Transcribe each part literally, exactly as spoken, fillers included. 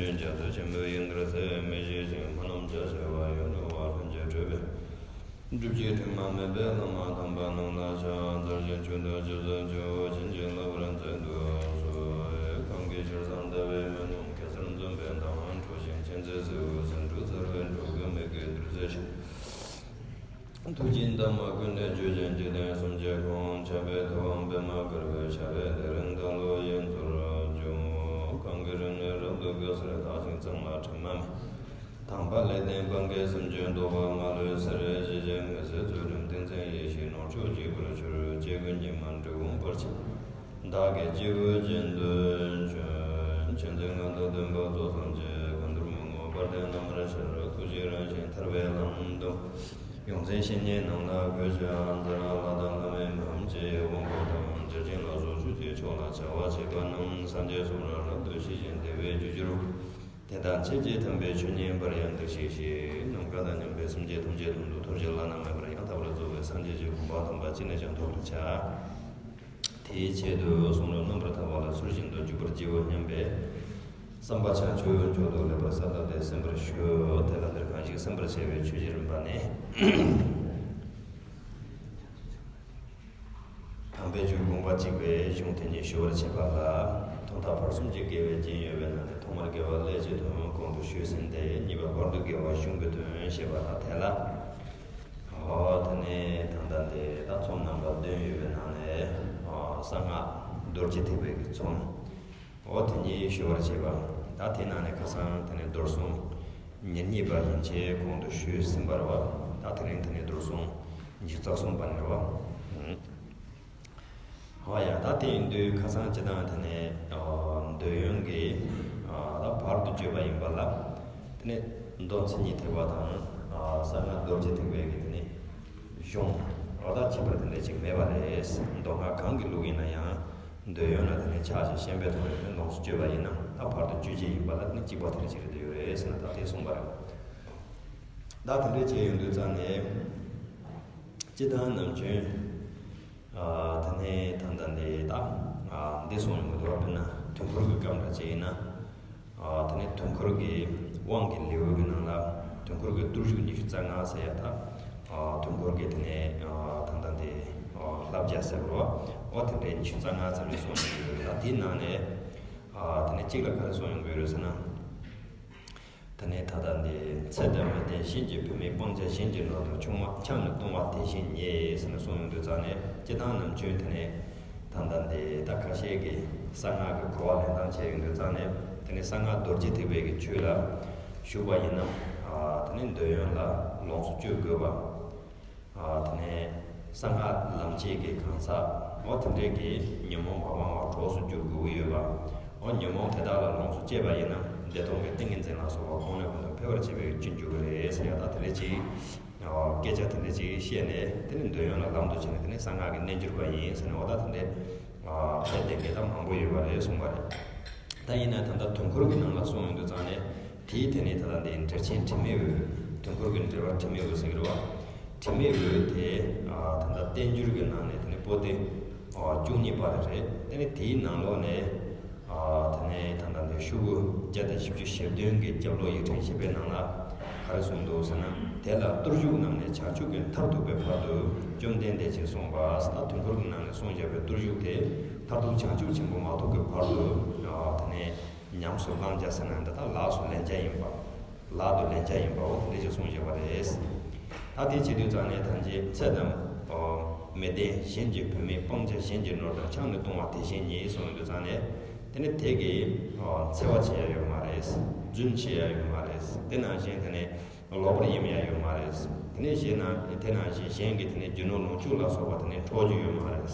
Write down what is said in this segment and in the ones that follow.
རྒྱ་མཚོ་ཆེན་པོའི་དབྱིངས་ལྟར་གསལ། མི་ཤེས་ཤིང་སྨོན་ལམ་རྒྱ་ཆེ་བ་ཡོད་ནོ། བ་ལྷུན་གྱིས་གྲུབ་པའི་སྒྲུབ་བྱེད་དྲི་མ་མེད་པའི་བླ་མ་དམ་པ་རྣམས་ལ་ཕྱག་འཚལ་ཞིང་མཆོད་བསྟོད་ཅི་མཛད་བགྱིའོ། བྱིན་གྱིས་བརླབ་པར་མཛད་དུ་གསོལ། གང་གི་ཕྱིར་བཟང་ལྟ་བའི་མི་རྣམས་གེ་སར་འཛུམ་པའི་མདངས་འཕྲོག་ཅིང་མཁྱེན་བརྩེ་གཟི་འོད་ཟེར་འཕྲོ་འཚེར་བའི་འགྲོ་ཀུན་མི་དགེ་བདུད་རྩི་ཞིང་། ཐུགས་ཀྱི་འདབ་མ་ཀུན་ནས་བརྗོད་ཅིང་འཇིག་རྟེན་གསུམ་མཆེད་ཀུན། འཆམ་པའི་ཐུབ་དབང་པདྨ་དཀར་པོའི་ཞབས་པད་ལས་རིང་ད་ལོ་ཡིན་ཚུལ་འབྱུང་། གང་གི་རིང་ནས་རབ་ཏུ་དགའ་སར་དག་ཅིང་གཙང་ལ་དྲི་མ་མེད། དང་པ་ལས་ལྡན་སྤང་གི་སེམས་ཅན་བཟློག་པ་མ་ལུས་གསལ། ཞི་བྱེད་མི་ཟད་ཚུལ་ཁྲིམས་ཏིང་འཛིན་ཡེ་ཤེས་ནོར་མཆོག་འཇིགས་པར་གྱུར། སྐྱེ་དགུའི་ཉི་མ་འབྲི་གུང་པར་ཆེན། བདག་གིས་སྐྱེས་བུ་རྒྱན་དུ་བྱོན། མཁྱེན་བརྩེ་མངའ་བདག་སྟོན་པ་ཚོགས་སམ་བཅས། ཀུན་འདུལ་མི་ངོམས་དཔལ་ལྡན་རྣམ་པར་ཤར། ཐུགས་རྗེའི་རང་བཞིན་ཐར་པའི་ལམ་དུ། ཡོངས་འཛིན་བཤེས་གཉེན་རྣམས་ལ་གུས་ཕྱག་འཚལ། ལྷ་དང་ལྷ་མིན་མི་འམ་ཅི་ཡི་དབང་པོ་དང་། བརྒྱ་བྱིན་ལ་སོགས་ཆོས་ཀྱི་མཆོག་ལ་བྱ་བ་བྱེད་པ་རྣམས། སངས་རྒྱས་གསུང་རབ་རབ་ཏུ་ཤེས་ཤིང་བདེ་བའི་རྒྱུར་གྱུར། དེ་དག་ཕྱིན་ཅི་ཐུབ་པའི་ཆོས་ཉན་པར་ཡང་འདུ་ཤེས་ཤིང་། ནམ་མཁའ་དང་མཉམ་པའི་སེམས་ཅན་ཐམས་ཅད་དོན་དུ་ཐོབ་ཀྱི་བླ་ན་མེད་པར་ཡང་དག་པར་རྫོགས་པའི་སངས་རྒྱས་ཀྱི་གོ་འཕང་དམ་པ་ཅི་ནས་ཀྱང་ཐོབ་པར་བྱ། དེའི་ཆེད་དུ་གསུང་རབ་རྣམ་པར་ཐར་པ་ལ་ཚུལ་བཞིན་དུ་འཇུག་པར་བགྱིའོ་སྙམ་པའི་བསམ་པ་བྱང་ཆུབ་མཆོག་ཏུ་ལེགས་པར་གསལ་བཏབ་སྟེ་གསན་པར་ཞུ། དེ་ལ་འདིར་གང་ཞིག་གསན་པར་བྱ་བའི་ཆོས་ཀྱི་རིམ་པ་ནི། དམ་པའི་ཆོས་དགོངས་པ་གཅིག་པའི་གཞུང་དེ་ཉིད་ཞུ་བར་བྱེད་པ་ལ། ཐོག་མཐའ་བར་གསུམ་གྱི་དགེ་བའི་རྒྱན་ཡོད་པའི་ནང་ནས་ཐོག་མར་དགེ་བ་ཀླད་ཀྱི་དོན་གོང་དུ་ཞུས་ཟིན་ཏེ། གཉིས་པ་བར་དུ་དགེ་བ་གཞུང་གི་དོན་བཤད་པ་ལ་དེ་ལ། འོ་དེ་ནས་ད་ལྟ་འདི་ད་ཚོམས་རྣམ་པ་བདུན་ཡོད་པའི་ནང་ནས། འོ་གསང་སྔགས་རྡོ་རྗེ་ཐེག་པའི་གི་ཚོམས། འོ་དེ་ཉིད་ཞུ་བར་བྱེད་པ། ད་དེ་ནང་ནས་ཁ་སང་དེ་ནས་རྡོར་གསུམ་ཉེར་གཉིས་པ་ཡན་ཆད་གོང་དུ་ཞུས་ཟིན་པ་རེད་བ། ད་དེ་རིང་དེ་ནས་རྡོར་གསུམ་ཉི་ཤུ་རྩ་གསུམ་པ་ནི་རེད་བ། འོ་ཡ། ད་དེ་ཡིན་དུས་ཁ་སང་སྤྱི་བཏང་དེ་ནས་འདོད་ཡོན་གྱི་ད་བར་དུ་གཅོད་པ་ཡིན་པ་ལ། དེ་ནས་མདོ་མཚན་ཉིད་ཐེག་པ་དང་གསང་སྔགས་རྡོ་རྗེ་ཐེག་པའི་གི་དེ་ནས་གཞུང་རོ་ད་ཁྱད་པར་དེ་འདྲ་ཅིག་མེད་པ་རེད། མདོ་སྔགས་གང་གི་ལུགས་ཡིན་ན་ཡང་། འདོད་ཡོན་ལ་དེ་ནས་ཆགས་ཞེན་ཞེན་པའི་ཐོག་ནས་ལོངས་སུ་སྤྱོད་པ་ཡིན་ན། ད་བར་དུ་གཅོད་བྱེད་ཡིན་པ་ལ་དེ་ནས་གཅིག་པ་དེ་འདྲ་ཅིག་རེད་འདོད་ཡོད་རེད་ཟེར་ན། ད་དེ་གསུངས་པ་རེད། ད་དེ་འདྲ་བྱས་ཡོང་དུས་ཙང་ནས། སྤྱི་བཏང་ནམ་རྒྱུན། ཨ། དེ་ནས་ད་ལྟ་འདི་ད། ཨ། འདི་གསུངས་ཡོང་གི་འདུག་བ། དཔེར་ན་དུས་འཁོར་གྱི་སྐབས་འདྲ་ཅིག་ཡིན་ན། ཨ། དེ་ནས་དུས་འཁོར་གྱི་དབང་གི་ལེའུ་གི་ནང་ལ་དུས་འཁོར་གྱི་བརྟུལ་ཞུགས་ཉི་ཤུ་རྩ་ལྔ་ཟེར་ཡ་ད། ཨ། དུས་འཁོར་གྱི་དེ་ནས། ཨ། ད་ལྟ་འདི། ཨ། བསླབ་བྱ་ཟེར་བ་རེད་བ། འོ་དེ་འདྲའི་ཉི་ཤུ་རྩ་ལྔ་ཙམ་ཞིག་གསུངས་ཡོང་གི་ཡོད་རེད། ད་དེའི་ནང་ནས། ཨ། དེ་ནས་གཅིག་ལ་ག་རེ་གསུངས་ཡོང་གི་ཡོད་རེད་ཟེར་ན། དེ་ནས་ད་ལྟ་འདི་ཚེ་དང་མི་ལྡན་གཞན་གྱི་བུད་མེད། སྤང་བྱ་གཞན་གྱི་ནོར་དང་ཆུང་མ་འཆང་ནས་གཏོང་བ་དེ་བཞིན་ཉིད་ཟེར་ནས་གསུངས་ཡོང་དུས་ཙང་ནས། སྤྱི་བཏང་ནམ་རྒྱུན་དེ་ནས་ད་ལྟ་འདི་ད་ཁ་ཤས་ཀྱིས་གསང་སྔགས་ཀྱི་གོ་བ་ལེན་སྟངས་བྱས་ཡོང་དུས་ཙང་ནས། དེ་ནས་གསང་སྔགས་རྡོ་རྗེ་ཐེག་པའི་གི་ཆོས་ལ་ཞུགས་པ་ཡིན་ན། ཨ། དེ་ནས་འདོད་ཡོན་ལ་ལོངས་སུ་སྤྱོད་དགོས་པ། ཨ། དེ་ནས་གསང་སྔགས་ལམ་བྱེད་ཀྱི་གང་ཟག་འོ་དེ་འདྲས་ཀྱི་ཉོན་མོངས་པ་སྤང་བ་གྲོགས་སུ་འགྱུར་དགོས་ཀྱི་ཡོད་པ། འོ་ཉོན་མོངས་དེ་དག་ལ་ལོངས་སུ་སྤྱད་པ་ཡིན་ན་བདེ་སྟོང་གི་ཏིང་ངེ་འཛིན་ལ་སོགས་པ་གོང་ནས་གོང་དུ་འཕེལ་བར་བྱེད་པའི་རྒྱུར་འགྱུར་གྱི་རེད་ཟེར་ཡ། ད་དེ་འདྲས་ཅིག་སྐད་ཆ་དེ་འདྲས་ཅིག་བཤད་ནས། དེ་ནས་འདོད་ཡོན་ལ་ལམ་དུ་བྱས་ནས། དེ་ནས་གསང་སྔགས་ཀྱི་རྣལ་འབྱོར་པ་ཡིན་ཟེར་ནས། འོ་ད་དེ་འདྲས་ཨ། ཕེབས་བསྡད་མཁན་ད་མང་པོ་ཡོད་པ་རེད་གསུངས་པ་རེད། ད་ཡིན་ན་ད་ལྟ་དུས་འཁོར་གྱི་ནང་ལ་གསུངས་ཡོང་དུས་ཙང་ནས། དེའི་དེ་ནས་ད་ལྟ་འདི་འགྲེལ་ཆེན་དྲི་མེད་འོད། དུས་འཁོར་གྱི་འགྲེལ་པ་དྲི་མེད་འོད་ཟེར་གྱི་རེད་བ། དྲི་མེད་འོད་དེ། ཨ། ད་ལྟ་བསྟན་འགྱུར་གྱི་ནང་ནས་དེ་ནས་པོ་ཏི། ཨ། བཅུ་གཉིས་པ་དེ་རེད། དེ་ནས་དེའི་ནང་ལོགས་ནས། ཨ། དེ་ནས་ད་ལྟ་འདི་ཤོག་གུ་བརྒྱ་དང་བཞི་བཅུ་ཞེ་བདུན་གྱི་རྒྱབ་ལོགས་ཡིག་ཕྲེང་བཞི་པའི་ནང་ལ་ག་རེ་གསུངས་འདུག་ཟེར་ན། དེ་ལ་བརྟུལ་ཞུགས་རྣམས་ནི་བྱང་ཆུབ་ཀྱི་མཐར་ཐུག་པའི་བར་དུ་བཅོམ་ལྡན་འདས་ཀྱིས་གསུངས་པ། ད་དུས་འཁོར་གྱི་ནང་ནས་གསུངས་བཞག་པའི་བརྟུལ་ཞུགས་དེ་མཐར་ཐུག་བྱང་ཆུབ་ཆེན་པོ་མ་ཐོབ་ཀྱི་བར་དུ། ཨ། དེ་ནས་ཉམས་སུ་བླང་བྱ་ཟེར་ན་འདི་དག་ལག་ཏུ་ལེན་བྱ་ཡིན་པ། ལག་ཏུ་ལེན་བྱ་ཡིན་པའོ། དེ་འདྲ་ཞིག་གསུངས་བཞག་པ་རེད། ད་དེ་བྱེད་དུས་ཙང་ནས་ཐམས་ཅད་ཚེ་དང་མི་ལྡན་གཞན་གྱི་བུད་མེད། སྤང་བྱ་གཞན་གྱི་ནོར་དང་འཆང་ནས་གཏོང་བ་དེ་བཞིན་ཉིད་གསུངས་ཡོང་དུས་ཙང་ནས། དེ་ནི་དེ་གིས་འཚེ་བ་བྱེད་ཡ་ཡོད་མ་རེད། རྫུན་བཤད་ཡ་ཡོད་མ་རེད། དེ་ནང་བཞིན་དེ་ནས་ལོག་པར་གཡེམ་ཡ་ཡོད་མ་རེད། དེ་ནས་གཞན་ན་དེ་ནང་བཞིན་གཞན་གྱི་དེ་ནས་རྒྱུ་ནོར་ལོངས་སྤྱོད་ལ་སོགས་པ་དེ་ནས་འཕྲོག་རྒྱུ་ཡོད་མ་རེད།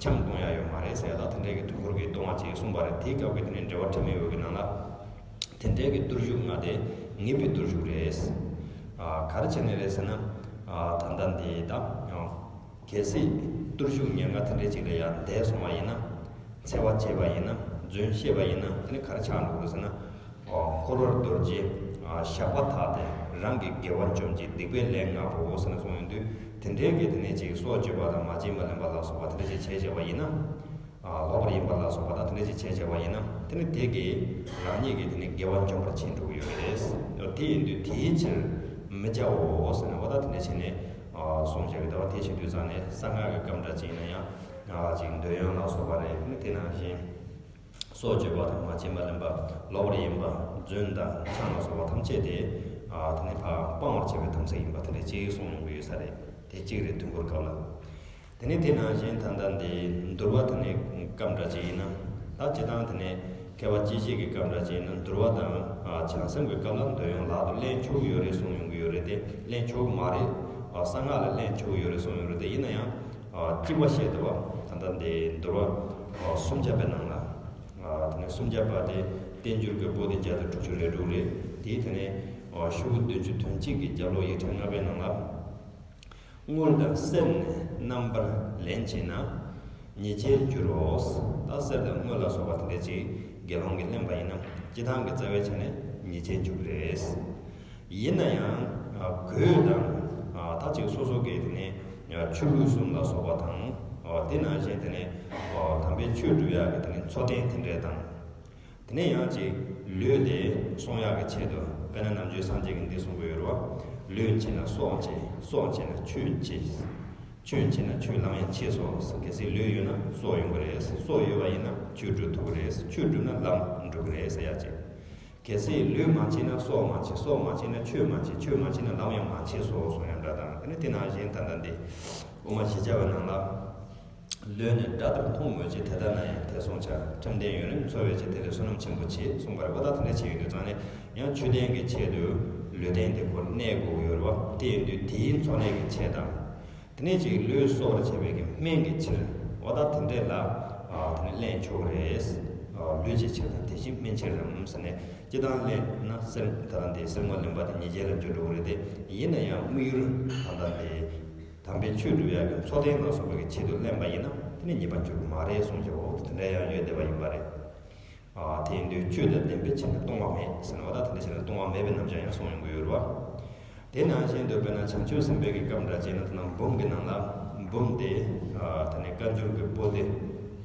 འཆང་གཏོང་ཡ་ཡོད་མ་རེད་ཟེར་ཡ་ལ། དེ་འདྲའི་གི་དུས་འཁོར་གྱི་གཏོང་བ་ཅིག་གསུངས་པ་རེད། དེའི་སྐབས་ཀྱི་དེ་ནས་འགྲེལ་པ་དྲི་མེད་འོད་ཀྱི་ནང་ལ། དེ་འདྲའི་གི་བརྟུལ་ཞུགས་ལྔ་དེ་ངེས་པའི་བརྟུལ་ཞུགས་རེད། ཨ། ག་རེ་བྱས་ནས་རེད་ཟེར་ན། ཨ། ད་ལྟ་འདི་ད། གལ་སྲིད་བརྟུལ་ཞུགས་ཉེར་ལྔ་དེ་འདྲའི་ཅིག་ལ་ཡང་འདས་སོང་བ་ཡིན་ན། འཚེ་བ་བྱས་པ་ཡིན་ན། རྫུན་བཤད་པ་ཡིན་ན། དེ་ནི་ག་རེ་ཆགས་འགྲོ་གི་རེད་ཟེར་ན། ཨོ། འཁོར་བར་འདོར་བྱེད། ཨ། བཤགས་པ་དག་སྟེ་རང་གི་དགེ་བ་འཇོམས་བྱེད། སྡིག་པའི་ལས་ལྔ་པོ་ཟེར་ནས་གསུངས་ཡོང་དུས། དེ་འདྲའི་གི་དེ་ནས་ཅིག་སྲོག་གཅོད་པ་དང་མ་བྱིན་པ་ལེན་པ་ལ་སོགས་པ་དེ་འདྲ་ཅིག་བྱས་བྱས་པ་ཡིན་ན། ལོག་པར་ཡེངས་པ་ལ་སོགས་པ་དང་དེ་འདྲ་ཅིག་བྱས་བྱས་པ་ཡིན་ན་དེ་ནི་དེ་གིས་རང་ཉིད་ཀྱི་དེ་ནི་དགེ་བ་འཇོམས་པར་བྱེད་འགྲོ་གི་ཡོད་རེད། དེ་ཡིན་དུས་དེའི་ཕྱིར་མི་བྱའོ་ཟེར་ནས་འོ་ད་དེ་འདྲ་བྱས་ནས་གསུངས་བཞག་གི། ད་བ་དེ་བྱེད་དུས་ཙང་ནས་གསང་སྔགས་ཀྱི་སྐབས་འདྲ་ཅིག་ཡིན་ན་ཡང་ཅིག་འདོད་ཡོན་ལ་སོགས་པ་རེད། དེ་ནི་དེ་ནང་བཞིན། སྲོག་གཅོད་པ་དང་མ་བྱིན་པ་ལེན་པ། ལོག་པར་ཡེངས་པ། རྫུན་དང་ཆང་ལ་སོགས་པ་ཐམས་ཅད་དེ་དེ་ནི་ཕར་སྤང་བར་བྱ་བའི་དམ་ཚིག་ཡིན་པ་དེ་འདྲ་ཅིག་གསུངས་ཡོང་གི་ཡོད་ས་རེད། དེ་གཅིག་རེད། དུས་འཁོར་སྐབས་ལ། དེ་ནི་དེ་ནང་བཞིན་ད་ལྟ་འདི་འདུལ་བ་དེ་ནི་སྐབས་འདྲ་ཅིག་ཡིན་ན་ད་སྤྱིར་བཏང་དེ་ནི་མཁས་པ་སྤྱི་བཤད་ཀྱི་སྐབས་འདྲ་ཅིག་ཡིན་ན་འདུལ་བ་དང་བྱང་སེམས་ཀྱི་སྐབས་ལ་འདོད་ཡོན་ལག་ཏུ་ལེན་ཆོག་གི་ཡོད་རེད་གསུངས་ཡོང་གི་ཡོད་རེད་དེ་ལེན་ཆོག་གི་མ་རེད། གསང་སྔགས་ལ་ལེན་ཆོག་གི་ཡོད་རེད་གསུངས་ཡོད་རེད་དེ་ཡིན་ན་ཡང་གཅིག་པ་བཤད་འདུག་བ། ད་ལྟ་འདི་འདུལ་བ་སུམ་བརྒྱ་པའི་ནང་ལ། དེ་ནས་སུམ་བརྒྱ་པ་དེ་བསྟན་འགྱུར་གྱི་པོ་ཏི་བརྒྱ་དང་དྲུག་ཅུ་རེ་དྲུག་རེད། དེའི་དེ་ནས་ཤོག་གུ་བདུན་ཅུ་དོན་གཅིག་གི་རྒྱབ་ལོགས་ཡིག་ཕྲེང་ལྔ་པའི་ནང་ལ། དངུལ་དང་གསེར་ནི་རྣམ་པར་ལེན་བྱེད་ན། ཉེས་བྱས་འགྱུར་རོ། ད་གསེར་དང་དངུལ་ལ་སོགས་པ་དེ་འདྲ་ཅིག་དགེ་སློང་གིས་ལེན་པ་ཡིན་ན་སྤྱིར་བཏང་གི་རྩ་བའི་ཆ་ནས་ཉེས་བྱས་འགྱུར་གི་རེད། ཡིན་ན་ཡང་གོས་དང་ད་ཅིག་སོ་སོ་གི་དེ་ནས་ཆོས་གོས་གསུམ་ལ་སོགས་པ་དང་དེ་ནང་བཞིན་དེ་ནས་དམ་པའི་ཆོས་སྒྲུབ་ཡག་གི་དེ་ནས་མཚོ་རྟེན་དེ་འདྲས་དང་། དེ་ནས་ཡང་ཅིག་ལུས་དེ་བསྲུང་ཡག་གི་ཆེད་དུ་དཔེར་ན་ནམ་རྒྱུན་སངས་རྒྱས་ཀྱིས་འདི་གསུང་གི་ཡོད་རེད་བ། ལུས་མཆིས་ན་སྲོག་མཆིས། སྲོག་མཆིས་ན་ཆོས་མཆིས། ཆོས་མཆིས་ན་ཆོས་ལམ་ཡང་མཆིས་སོ། གལ་སྲིད་ལུས་ཡོད་ན་སྲོག་ཡོང་གི་རེད། སྲོག་ཡོད་པ་ཡིན་ན་ཆོས་སྒྲུབ་ཐུབ་ཀྱི་རེད། ཆོས་སྒྲུབ་ན་ལམ་འགྲུབ་ཀྱི་རེད་ཟེར་ཡག་ཅིག་གལ་སྲིད་ལུས་མ་མཆིས་ན་སྲོག་མ་མཆིས། སྲོག་མ་མཆིས་ན་ཆོས་མ་མཆིས། ཆོས་མ་མཆིས་ན་ལམ་ཡང་མ་མཆིས་སོ་གསུང་ཡག་འདྲ་དང་། དེ་ནས་དེ་ནང་བཞིན་ད་ལྟ་འདི་དབུ་མ་བཞི་བརྒྱ་པའི་ནང་ལ། ལུས་ནི་དགྲ་ལྟར་མཐོང་མོད་ཀྱི། དེ་ལྟ་ན་ཡང་དེ་བསྲུང་བྱ། ཁྲིམས་ལྡན་ཡུན་རིང་འཚོ་བའི་ཕྱིར། དེ་ལས་བསོད་ནམས་ཆེན་པོ་བྱེད། གསུངས་པ་རེད་བ། ད་དེ་འདྲ་བྱེད་ཡོང་དུས་ཙང་ནས་ཡང་ཆོས་ལྡན་གྱི་ཆེད་དུ་ལུས་རྟེན་དེ་ཁོ་གནས་དགོས་ཀྱི་ཡོད་རེད་བ། དེ་ཡིན་དུས་དེའི་འཚོ་གནས་ཀྱི་ཆེད་དང་། དེ་ནས་ཅིག་ལུས་གསོ་བར་བྱེད་པའི་གི་སྨན་གྱི་ཕྱིར་བ། ད་དེ་འདྲས་ལ་དེ་ནས་ལེན་ཆོག་གི་རེད། ལུས་ཀྱི་ཕྱིར་དང་དེ་བཞིན་སྨན་ཕྱིར་རམ་ཟེར་ནས་སྤྱིར་བཏང་ལེན་ན་གསེར་ད་རང་དེ་གསེར་དངུལ་ལེན་པ་དེ་ཉེས་བྱས་ལ་འགྱུར་འགྲོ་གི་རེད་དེ། ཡིན་ན་ཡང་དམིགས་ཡུལ་ད་ལྟ་དེ། དམ་པའི་ཆོས་སྒྲུབ་ཡག་གི་མཚོ་རྟེན་ལ་སོགས་པའི་ཆེད་དུ་ལེན་པ་ཡིན་ན་དེ་ནི་ཉེས་པ་འགྱུར་གྱི་མ་རེད་གསུངས་ཀྱང་འོ་དེ་འདྲ་ཡང་ཡོད་བསྡད་པ་ཡིན་པ་རེད། དེ་ཡིན་དུས་ཆོས་དང་ལྡན་པའི་ཕྱིར་ནི་གཏོང་བ་མེད་ཟེར་ན་འོ་ད་དེ་འདྲ་བྱས་ན་གཏོང་བ་མེད་པའི་རྣམ་གཞག་ཡང་གསུངས་ཡོང་གི་ཡོད་རེད་བ། དེ་ནང་བཞིན་དུ་དཔེར་ན་བྱང་ཆུབ་སེམས་དཔའི་གི་སྐབས་འདྲ་བྱས་ན་དེ་ན་འབུམ་གྱི་ནང་ལ་འབུམ་དེ་དེ་ནི་བཀའ་འགྱུར་གྱི་པོ་ཏི་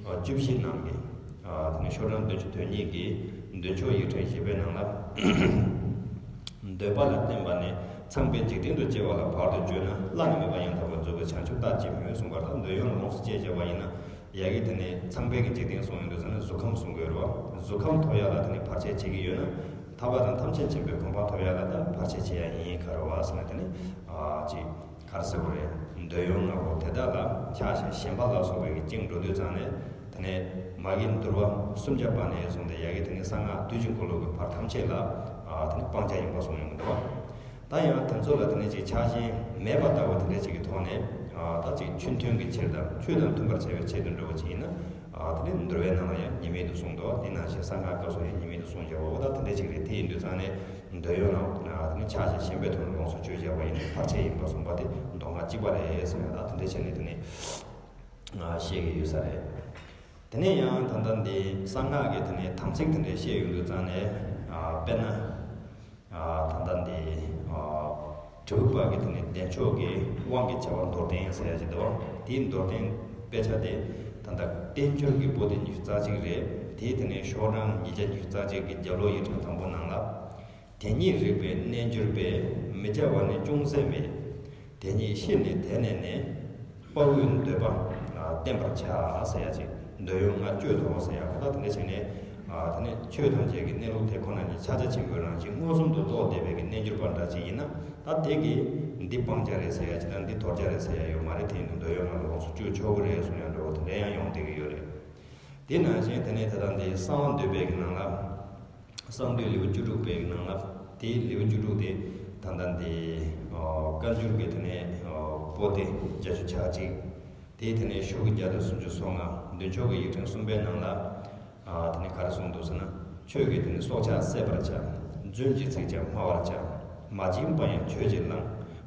བཅུ་བཞི་ནང་གི་དེ་ནི་ཤོག་གྲངས་བདུན་ཅུ་དོན་གཉིས་ཀྱི་མདུན་ཕྱོགས་ཡིག་ཕྲེང་བཞི་པའི་ནང་ལ། འདོད་པ་ལ་བརྟེན་པ་ནི་ཚངས་པའི་འཇིག་རྟེན་དུ་སྐྱེ་བ་ལ་བར་དུ་གཅོད་ན་བླ་ན་མེད་པ་ཡང་དག་པར་རྫོགས་པའི་བྱང་ཆུབ་རྟག་ཅེས་མོས་གསུངས་པ་ལྟར་འདོད་ཡོན་ལ་ལོངས་སུ་སྤྱད་བྱ་བ་ཡིན་ན་ཡ་གི་དེ་ནི་ཚངས་པའི་གི་འཇིག་རྟེན་གསུངས་ཡོང་དུས་ཙམ་ནས་གཟུགས་ཁམས་གསུང་གི་ཡོད་རེད་བ། གཟུགས་ཁམས་ཐོབ་ཡག་ལ་དེ་ནི་བར་ཆད་བྱེད་ཀྱི་ཡོད་ན་ཐར་པ་དང་ཐམས་ཅད་མཁྱེན་པའི་གོ་འཕང་ཐོབ་ཡག་ལ་ད་བར་ཆད་བྱེད་ཡག་ཡིན་ག་རེ་བ་ཟེར་ན་དེ་ནི་ཅིག་ག་རེ་ཟེར་དགོས་རེད། འདོད་ཡོན་ལྔ་པོ་དེ་དག་ལ་ཆགས་ཤིང་ཞེན་པ་ལ་སོགས་པའི་གི་རྐྱེན་འགྲོ་དུས་ཙམ་ནས། དེ་ནས་མ་གི་འདུལ་བ་སུམ་བརྒྱ་པ་ནས་བཟུང་སྟེ་ཡ་གི་དེ་ནས་གསང་སྔགས་དུས་ཀྱི་འཁོར་ལོ་གི་བར་ཐམས་ཅད་ལ་དེ་ནས་སྤང་བྱ་ཡིན་པ་གསུངས་ཡོང་གི་འདུག་བ། ད་ཡང་དེ་ཚོ་ལ་དེ་ནས་ཅིག་ཆགས་ཞེན་མེད་པ་ལྟ་བུ་དེ་འདྲ་ཅིག་གི་ཐོག་ནས་ད་ཅིག་ཆོས་མཐུན་གྱི་ཕྱིར་དང་ཆོས་དང་མཐུན་པར་བྱ་བའི་ཆེད་དུ་འགྲོ་བ་ཅིག་ཡིན་ན་དེ་ནས་འདུལ་བའི་ནང་ལ་ཡང་ཉེས་མེད་དུ་གསུངས་འདུག་བ། དེ་ནང་བཞིན་གསང་སྔགས་སྐབས་སུ་ཡང་ཉེས་མེད་དུ་གསུངས་བྱ་བ་འོ་ད་དེ་འདྲ་ཅིག་རེད། དེ་ཡིན་དུས་ཙང་ནས་འདོད་ཡོན་ལ་དེ་ནས་ཆགས་ཞེན་ཞེན་པའི་ཐོག་ནས་ལོངས་སུ་སྤྱོད་བྱ་བ་ཡིན་ན་བར་ཆད་ཡིན་པ་གསུངས་པ་དེ་མདོ་སྔགས་གཅིག་པ་རེད་ཟེར་ཡང་ད་དེ་འདྲ་བྱས་ནས་དེ་ནས། བཤད་ཀྱི་ཡོད་ས་རེད། དེ་ནས་ཡང་ད་ལྟ་འདི་གསང་སྔགས་ཀྱི་དེ་ནས་དམ་ཚིག་དེ་འདྲ་བཤད་ཡོང་དུས་ཙང་ནས་དཔེར་ན་ད་ལྟ་འདི་དྲིལ་བུ་པ་གི་དེ་ནས་བདེ་མཆོག་གི་དབང་གི་བྱ་བ་མདོར་བསྟན་ཟེར་ཡ་ཅིག་འདུག་དེའི་མདོར་བསྟན་དཔེ་ཆ་དེ་ད་ལྟ་བསྟན་འགྱུར་གྱི་པོ་ཏི་ཉི་ཤུ་རྩ་གཅིག་རེད། དེའི་དེ་ནས་ཤོག་གྲངས་ཉིས་བརྒྱ་ཉི་ཤུ་རྩ་གཅིག་གི་རྒྱབ་ལོགས་ཡིག་ཕྲེང་དང་པོ་ནང་ལ། དེ་ཉིད་རིག་པའི་རྣལ་འབྱོར་པས། མི་བྱ་བ་ནི་ཅུང་ཟད་མེད། དེ་ཉིད་ཤེས་ནས་དེ་ནས་ནི། དཔའ་བོའི་འདོད་པ་བསྟེན་པར་བྱ་ཟེར་ཡ་ཅིག་འདོད་ཡོན་ལྔ་གཅོད་དོ་ཟེར་ཡ་ཁོ་ཐག་དེ་འདྲ་བྱས་ནས། དེ་ནས་ཆོས་ཐམས་ཅད་ཀྱི་གནས་ལུགས་དེ་ཁོ་ན་ཉིད་ཕྱག་རྒྱ་ཆེན་པོའི་རང་བཞིན་མངོན་སུམ་དུ་རྟོགས་བསྡད་པའི་གི་རྣལ་འབྱོར་པ་འདྲ་ཅིག་ཡིན་ན་ད་དེ་གིས་འདི་སྤང་བྱ་རེད་ཟེར་ཡ་ཅིག་དང་འདི་དོར་བྱ་རེད་ཟེར་ཡ་ཡོད་མ་རེད། དེ་ཡིན་དུས་འདོད་ཡོན་ལྔ་ལོངས་སུ་སྤྱོད་ཆོག་གི་རེད་གསུང་ཡ་འདྲ་བོ་དེ་འདྲ་ཡང་ཡོང་བསྡད་ཀྱི་ཡོད་རེད། དེ་ནང་བཞིན་དེ་ནས་ད་ལྟ་འདི་གསང་བ་འདུས་པའི་གི་ནང་ལ། གསང་འདུས་ལེའུ་བཅུ་དྲུག་པའི་གི་ནང་ལ། དེའི་ལེའུ་བཅུ་དྲུག་དེ་ད་ལྟ་འདི་བཀའ་འགྱུར་གྱི་དེ་ནས་པོ་ཏི་བརྒྱད་ཅུ་གྱ་གཅིག་དེའི་དེ་ནས་ཤོག་གུ་བརྒྱ་དང་སུམ་ཅུ་སོ་ལྔ། མདུན་ཕྱོགས་ཀྱི་ཡིག་ཕྲེང་གསུམ་པའི་ནང་ལ། དེ་ནས་ག་རེ་གསུངས་འདུག་ཟེར་ན། ཆོས་ཀྱི་དེ་ནས་སྲོག་ཆགས་བསད་པར་བྱ། རྫུན་གྱི་ཚིག་ཀྱང་སྨྲ་བར་བྱ། མ་བྱིན་པ་ཡང་ཆོས་ཀྱིས་བླང་།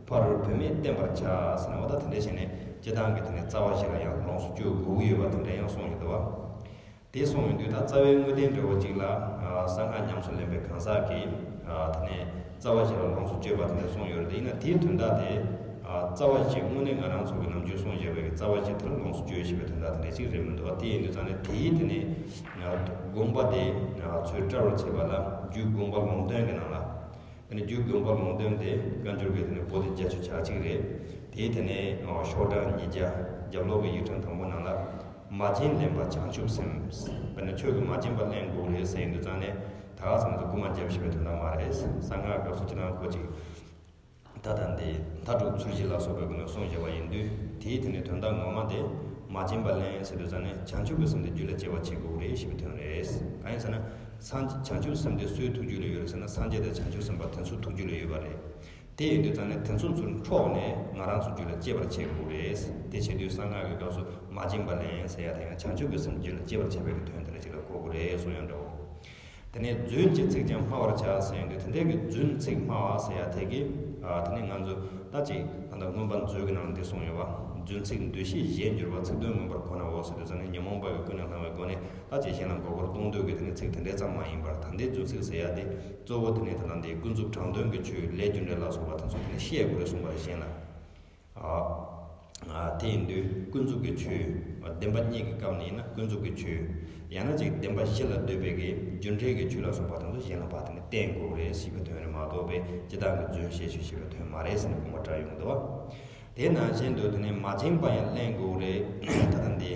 ཕ་རོལ་བུད་མེད་བསྟེན་པར་བྱ་ཟེར་ནས་འོ་ད་དེ་འདྲ་བྱས་ནས་སྤྱིར་བཏང་གི་དེ་ནས་རྩ་བ་བཞི་ལ་ཡང་ལོངས་སུ་སྤྱོད་དགོས་ཀྱི་ཡོད་པ་དེ་འདྲ་ཡང་གསུངས་ཡོད་འདུག་བ། དེ་གསུངས་ཡོང་དུས་ད་རྩ་བའི་དངོས་བསྟན་འདྲ་བོ་གཅིག་ལ་གསང་སྔགས་ཉམས་སུ་ལེན་པའི་གང་ཟག་གིས་དེ་ནས་རྩ་བ་བཞི་ལ་ལོངས་སུ་སྤྱོད་པ་དེ་འདྲ་གསུངས་ཡོད་རེད། དེ་ཡིན་ན་དེའི་དོན་དག་དེ་ རྩ་བ་བཞི་དངོས་གནས་ང་རང་ཚོ་གི་ནམ་རྒྱུན་གསུངས་བཞག་པའི་རྩ་བ་བཞི་དེ་ལ་ལོངས་སུ་སྤྱོད་ཞེས་པའི་དོན་དག་དེ་འདྲ་ཅིག་རེད་མི་འདུག་དེ་ཡིན་དུས་ཙང་ནས་དེའི་དེ་ནས་དགོངས་པ་དེ་ཚུར་བཀྲལ་བར་བྱེད་པ་ལ་རྒྱུད་དགོངས་པ་ལུང་སྟོན་གྱི་ནང་ལ། དེ་ནས་རྒྱུད་དགོངས་པ་ལུང་སྟོན་དེ་བཀའ་འགྱུར་གྱི་དེ་ནས་པོ་ཏི་བརྒྱད་ཅུ་གྱ་གཅིག་རེད། དེའི་དེ་ནས་ཤོག་གྲངས་ཉིས་བརྒྱ། རྒྱབ་ལོགས་ཀྱི་ཡིག་ཕྲེང་དང་པོ་ནང་ལ། མ་བྱིན་ལེན་པ་བྱང་ཆུབ་སེམས། དཔེར་ན་ཆོས་ཀྱི་མ་བྱིན་པ་ལེན་དགོས་རེད་ཟེར་ཡིན་དུས་ཙང་ནས་ད་ག་ཚང་ཚོ་རྐུ་མ་རྒྱབ་ཤེས་པའི་དོན་དག་མ་རེད། གསང་སྔགས་སྐབས་སུ་སྤྱིར་བཏང་ཁོ་ཅིག་ད་ལྟ་འདི་མཐའ་དྲུག་ཚུལ་བཞི་ལ་སོགས་པའི་སྒོ་ནས་གསུངས་བཞག་པ་ཡིན་དུས་དེའི་དེ་ནས་དོན་དག་ངོ་མ་དེ་མ་བྱིན་པ་ལེན་ཟེར་དུས་ཙང་ནས་བྱང་ཆུབ་ཀྱི་སེམས་དེ་རྒྱུད་ལ་སྐྱེ་བར་བྱེད་དགོས་རེད་ཞེས་པའི་དོན་རེད། གང་ཡིན་ཟེར་ན། སངས་བྱང་ཆུབ་སེམས་དེ་སུའི་ཐུགས་རྒྱུད་ལ་ཡོད་རེད་ཟེར་ན་སངས་རྒྱས་དང་བྱང་ཆུབ་སེམས་དཔའ་དེ་ཚོའི་ཐུགས་རྒྱུད་ལ་ཡོད་པ་རེད། དེ་ཡིན་དུས་ཙང་ནས་དེ་ཚོ་ཚུར་འཕྲོག་ནས་ང་རང་ཚོ་རྒྱུད་ལ་སྐྱེ་བར་བྱེད་དགོས་རེད། དེ་བྱེད་དུས་གསང་སྔགས་ཀྱི་སྐབས་སུ་མ་བྱིན་པ་ལེན་ཟེར་ཡ་དེ་ཡང་བྱང་ཆུབ་ཀྱི་སེམས་རྒྱུད་ལ་སྐྱེ་བར་བྱེད་པའི་དོན་དེ་འདྲ་ཅིག་ལ་གོ་དགོས་རེད་གསུངས་ཡང་འདྲ་བོ། དེ་ནས་རྫུན་གྱི་ཚིག་ཀྱང་སྨྲ་བར་བྱ་ཟེར་ཡོང་དུས་དེ་འདྲའི་གི་རྫུན་ཚིག་སྨྲ་བ་ཟེར་ཡ་དེ་གི་དེ་ནས་ང་ཚོ་ད་ཅིག་ད་ལྟ་མངོན་པ་མཛོད་ཀྱི་ནང་འདི་གསུངས་ཡོད་པ། རྫུན་ཚིག་འདུ་ཤེས་གཞན་འགྱུར་བ་ཚིག་དོན་མངོན་པར་གོ་ནའོ་ཟེར་དུས་ཙང་ནས་ཉོན་མོངས་པ་གི་ཀུན་ནས་བསླངས་པའི་སྒོ་ནས། ད་ཅིག་གཞན་ལ་མགོ་སྐོར་གཏོང་འདོད་ཀྱི་དེ་ནི་ཚིག་དེ་འདྲའི་ཙམ་མ་ཡིན་པར་ད་ལྟའི་རྫུན་ཚིག་ཟེར་ཡ་དེ་གཙོ་བོ་དེ་ནི་ད་ལྟ་འདིའི་ཀུན་རྫོབ་དྲང་དོན་གྱི་ཆོས་ལས་རྒྱུ་འབྲས་ལ་སོགས་པ་དེ་ཚོ་དེ་ནི་བཤད་དགོས་རེད་གསུངས་པ་རེད་གཞན་ལ། ཨ་ཨ་དེ་ཡིན་དུས་ཀུན་རྫོབ་ཀྱི་ཆོས་བདེན་པ་གཉིས་ཀྱི་སྐབས་ནས་ཡིན་ན་ཀུན་རྫོབ་ཀྱི་ཆོས། ཡང་ན་ཅིག་བདེན་པ་བཞི་ལ་ལྟོས་པའི་གི་རྒྱུ་འབྲས་ཀྱི་ཆོས་ལ་སོགས་པ་དེ་ཚོ་གཞན་ལ་ཕར་དེ་ནི་བསྟན་དགོས་རེད་ཞེས་པའི་དོན་རེད་མ་གཏོགས་པའི་སྤྱི་བཏང་གི་རྫུན་བཤད་ཆོས་ཞེས་པའི་དོན་མ་རེད་ཟེར་ནས་དགོངས་པ་བཀྲལ་ཡོང་གི་འདུག་བ། དེ་ནང་བཞིན་དུ་དེ་ནས་མ་བྱིན་པ་ཡང་ལེན་དགོས་རེད། ད་ལྟ་འདི་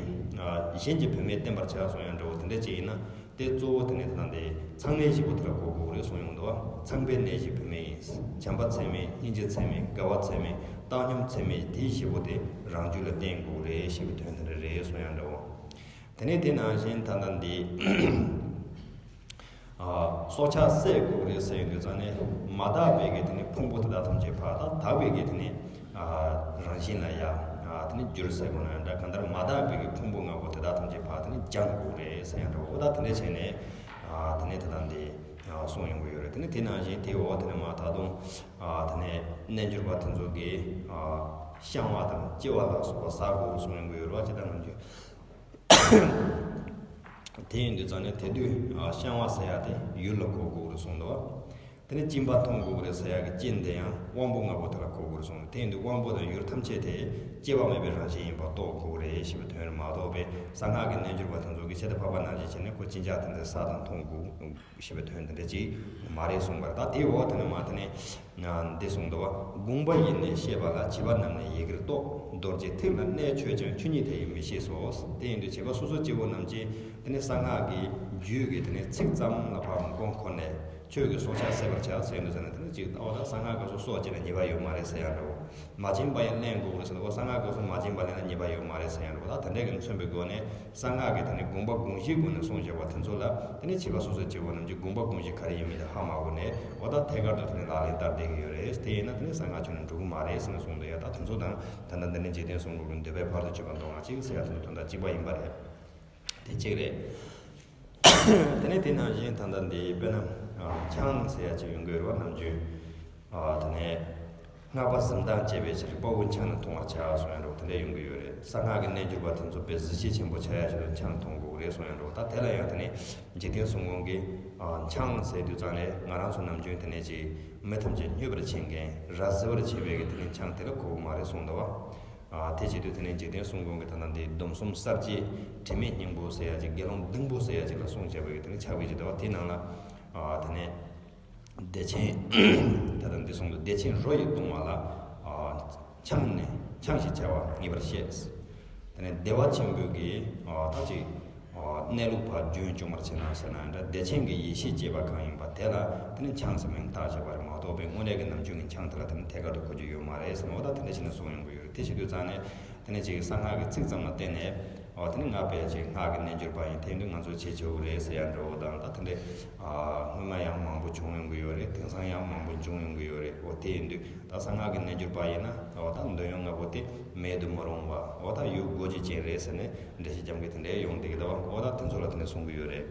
གཞན་གྱི་བུད་མེད་བསྟེན་པར་བྱ་གསུངས་ཡང་འདྲ་བོ་དེ་འདྲ་ཅིག་ཡིན་ན་དེ་གཙོ་བོ་དེ་ནས་ད་ལྟ་འདི་ཚངས་གནས་བཞི་པོ་དེ་ལ་གོ་དགོས་རེད་གསུངས་ཡོང་འདུག་ཚངས་པའི་གནས་བཞི་བུད་མེད་ཡིན། བྱམས་པ་ཚད་མེད། སྙིང་རྗེ་ཚད་མེད། དགའ་བ་ཚད་མེད། བཏང་སྙོམས་ཚད་མེད་དེ་བཞི་པོ་དེ་རང་རྒྱུད་ལ་བསྟེན་དགོས་རེད་ཞེས་པའི་དོན་དེ་འདྲ་རེད་གསུངས་ཡང་འདྲ་བོ། དེ་ནས་དེ་ནང་བཞིན་ད་ལྟ་འདི། སྲོག་ཆགས་བསད་དགོས་རེད་ཟེར་ཡོང་དུས་ཙང་ནས་མ་དག་པའི་གི་དེ་ནི་ཕུང་པོ་དེ་དག་ཐམས་ཅད་ཕར་དང་དག་པའི་གི་དེ་ནི་རང་བཞིན་ལ་ཡ་དེ་ནི་འགྱུར་ཟེར་དགོས་ན་འདྲ། གང་ལྟར་མ་དག་པའི་གི་ཕུང་པོ་ལྔ་པོ་དེ་དག་ཐམས་ཅད་ཕར་དེ་ནི་སྦྱང་དགོས་རེད་ཟེར་ཡང་འདྲ་བོ་ད་དེ་འདྲ་བྱས་ནས་དེ་ནི་དེ་དག་འདི་གསུངས་ཡོང་གི་ཡོད་རེད། དེ་ནི་དེ་ནང་བཞིན་དེའི་འོག་དེ་ནི་མ་ད་དུང་དེ་ནི་རྣལ་འབྱོར་པ་དེ་ཚོ་གི་བཤང་བ་དང་གཅི་བ་ལ་སོགས་པ་ཟ་དགོས་གསུངས་ཡོང་གི་ཡོད་རེད་བ། ཇི་ལྟར་ནམ་རྒྱུན། དེ་ཡིན་དུས་ཙང་ནས་དེ་དུས་བཤང་བ་ཟེར་ཡ་དེ་ཡུལ་ལ་གོ་དགོས་རེད་གསུངས་འདུག་དེ་ནས་སྦྱིན་པ་མཐོང་དགོས་རེད་ཟེར་ཡ་གི་སྦྱིན་དེ་ཡང་དབང་པོ་ལྔ་པོ་དེ་ལ་གོ་དགོས་རེད་གསུངས། དེ་ཡིན་དུས་དབང་པོ་དང་ཡུལ་ཐམས་ཅད་དེ་སྐྱེ་བ་མེད་པའི་རང་བཞིན་ཡིན་པ་རྟོགས་དགོས་རེད་ཞེས་པའི་དོན་རེད་མ་གཏོགས་པའི་གསང་སྔགས་ཀྱི་རྣལ་འབྱོར་པ་དེ་ཚོ་གི་ཆེད་དུ་འཕགས་པ་རྣམས་ཀྱི་ཆེད་ནས་ཁོ་སྦྱིན་བྱ་དེ་འདྲ་ཟ་དང་འཐུང་དགོས། ཞེས་པའི་དོན་དེ་འདྲ་ཅིག་མ་རེད་གསུངས་པར། ད་དེའི་འོག་དེ་ནས་མ་དེ་ནས་འདི་གསུངས་འདུག་བ། དགོངས་པ་ཡེ་ནས་ཤེས་པ་ལ་བྱིས་པ་རྣམས་ནི་ཡི་གེར་རྟོགས། རྡོ་རྗེ་ཐིག་ལ་གནས་ཆོས་ཀྱང་ཆོས་ཉིད་དེ་ཡིས་མི་ཤེས་སོ། དེ་ཡིན་དུས་བྱིས་པ་སོ་སོ་སྐྱེ་བོ་རྣམས་ཀྱིས་དེ་ནས་གསང་སྔགས་ཀྱི་རྒྱུད་ཀྱི་དེ་ནས་ཚིག་ཙམ་ལ་ཕར་མགོ་འཁོར་ནས་ཆོས་ཀྱི་སྲོག་ཆགས་བསད་པར་བྱ་ཟེར་འདུག་ཟེར་ན་དེ་ནས་ཅིག་ལྟ་བ་ད་གསང་སྔགས་ཀྱི་སོ་སོ་སྐྱེ་ལ་ཉེས་པ་ཡོད་མ་རེད་ཟེར་ཡང་འདྲ་བོ། མ་བྱིན་པ་ཡང་ལེན་དགོས་རེད་ཟེར་ན་འོ་གསང་སྔགས་སྐབས་སུ་མ་བྱིན་པ་ལེན་ན་ཉེས་པ་ཡོད་མ་རེད་ཟེར་ཡང་འགྲོ། ད་དེ་འདྲ་གི་མཚོན་པའི་སྒོ་ནས་གསང་སྔགས་ཀྱི་དེ་ནི་དགོངས་པ་དགོངས་གཞིའི་སྒོ་ནས་གསུངས་བཞག་པ་དེ་ཚོ་ལ་དེ་ནི་བྱིས་པ་སོ་སོའི་སྐྱེ་བོ་རྣམས་ཀྱི་དགོངས་པ་དགོངས་གཞི་ག་རེ་ཡིན་མིན་དེ་ཧ་མ་གོ་ནས་འོ་ད་ཐད་ཀར་དུ་དེ་ནི་ལག་ལེན་བསྟར་བསྡད་ཀྱི་ཡོད་རེད། དེ་ཡིན་ན་དེ་ནི་གསང་སྔགས་ཆོས་ནི་འགྲོ་གི་མ་རེད་ཟེར་ནས་གསུངས་འདུག་ཡ། ད་དེ་ཚོ་དང་ད་ལྟ་འདི་ནི་འཇིག་རྟེན་གསུམ་མགོན་གྱི་འདོད་པས་ཕར་དུ་གཅོད་པ་མདོ་སྔགས་གཅིག་ཟེར་ཡ་དེ་ཚོ་དོན་དག་གཅིག་པ་ཡིན་པ་རེད། དེ་གཅིག་རེད། དེ་ནས་དེ་ནང་བཞིན་ད་ལྟ་འདི་དཔེར་ན་ཆང་ཟེར་ཡ་ཅིག་ཡོང་གི་ཡོད་རེད་བ། ནམ་རྒྱུན་དེ་ནས་སྔགས་པ་གཟིམས་དང་བཅས་པའི་ཕྱིར་དཔའ་བོས་ཆང་ནི་འཐུང་བར་བྱ་གསུང་ཡ་འདྲ་བོ་དེ་འདྲ་ཡོང་གི་ཡོད་རེད། གསང་སྔགས་ཀྱི་རྣལ་འབྱོར་པ་དེ་ཚོ་དཔེ་གཟི་བརྗིད་ཆེན་པོ་ཆགས་ཡ་ཅིག་ལ་ཆང་འཐུང་དགོས་རེད་གསུང་ཡ་འདྲ་བོ། ད་དེ་ལ་ཡང་དེ་ནས་འཇིག་རྟེན་གསུམ་མགོན་གྱིས་ཆང་ཟེར་དུས་ཙང་ནས་ང་རང་ཚོ་ནམ་རྒྱུན་དེ་ནས་ཅིག་མི་ཐམས་ཅད་མྱོས་པར་བྱེད་མཁན་ར་བཟི་བར་བྱེད་པའི་གི་དེ་ནས་ཆང་དེ་ལ་གོ་གི་མ་རེད་གསུངས་འདུག་བ། ཨ་དེ་བྱེད་དུས་དེ་ནས་འཇིག་རྟེན་གསུམ་མགོན་གྱི་ད་ལྟ་འདི་སྡོམ་གསུམ་གསར་བརྗེ་དྲི་མེད་སྙིང་པོ་ཟེར་ཡ་ཅིག་དགེ་སློང་བདུན་པོ་ཟེར་ཡ་ཅིག་ལ་གསུངས་བྱས་པའི་གི་དེ་ནས་ཕྱག་དཔེ་ཅིག་འདུག་བ། དེའི་ནང་ལ་ཨ་དེ་ནས་བདེ་ཆེན་ད་ལྟ་འདི་གསུངས་འདུག་བདེ་ཆེན་རོ་ཡིས་བཏུང་བ་ལ་ཨ་ཆང་ནི་ཆང་ཞེས་བྱ་བ་ངེས་པར་བཤད། དེ་ནས་བདེ་བ་ཆེན་པོའི་གི་ཨ་ད་ཅིག་གནས་ལུགས་ཕར་རྒྱུན་སྐྱོང་བར་བྱེད་ན་ཟེར་ན་འདྲ། བདེ་ཆེན་གྱི་ཡེ་ཤེས་སྐྱེས་པ་གང་ཡིན་པ་དེ་ལ་དེ་ནི་ཆང་ཟེར་མིང་བཏགས་བྱས་པ་རེད་མ་གཏོགས་པའི་དངོས་གནས་ཀྱི་ནམ་རྒྱུན་གྱི་ཆང་དེ་ལ་དེ་ནི་ཐད་ཀར་དུ་གོ་རྒྱུ་ཡོད་མ་རེད་ཟེར་ན་འོ་ད་དེ་འདྲ་བྱས་ནས་གསུངས་ཡོང་གི་ཡོད་རེད། དེ་བྱེད་དུས་ཙང་ནས་དེ་ནི་ཅིག་གསང་སྔགས་ཀྱི་ཚིག་ཙམ་ལ་བརྟེན་ནས་འོ་དེ་ནི་སྔགས་པས་ཅིག་སྔགས་ཀྱི་རྣལ་འབྱོར་པ་ཡིན། དེ་ཡིན་དུས་ང་ཚོ་བྱེད་ཆོག་གི་རེད་ཟེར་ཡ་འདྲ་བོ་དང་ད་དེ་འདྲའི་སྔོན་མ་ཡང་མང་པོ་བྱུང་ཡོང་གི་ཡོད་རེད། དེང་སང་ཡང་མང་པོ་འབྱུང་ཡོང་གི་ཡོད་རེད། འོ་དེ་ཡིན་དུས་ད་གསང་སྔགས་ཀྱི་རྣལ་འབྱོར་པ་ཡིན་ན་འོ་ད་འདོད་ཡོན་ལྔ་པོ་དེ་མེད་དུ་མི་རུང་བ་འོ་ད་ཡོད་དགོས་རྒྱུ་ཅན་རེད་ཟེར་ནས་འགྲེལ་བཤད་རྒྱབ་མཁན་དེ་འདྲ་ཡོང་བསྡད་ཀྱི་འདུག་འོ་ད་དེ་ཚོ་ལ་དེ་ནས་གསུང་གི་ཡོད་རེད།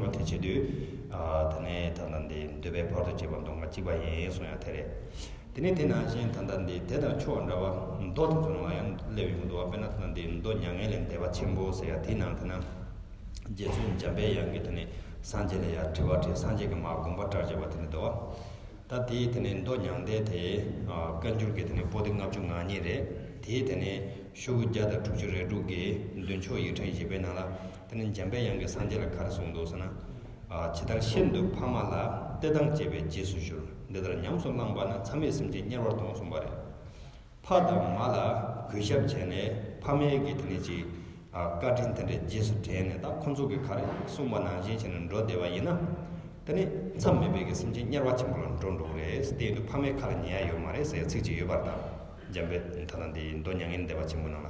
འོ་དེ་བྱེད་དུས་ཨ་དེ་ནས་ད་ལྟ་འདི་འདོད་པས་ཕར་དུ་གཅོད་པ་མདོ་སྔགས་གཅིག་པ་ཡིན་གསུང་ཡ་དེ་རེད། དེ་ནས་དེ་ནང་བཞིན་ད་ལྟ་འདི་དེ་དང་ཕྱོགས་འདྲ་བ་མདོ་དེ་ཚོ་ནང་ལ་ཡང་སླེབས་ཡོང་གི་འདུག་དཔེར་ན་ད་ལྟ་འདི་མདོ་མྱ་ངན་ལས་འདས་པ་ཆེན་པོ་ཟེར་ཡ་དེའི་ནང་དེ་ན་རྗེ་བཙུན་འཇམ་པའི་དབྱངས་ཀྱིས་དེ་ནས་སངས་རྒྱས་ལ་ཡ་དྲི་བ་དྲིས། སངས་རྒྱས་ཀྱིས་མར་དགོངས་པ་བཀྲལ་བྱས་པ་དེ་ནས་འདུག་ད་ ད་དེའི་དེ་ནས་མདོ་མྱང་འདས་དེ་བཀའ་འགྱུར་གྱི་དེ་ནས་པོ་ཏི་ལྔ་བཅུ་ང་གཉིས་རེད། དེའི་དེ་ནས་ཤོག་གུ་བརྒྱ་དང་དྲུག་ཅུ་རེ་དྲུག་གི་མདུན་ཕྱོགས་ཡིག་ཕྲེང་བཞི་པའི་ནང་ལ་དེ་ནས་འཇམ་པའི་དབྱངས་ཀྱིས་སངས་རྒྱས་ལ་ག་རེ་གསུངས་འདུག་ཟེར་ན། ཇི་ལྟར་ཤིན་ཏུ་ཕ་མ་ལ། གཏེར་དང་བཅས་པའི་རྗེས་སུ་ཞུར། འདི་ལྟར་ཉམས་སུ་བླངས་པ་ན། མཚམས་མེད་སེམས་ཅན་དམྱལ་བར་ལྟུང་། གསུངས་པ་རེད། ཕ་དང་མ་ལ་གུས་ཞབས་བྱས་ནས་ཕ་མའི་གི་དེ་ནས་ཅིག་ཨ། བཀའ་དྲིན་དེ་འདྲའི་རྗེས་སུ་དྲན་ནས། ད་ཁོང་ཚོ་གིས་ག་རེ་གསུངས་པ་ནང་བཞིན་བྱས་ནས་འགྲོ་བསྡད་པ་ཡིན་ན། དེ་ནི་མཚམས་མེད་པའི་གི་སེམས་ཅན་དམྱལ་བ་ཆེན་པོ་ལ་འགྲོ་འགྲོ་གི་རེད། དེ་ཡིན་དུས་ཕ་མའི་ཁ་ལ་ཉན་ཡ་ཡོད་མ་རེད་ཟེར་ཡ་ཚིག་ཅིག་ཡོད་པ་རེད། ད་འཇམ་པའི་ད་ལྟ་འདི་མདོ་མྱ་ངན་འདས་པ་ཆེན་པོ་ནང་ལ།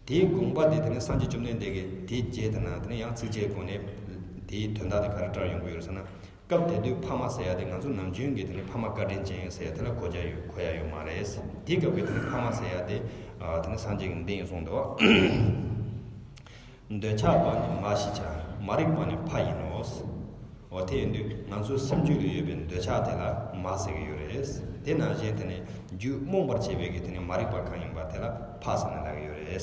དེའི་དགོངས་པ་དེ་དེ་ནི་སངས་རྒྱས་བཅོམ་ལྡན་འདས་ཀྱིས་དེའི་རྗེས་དེ་ན་དེ་ནི་ཡང་ཚིགས་བཅད་སྒོ་ནས་དེའི་དོན་དག་དེ་ག་རེ་བཀྲལ་ཡོང་གི་ཡོད་ཟེར་ན། སྐབས་དེ་དུས་ཕ་མ་ཟེར་ཡ་དེ་ང་ཚོ་ནམ་རྒྱུན་གྱི་དེ་ནི་ཕ་མ་བཀའ་དྲིན་ཅན་ཟེར་ཡ་དེ་ལ་གོ་རྒྱུ་ཡོད། གོ་ཡ་ཡོད་མ་རེད། དེའི་སྐབས་ཀྱི་དེ་ནི་ཕ་མ་ཟེར་ཡ་དེ་ཨ། དེ་ནི་སངས་རྒྱས་ཀྱི་མདུན་གསུངས་འདུག་འདོད་ཆགས་པ་ནི་མ་ཞེས་བྱ། མ་རིག་པ་ནི་ཕ་ཡིན་ནོ། འོ་དེ་ཡིན་དུས་ང་ཚོའི་སེམས་རྒྱུད་ལ་ཡོད་པའི་འདོད་ཆགས་དེ་ལ་མ་ཟེར་གྱི་ཡོད་རེད། དེ་ནང་བཞིན་དེ་ནི་རྒྱུད་རྨོངས་པར་བྱེད་པའི་གི་དེ་ནི་མ་རིག་པ་གང་ཡིན་པ་དེ་ལ་ཕ་ཟེར་ནས་ལབ་ཀྱི་ཡོད་རེད།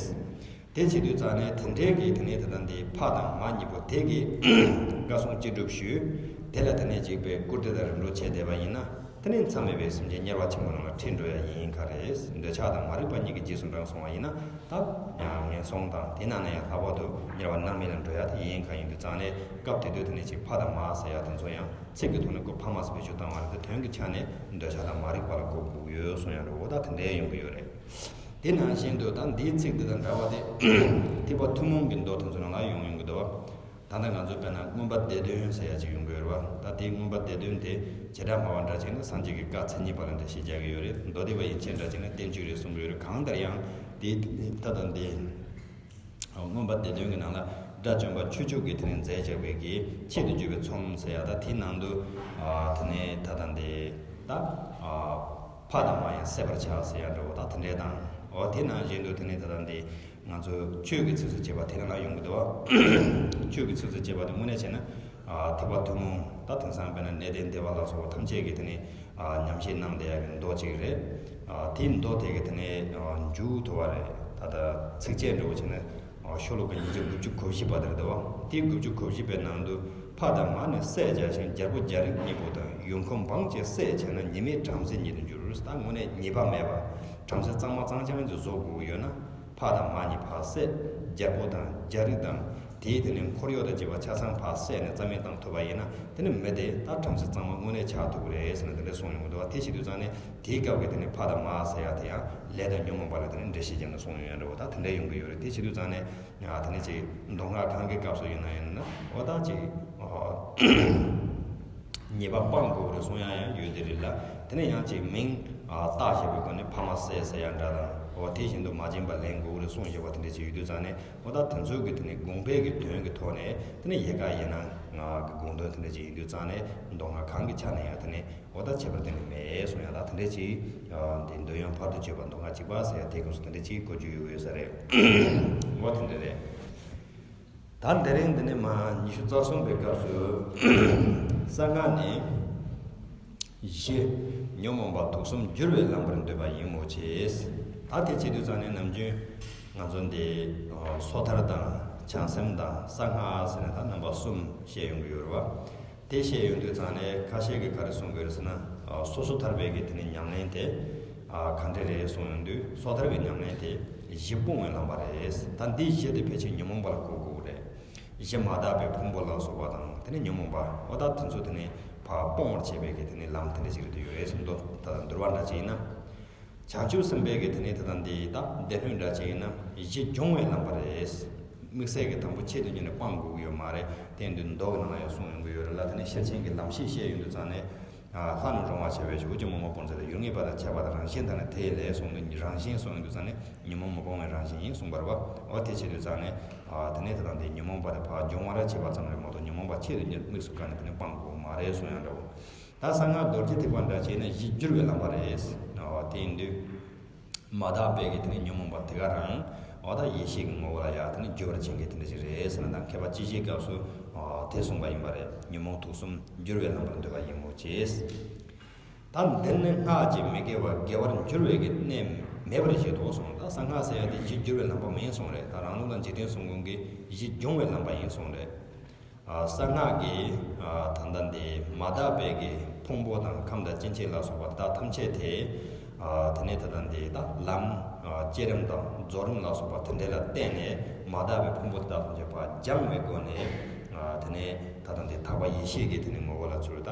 དེ་བྱེད་དུས་ཙང་ནས་དེ་འདྲའི་གི་དེ་ནས་དེ་དང་དེའི་ཕ་དང་མ་གཉིས་པོ་དེ་གི་བཀའ་གསུང་ཅི་སྒྲུབ་ཞུས། དེ་ལ་དེ་ནས་ཅིག་པའི་བཀུར་སྟི་དང་རིམ་གྲོ་བྱས་བསྡད་པ་ཡིན་ན། དེ་ནས་མཚམས་མེད་པའི་སེམས་ཅན་དམྱལ་བ་ཆེན་པོ་ནང་ལ་ཁྲིད་འགྲོ་ཡ་ཡིན་ག་རེད། འདོད་ཆགས་དང་མ་རིག་པ་གཉིས་ཀྱི་རྗེས་སུ་འབྲང་སོང་བ་ཡིན་ན། ད་ཡང་ངན་སོང་དང་དེ་ནང་ནས་ཡང་ལྷག་པར་དུ་དམྱལ་བ་མནར་མེད་ལ་འགྲོ་ཡ་དེ་ཡིན་ག་ཡིན་དུས་ཙང་ནས། སྐབས་དེ་དུས་དེ་ནས་ཅིག་ཕ་དང་མ་ཟེར་ཡ་དེ་ཚོ་ཡང་ཚིག་གི་ཐོག་ནས་ཁོ་ཕ་མ་ཟེར་བེད་སྤྱོད་བཏང་བ་རེད་དེ། དོན་གྱི་ཆ་ནས་འདོད་ཆགས་དང་མ་རིག་པ་ལ་གོ་དགོས་ཡོད་གསུང་ཡ་རེད། འོ་ད་དེ་འདྲའི་ཡོང་གི་ཡོད་རེད། དེ་ནང་བཞིན་དུ་ད་འདིའི་ཚིག་འདི་དང་འདྲ་བ་དེ་ཐེག་པ་ཐུན་མོང་གི་མདོ་དེ་ཚོ་ནང་ལ་ཡོང་ཡོང་གི་འདུག་ད་ལྟ་ང་ཚོ་དཔེར་ན་མངོན་པ་སྡེ་བདུན་ཟེར་ཡ་ཅིག་ཡོང་གི་ཡོད་རེད་བ། ད་དེའི་མངོན་པ་སྡེ་བདུན་དེ་བྱེ་བྲག་སྨྲ་བ་འདྲ་བྱས་ན་སངས་རྒྱས་ཀྱི་བཀའ་མཚན་ཉིད་པ་ལ་འགྲེལ་བཤད་རྒྱག་གི་ཡོད་རེད། མདོ་སྡེ་པ་ཡན་ཆད་འདྲ་བྱས་ན་བསྟན་བཅོས་རེད་གསུང་གི་ཡོད་རེད། གང་ལྟར་ཡང་དེའི་ད་ལྟ་འདི་མངོན་པ་སྡེ་བདུན་གྱི་ནང་ལ་དགྲ་བཅོམ་པ་ཆོས་སྐྱོང་གིས་དེ་ནས་མཛད་བྱ་བའི་གི་ཆེད་དུ་བརྗོད་པའི་ཚོམས་ཟེར་ཡ། ད་དེའི་ནང་དུ་དེ་ནས་ད་ལྟ་འདི་ད། ཕ་དང་མ་ཡང་བསད་པར་བྱ་ཟེར་ཡ་འདྲ་བོ་ད་དེ་འདྲས་དང་། འོ་དེ་ནང་བཞིན་དུ་དེ་ནས་ད་ལྟ་འདི་ང་ཚོ་ཆོས་ཀྱི་ཚིགས་སུ་བཅད་པ་དེ་ལ་ན་ཡོང་གི་འདུག་བ། ཆོས་ཀྱི་ཚིགས་སུ་བཅད་པ་དེ་དངོས་གནས་བྱས་ན་ཐེག་པ་ཐུན་མོང་། ད་དེང་སང་དཔེར་ན་གནས་བརྟན་བདེ་བ་ལ་སོགས་པ་ཐམས་ཅད་ཀྱིས་དེ་ནས་ཉམས་བཞེས་གནང་བསྡད་ཡ་གི་མདོ་གཅིག་རེད། དེའི་མདོ་དེ་གི་དེ་ནས་མཇུག་ཐུབ་པ་རེད། ད་ལྟ་ཚིགས་བཅད་འདྲ་བོ་བྱས་ན། ཤོ་ལོ་ཀ་ཉིས་བརྒྱ་དགུ་བཅུ་གོ་བཞི་པ་དེ་རེད་འདུག་བ། དེའི་དགུ་བཅུ་གོ་བཞི་པའི་ནང་དུ། ཕ་དང་མ་ནི་བསད་བྱ་ཞིང་། རྒྱལ་པོ་རྒྱལ་རིགས་གཉིས་པོ་དང་། ཡུལ་ཁམས་འབངས་བཅས་བསད་བྱས་ན། ཉེས་མེད་བྲམ་ཟེ་ཉིད་དུ་འགྱུར། ད་དངོས་གནས་ཉེས་པ་མེད་པ། བྲམ་ཟེ་གཙང་མ་གཙང་རྐྱང་ཅིག་བཟོ་དགོས་ཀྱི་ཡོད་ན། ཕ་དང་མ་གཉིས་ཕར་བསད། རྒྱལ་པོ་དང་རྒྱལ་རིགས་དང་། དེའི་དེ་ནས་འཁོར་གཡོག་དང་བཅས་པ་ཆ་ཚང་ཕར་བསད་ནས་རྩ་མེད་བཏང་ཐུབ་པ་ཡིན་ན། དེ་ནི་མི་དེ་ད་བྲམ་ཟེ་གཙང་མ་དངོས་གནས་ཆགས་ཐུབ་ཀྱི་རེད་ཟེར་ནས་དེ་འདྲ་གསུངས་ཡོང་གི་འདུག་བ། དེ་བྱེད་དུས་ཙང་ནས་དེའི་སྐབས་ཀྱི་དེ་ནས་ཕ་དང་མ་ཟེར་ཡ་དེ་ཡང་ལས་དང་ཉོན་མོངས་པ་ལ་དེ་ནས་འགྲེལ་བཤད་བརྒྱབ་ནས་གསུངས་ཡོང་ཡ་འདྲ་བོ་ད་དེ་འདྲ་ཡོང་གི་ཡོད་རེད། དེ་བྱེད་དུས་ཙང་ནས་དེ་ནས་ཅིག་མདོ་སྔགས་གང་གི་སྐབས་སུ་ཡིན་ན་ཡིན་ན། འོ་ད་ཅིག་ཉེས་པ་སྤང་དགོས་རེད་གསུང་ཡ་ཡང་ཡོད་དེ་རེད་ལ། དེ་ནས་ཡང་ཅིག་མིང་བཏགས་བཞག་པའི་སྒོ་ནས་ཕ་མ་བསད་ཟེར་ཡ་འདྲ་དང་། འོ་དེ་བཞིན་དུ་མ་བྱིན་པ་ལེན་དགོས་རེད་གསུངས་བཞག་པ་དེ་འདྲ་ཅིག་ཡོད་དུས་ཙང་ནས། འོ་ད་དེ་ཚོའི་གི་དེ་ནས་དགོངས་པའི་གི་དོན་གི་ཐོག་ནས་དེ་ནས་ཡལ་ག་ཡལ་ན་ང་གི་དགོངས་དོན་དེ་འདྲ་ཅིག་ཡིན་དུས་ཙང་ནས་མདོ་སྔགས་གང་གི་ཆ་ནས་ཡང་དེ་ནས་འོ་ད་ཁྱད་པར་གཏན་ནས་མེད་གསུང་ཡ། ད་དེ་འདྲ་ཅིག་འདི་འདོད་ཡོན་བར་དུ་གཅོད་པ་མདོ་སྔགས་གཅིག་པ་ཟེར་ཡ་དེ་སྐབས་སུ་དེ་འདྲ་ཅིག་གོ་རྒྱུ་ཡོད་ས་རེད། འོ་དེ་འདྲ་རེད། ད་དེ་རིང་འདི་ནས་མ་ཉི་ཤུ་རྩ་གསུམ་པའི་སྐབས་སུ་གསང་སྔགས་ནས། གཞི་ཉོན་མོངས་པ་དུག་གསུམ་བསྒྱུར་བའི་ལམ་པར་འདོད་པ་ཡིན་མོད་ཀྱི། ད་དེ་བྱེད་དུས་ཙང་ནས་ནམ་རྒྱུན་ང་ཚོ་འདི་སོ་ཐར་དང་བྱང་སེམས་དང་གསང་སྔགས་ཟེར་ནས་ད་རྣམ་པ་གསུམ་བཤད་ཡོང་གི་ཡོད་རེད་བ། དེ་བཤད་ཡོང་དུས་ཙང་ནས་ཁ་ཤས་ཀྱིས་ག་རེ་གསུང་གི་ཡོད་རེད་ཟེར་ན། སོ་སོ་ཐར་པའི་གི་དེ་ནས་ཉམས་ལེན་དེ་ག་འདྲ་རེད་གསུང་ཡོང་དུས། སོ་ཐར་གྱི་ཉམས་ལེན་དེ་གཞི་སྤོང་བའི་ལམ་པ་རེད། ད་འདི་གཞི་དེ་ཕལ་ཆེར་ཉོན་མོངས་པ་ལ་གོ་དགོས་རེད། གཞི་མ་དག་པའི་ཕུང་པོ་ལ་སོགས་པ་དང་དེ་ནས་ཉོན་མོངས་པ། འོ་ད་དེ་ཚོ་དེ་ནས་ཕར་སྤོང་བར་བྱེད་པའི་གི་དེ་ནས་ལམ་དེ་འདྲ་ཞིག་རེད་འདུག་ཡོད་རེད་གསུངས་འདུག་ད་ལྟ་འདུལ་བ་འདྲ་ཅིག་ཡིན་ན། བྱང་ཆུབ་སེམས་དཔའི་གི་དེ་ནས་ད་ལྟ་འདི་ད་སྡེ་སྣོད་འདྲ་ཅིག་ཡིན་ན་གཞི་སྦྱོང་བའི་ལམ་པ་རེད། དམིགས་བསལ་གྱི་དང་པོ་ཆེད་དུ་གཉེར་ནས་སྤང་དགོས་ཀྱི་ཡོད་མ་རེད། དེ་འདི་མདོ་གི་ནང་ལ་ཡང་གསུངས་ཡོང་གི་ཡོད་རེད་ལ། དེ་ནས་ཤེར་ཕྱིན་གྱི་ལམ་ཤེས་བཤད་ཡོང་དུས་ཙང་ནས། ལྷ་རྣམས་རུང་བར་བྱ་བའི་ཕྱིར། འུ་ཅག་མི་རྨོངས་སྤོང་ཚུལ་ལ། ཡུལ་ངེས་པ་དང་ཁྱད་པར་དང་། རང་བཞིན་དང་ནི་དེ་ཡི་ལས་གསུངས་ནས། རང་བཞིན་གསུངས་ཡོང་དུས་ཙང་ནས་ཉོན་མོངས་མི་སྤོང་བའི་རང་བཞིན་ཡིན་གསུངས་པ་རེད་བ། འོ་དེ་བྱེད་དུས་ཙང་ནས་དེ་ནས་ད་ལྟ་འདི་ཉོན་མོངས་པ་དེ་ཕར་སྦྱོང་བར་བྱེད་པ་ཙམ་རེད་མ་གཏོགས་ཉོན་མོངས་པ་ཆེད་དུ་དམིགས་སུ་བཀར་ནས་དེ་ནས་སྤང་དགོས་མ་རེད་གསུངས་ཡང་འདྲ་བོ། ད་གསང་སྔགས་རྡོ་རྗེ་ཐེག་པ་འདྲ་བྱས་ན་གཞི་བསྒྱུར་བའི་ལམ་པ་རེད། འོ་དེ་ཡིན་དུས། མ་དག་པའི་གི་དེ་ནས་ཉོན་མོངས་པ་དེ་ག་རང་འོ་ད་ཡེ་ཤེས་ཀྱི་ངོ་བོ་ལ་ཡ་དེ་ནས་བསྒྱུར་བར་བྱེད་མཁན་དེ་འདྲ་ཞིག་རེད་ཟེར་ན། ད་མཁས་པ་སྤྱི་བཤད་སྐབས་སུ་དེ་གསུངས་པ་ཡིན་པ་རེད། ཉོན་མོངས་དུག་གསུམ་བསྒྱུར་བའི་ལམ་པར་འདོད་པ་ཡིན་མོད་ཀྱི། ད་འདིར་ནི་སྔགས་ཀྱིས་མི་དགེ་བ་དགེ་བར་འགྱུར་བའི་གི་གནད་མེད་པར་བཞེད་དོ་གསུངས། ད་གསང་སྔགས་ཟེར་ཡ་དེ་གཞི་བསྒྱུར་བའི་ལམ་པ་མིན་གསུངས་རེད། ད་རང་ལུགས་ལ་འཇིག་རྟེན་གསུམ་མགོན་གྱི་གཞི་སྦྱོང་བའི་ལམ་པ་ཡིན་གསུངས་རེད། གསང་སྔགས་ཀྱི་ད་ལྟ་འདི་མ་དག་པའི་གི་ཕུང་པོ་དང་ཁམས་དང་སྐྱེ་མཆེད་ལ་སོགས་པ་དག་ཐམས་ཅད་དེ། དེ་ནས་ད་ལྟ་འདི་ད་ལམ་བསྐྱེད་རིམ་དང་རྫོགས་རིམ་ལ་སོགས་པ་དེ་འདྲ་ལ་བརྟེན་ནས་མ་དག་པའི་ཕུང་པོ་དག་ཐམས་ཅད་ཕར་སྦྱང་བའི་སྒོ་ནས། དེ་ནས་ད་ལྟ་འདི་དག་པ་ཡེ་ཤེས་ཀྱི་དེ་ནས་ངོ་བོ་ལ་ཚུར་ད་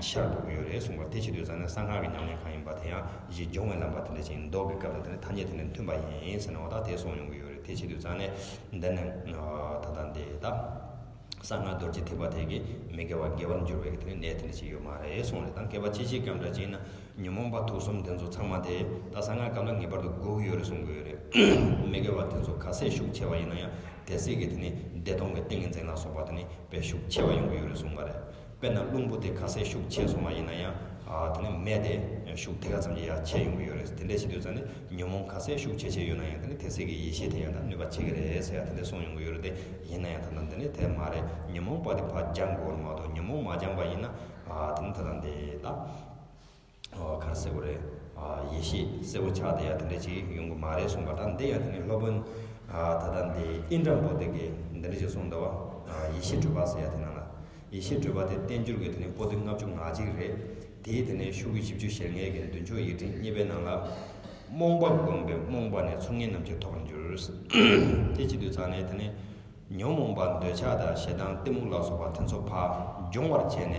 ཤར་འགྲོ་གི་ཡོད་རེད་གསུངས་པ། དེ་བྱེད་དུས་ཙང་ནས་གསང་སྔགས་ཀྱི་ཉམས་ལེན་གང་ཡིན་པ་དེ་ཡང་གཞི་སྦྱོང་བའི་ལམ་པ་དེ་འདྲ་ཅིག་ཡིན་མདོ་གི་སྐབས་ལ་དེ་ནས་ཐ་སྙད་དེ་ནས་མཐུན་པ་ཡིན་ཟེར་ནས་འོ་ད་དེ་གསུངས་ཡོང་གི་ཡོད་རེད། དེ་བྱེད་དུས་ཙང་ནས་འདི་ནི་ད་ལྟ་འདི་ད་གསང་སྔགས་རྡོ་རྗེ་ཐེག་པ་དེ་གི་མི་དགེ་བ་དགེ་བར་འགྱུར་བའི་གི་དེ་ནི་གནད་དེ་འདྲ་ཅིག་ཡོད་མ་རེད་གསུངས་རེད། ད་མཁས་པ་ཅི་ཞིག་གམ་འདྲ་ཅིག་ན་ཉོན་མོངས་པ་དུག་གསུམ་དེ་ཚོ་ཚང་མ་དེ་ད་གསང་སྔགས་སྐབས་ལ་ངེས་པར་དུ་དགོས་ཀྱི་ཡོད་རེད་གསུང་གི་ཡོད་རེད། མི་དགེ་བ་དེ་ཚོ་ག་ཚད་ཤུགས་ཆེ་བ་ཡིན་ན་ཡང་དེ་ཚད་ཀྱི་དེ་ནི་བདེ་སྟོང་གི་ཏིང་ངེ་འཛིན་ལ་སོགས་པ་དེ་ནི་དཔེ་ཤུགས་ཆེ་བ་ཡོང་གི་ཡོད་རེད་གསུངས་པ་རེད། དཔེར་ན་རླུང་བུ་དེ་ག་ཚད་ཤུགས་ཆེ་སོང་བ་ཡིན་ན་ཡང་དེ་ནི་མེ་དེ་ཤུགས་དེ་ག་ཙམ་གྱིས་ཡང་ཆེ་ཡོང་གི་ཡོད་རེད། དེ་འདྲ་བྱེད་དུས་ཙང་ནི་ཉོན་མོངས་ག་ཚད་ཤུགས་ཆེ་ཆེ་ཡོད་ན་ཡང་དེ་ནི་དེ་ཚད་ཀྱི་ཡེ་ཤེས་དེ་ཡང་ད་གནོད་པ་བྱེད་ཀྱི་རེད་ཟེར་ཡ་དེ་འདྲ་གསུངས་ཡོང་གི་ཡོད་རེད། དེ་ཡིན་ན་ཡང་ད་ལྟ་འདི་ནི་དེ་མ་རེད། ཉོན་མོངས་པ་དེ་ཕར་སྦྱང་དགོས་རེད་མ་གཏོགས་ཉོན་མོངས་མ་སྦྱངས་པ་ཡིན་ན་དེ་ནི་ད་ལྟ་འདི་ད། ག་རེ་ཟེར་དགོས་རེད། ཡེ་ཤེས་གསལ་པོ་ཆགས་བསྡད་ཡ་དེ་འདྲ་ཅིག་ཡོང་གི་མ་རེད་གསུངས་པ། ད་འདི་ཡང་དེ་ནི་སློབ་དཔོན་ད་ལྟ་འདི་ཨིནྡྲ་བོ་དྷི་གིས་འདི་འདྲ་ཅིག་གསུངས་འདུག་བ། ཡེ་ཤེས་སྤྲུལ་པ་ཟེར་ཡ་དེ་ནང་ལ། ཡེ་ཤེས་སྤྲུལ་པ་དེ་བསྟན་འགྱུར་གྱི་དེ་ནི་པོ་ཏི་ལྔ་བཅུ་ང་གཅིག་རེད། དེའི་དེ་ནི་ཤོག་གུ་བཞི་བཅུ་ཞེ་ལྔའི་གི་མདུན་ཅོག་ཡིག་ཕྲེང་གཉིས་པའི་ནང་ལ། རྨོངས་པ་བསྒོམས་པས་རྨོངས་པ་ནི་ཚུར་ངེས་རྣམས་ཀྱིས་ཐོབ་པར་འགྱུར། དེ་བྱེད་དུས་ཙང་ནས་དེ་ནི། ཉོན་མོངས་པ་འདོད་ཆགས་དང་ཞེ་སྡང་གཏི་མུག་ལ་སོགས་པ་དེ་ཚོ་ཕར་སྦྱོང་བར་བྱས་ནས།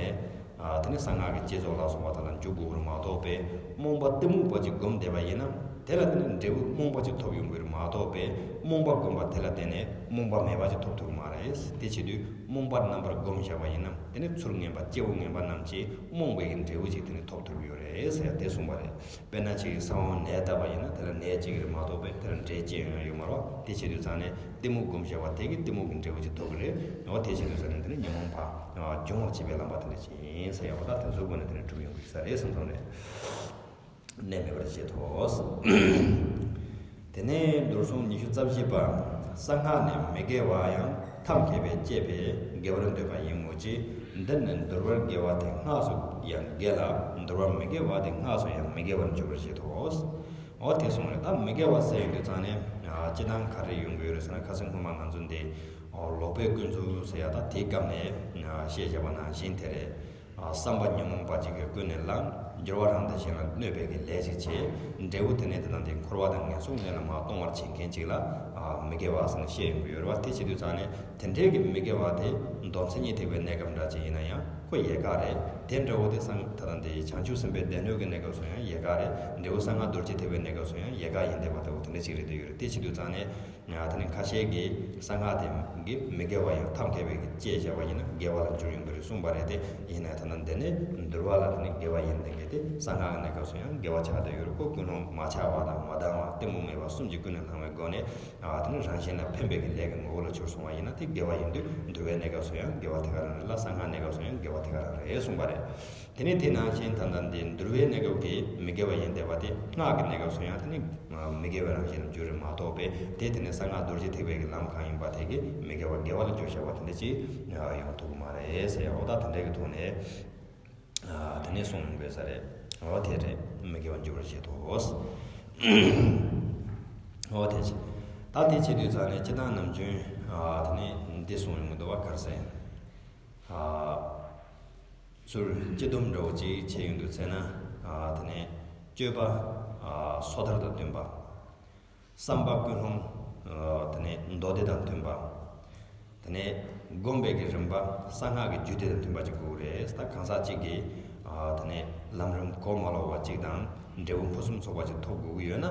དེ་ནི་གསང་སྔགས་ཀྱི་བསྐྱེད་རྫོགས་ལ་སོགས་པ་དག་ལ་འཇུག་དགོས་པར་མ་གཏོགས་པས་རྨོངས་པ་གཏི་མུག་པ་ཅིག་བསྒོམས་བསྡད་པ་ཡིན་ན་དེ་ལ་དེ་ནི་འབྲས་བུ་རྨོངས་པ་ཅིག་ཐོབ་ཡོང་གི་རེད་མ་གཏོགས་པས་རྨོངས་པ་བསྒོམས་པ་དེ་ལ་བརྟེན་ནས་རྨོངས་པ་མེད་པ་ཅིག་ཐོབ་ཐུབ་ཀྱི་མ་རེད། དེ་བྱེད་དུས་རྨོངས་པ་རྣམ་པར་བསྒོམས་བཞག་པ་ཡིན་ན་དེ་ནི་ཚུར་ངན་པ་སྐྱེ་བོ་ངན་པ་རྣམས་ཀྱིས་རྨོངས་པའི་འབྲས་བུ་ཅིག་དེ་ནི་ཐོབ་ཐུབ་ཡོད་རེད་ཟེར་ཡ་དེ་གསུངས་པ་རེད། དཔེར་ན་ཅིག་ས་བོན་ནས་བཏབ་པ་ཡིན་ན་དེ་ལ་ནས་གཅིག་རེད་མ་གཏོགས་པས་དེ་ལ་འབྲས་སྐྱེ་ཡོང་ཡ་ཡོད་མ་རེད་བ། དེ་བྱེད་དུས་ཙང་ནས་གཏི་མུག་བསྒོམས་བཞག་པ་དེ་གིས་གཏི་མུག་གི་འབྲས་བུ་ཅིག་ཐོབ་ཀྱི་རེད། འོ་དེ་བྱེད་དུས་ཙང་ནས་དེ་ནི་ཉོན་མོངས་པ་སྦྱོང་བར་བྱེད་པའི་ལམ་པ་དེ་འདྲ་ཅིག་ཡིན་ཟེར་ཡ་བ། ད་དེ་ཚོའི་སྒོ་ནས་དེ་ནི་གྲུབ་ཡོང་གི་ས་རེད་བསམ་སོང་རེད། གནས་མེད་པར་བྱེད་དོ། དེ་ནས་མདོར་གསུངས་ཉི་ཤུ་རྩ་བཞི་པ། གསང་སྔགས་ནི་མི་དགེ་བ་ཡང་ཐབས་མཁས་པས་སྤྱད་པས་དགེ་བར་འདོད་པ་ཡིན་མོད་ཀྱི། འདི་ནི་འདུལ་བར་དགེ་བ་དེ་སྔགས་སུ་ཡང་དགེ་ལ་འདུལ་བར་མི་དགེ་བ་དེ་སྔགས་སུ་ཡང་མི་དགེ་བར་འགྱུར་བར་བྱེད་དོ། འོ་དེ་གསུངས་རེད། ད་མི་དགེ་བ་ཟེར་ཡོང་དུས་ཙང་ནས་སྤྱི་བཏང་ག་རེ་ཡོང་གི་ཡོད་རེད་ཟེར་ན། ཁ་སང་སྔོན་མ་ང་ཚོ་འདི་ལོག་པའི་ཀུན་རྫོབ་ཟེར་ཡ་ད་དེའི་སྐབས་ནས་བཤད་བཞག་པ་ནང་བཞིན་དེ་རེད། བསམ་པ་ཉོན་མོངས་པ་ཅིག་གིས་ཀུན་ནས་བསླངས། འགྱུར་བ་རང་དང་གཞན་ལ་གནོད་པའི་གི་ལས་ཅིག་བྱས། འབྲས་བུ་དེ་ནས་དེ་དང་དེ་འཁོར་བ་དང་ངན་སོང་གནས་ལ་མར་ལྟུང་བར་བྱེད་མཁན་ཅིག་ལ་མི་དགེ་བ་ཟེར་ནས་བཤད་ཡོང་གི་ཡོད་རེད་བ། དེ་བྱེད་དུས་ཙང་ནས་དེ་འདྲའི་གི་མི་དགེ་བ་དེ་མདོ་མཚན་ཉིད་ཐེག་པའི་གནས་སྐབས་འདྲ་ཅིག་ཡིན་ན་ཡང་ཁོ་ཡལ་ག་རེད། དེ་འདྲ་བོ་དེ་སང་ད་ལྟ་འདི་བྱང་ཆུབ་སེམས་དཔའི་སྡེ་སྣོད་ཀྱི་གནས་སྐབས་སུ་ཡང་ཡལ་ག་རེད། འབྲས་བུ་གསང་སྔགས་རྡོ་རྗེ་ཐེག་པའི་གནས་སྐབས་སུ་ཡང་ཡལ་ག་ཡིན་བསྡད་པ་ལྟ་བུ་དེ་འདྲ་ཅིག་རེད་འདོད་ཡོད་རེད། དེ་བྱེད་དུས་ཙང་ནས། ཡང་དེ་ནི་ཁ་ཤས་ཀྱིས་གསང་སྔགས་དེ་གི་མི་དགེ་བ་ཡང་ཐབས་མཁས་པའི་གི་དཔྱད་བཞག་པ་ཡིན་ན་དགེ་བ་ལ་འགྱུར་ཡོང་གི་རེད་གསུངས་པ་རེད་དེ། ཡིན་ནའི་ད་ལྟ་འདི་ནི་འདུལ་བ་ལ་དེ་ནི་དགེ་བ་ཡིན་བསྟན་གི་དེ་གསང་སྔགས་ཀྱི་གནས་སྐབས་སུ་ཡང་དགེ་བ་ཆགས་བསྡད་ཡོད་རེད། ཁོ་ཀུན་སློང་མ་ཆགས་པ་དང་མ་དང་བ་གཏི་མུག་མེད་པ་གསུམ་གྱིས་ཀུན་ནས་བསླངས་པའི་སྒོ་ནས་ཨ་དེ་ནི་རང་གཞན་ལ་ཕན་པའི་གི་ལས་ཀྱི་ངོ་བོ་ལ་གྱུར་སོང་བ་ཡིན་ན་དེ་དགེ་བ་ཡིན་དུས་འདུལ་བའི་གནས་སྐབས་སུ་ཡང་དགེ་བ་དེ་ག་རང་རེད་ལ་གསང་སྔགས་གནས་སྐབས་སུ་ཡང་དགེ་བ་དེ་ག་རང་རེད་གསུངས་པ་རེད། དེ་ནས་དེ་ནང་བཞིན་ད་ལྟ་འདི་འདུལ་བའི་གནས་སྐབས་ཀྱི་མི་དགེ་བ་ཡིན་བསྡད་པ་དེ་སྔགས་ཀྱི་གནས་སྐབས་སུ་ཡང་དེ་ནི་མི་དགེ་བའི་རང་བཞིན་ལ་འགྱུར་རེད་མ་གཏོགས་པས་དེ་དེ་ནི་གསང་སྔགས་རྡོ་རྗེ་ཐེག་པའི་གི་ལམ་གང་ཡིན་པ་དེ་གི་མི་དགེ་བ་དགེ་བ་ལ་འགྱུར་བཞག་པ་དེ་འདྲ་ཅིག་ཡོང་ཐུབ་ཀྱི་མ་རེད་ཟེར་ཡ། འོ་ད་དེ་འདྲའི་གི་ཐོག་ནས་དེ་ནས་གསུངས་དགོས་ས་རེད། འོ་དེ་རེད། མི་དགེ་བ་འགྱུར་བར་བྱེད་དོ། འོ་དེ་བྱེད། ད་དེ་བྱེད་དུས་ཙང་ནས་སྤྱི་བཏང་ནམ་རྒྱུན་དེ་ནས་འདི་གསུངས་ཡོང་གི་འདུག་བ། ག་རེ་ཟེར། ཚུར་སྤྱི་སྡོམ་འདྲ་བོ་ཅིག་བྱས་ཡོང་དུས་ཚེ་ན། དེ་ནས་སྤྱོད་པ་སོ་ཐར་དང་བསྟུན་པ། བསམ་པ་ཀུན་སློང་། དེ་ནས་མདོ་སྡེ་དང་མཐུན་པ། དེ་ནས་སྒོམ་པའི་གི་རིམ་པ་གསང་སྔགས་ཀྱི་རྒྱུད་སྡེ་དང་མཐུན་པ་ཅིག་དགོས་ཀྱི་རེད། ད་གང་ཟག་ཅིག་གིས་དེ་ནས་ལམ་རིམ་གོ་མ་ལོག་པ་ཅིག་དང་འབྲས་བུ་ཕུན་སུམ་ཚོགས་པ་ཅིག་ཐོབ་དགོས་ཀྱི་ཡོད་ན།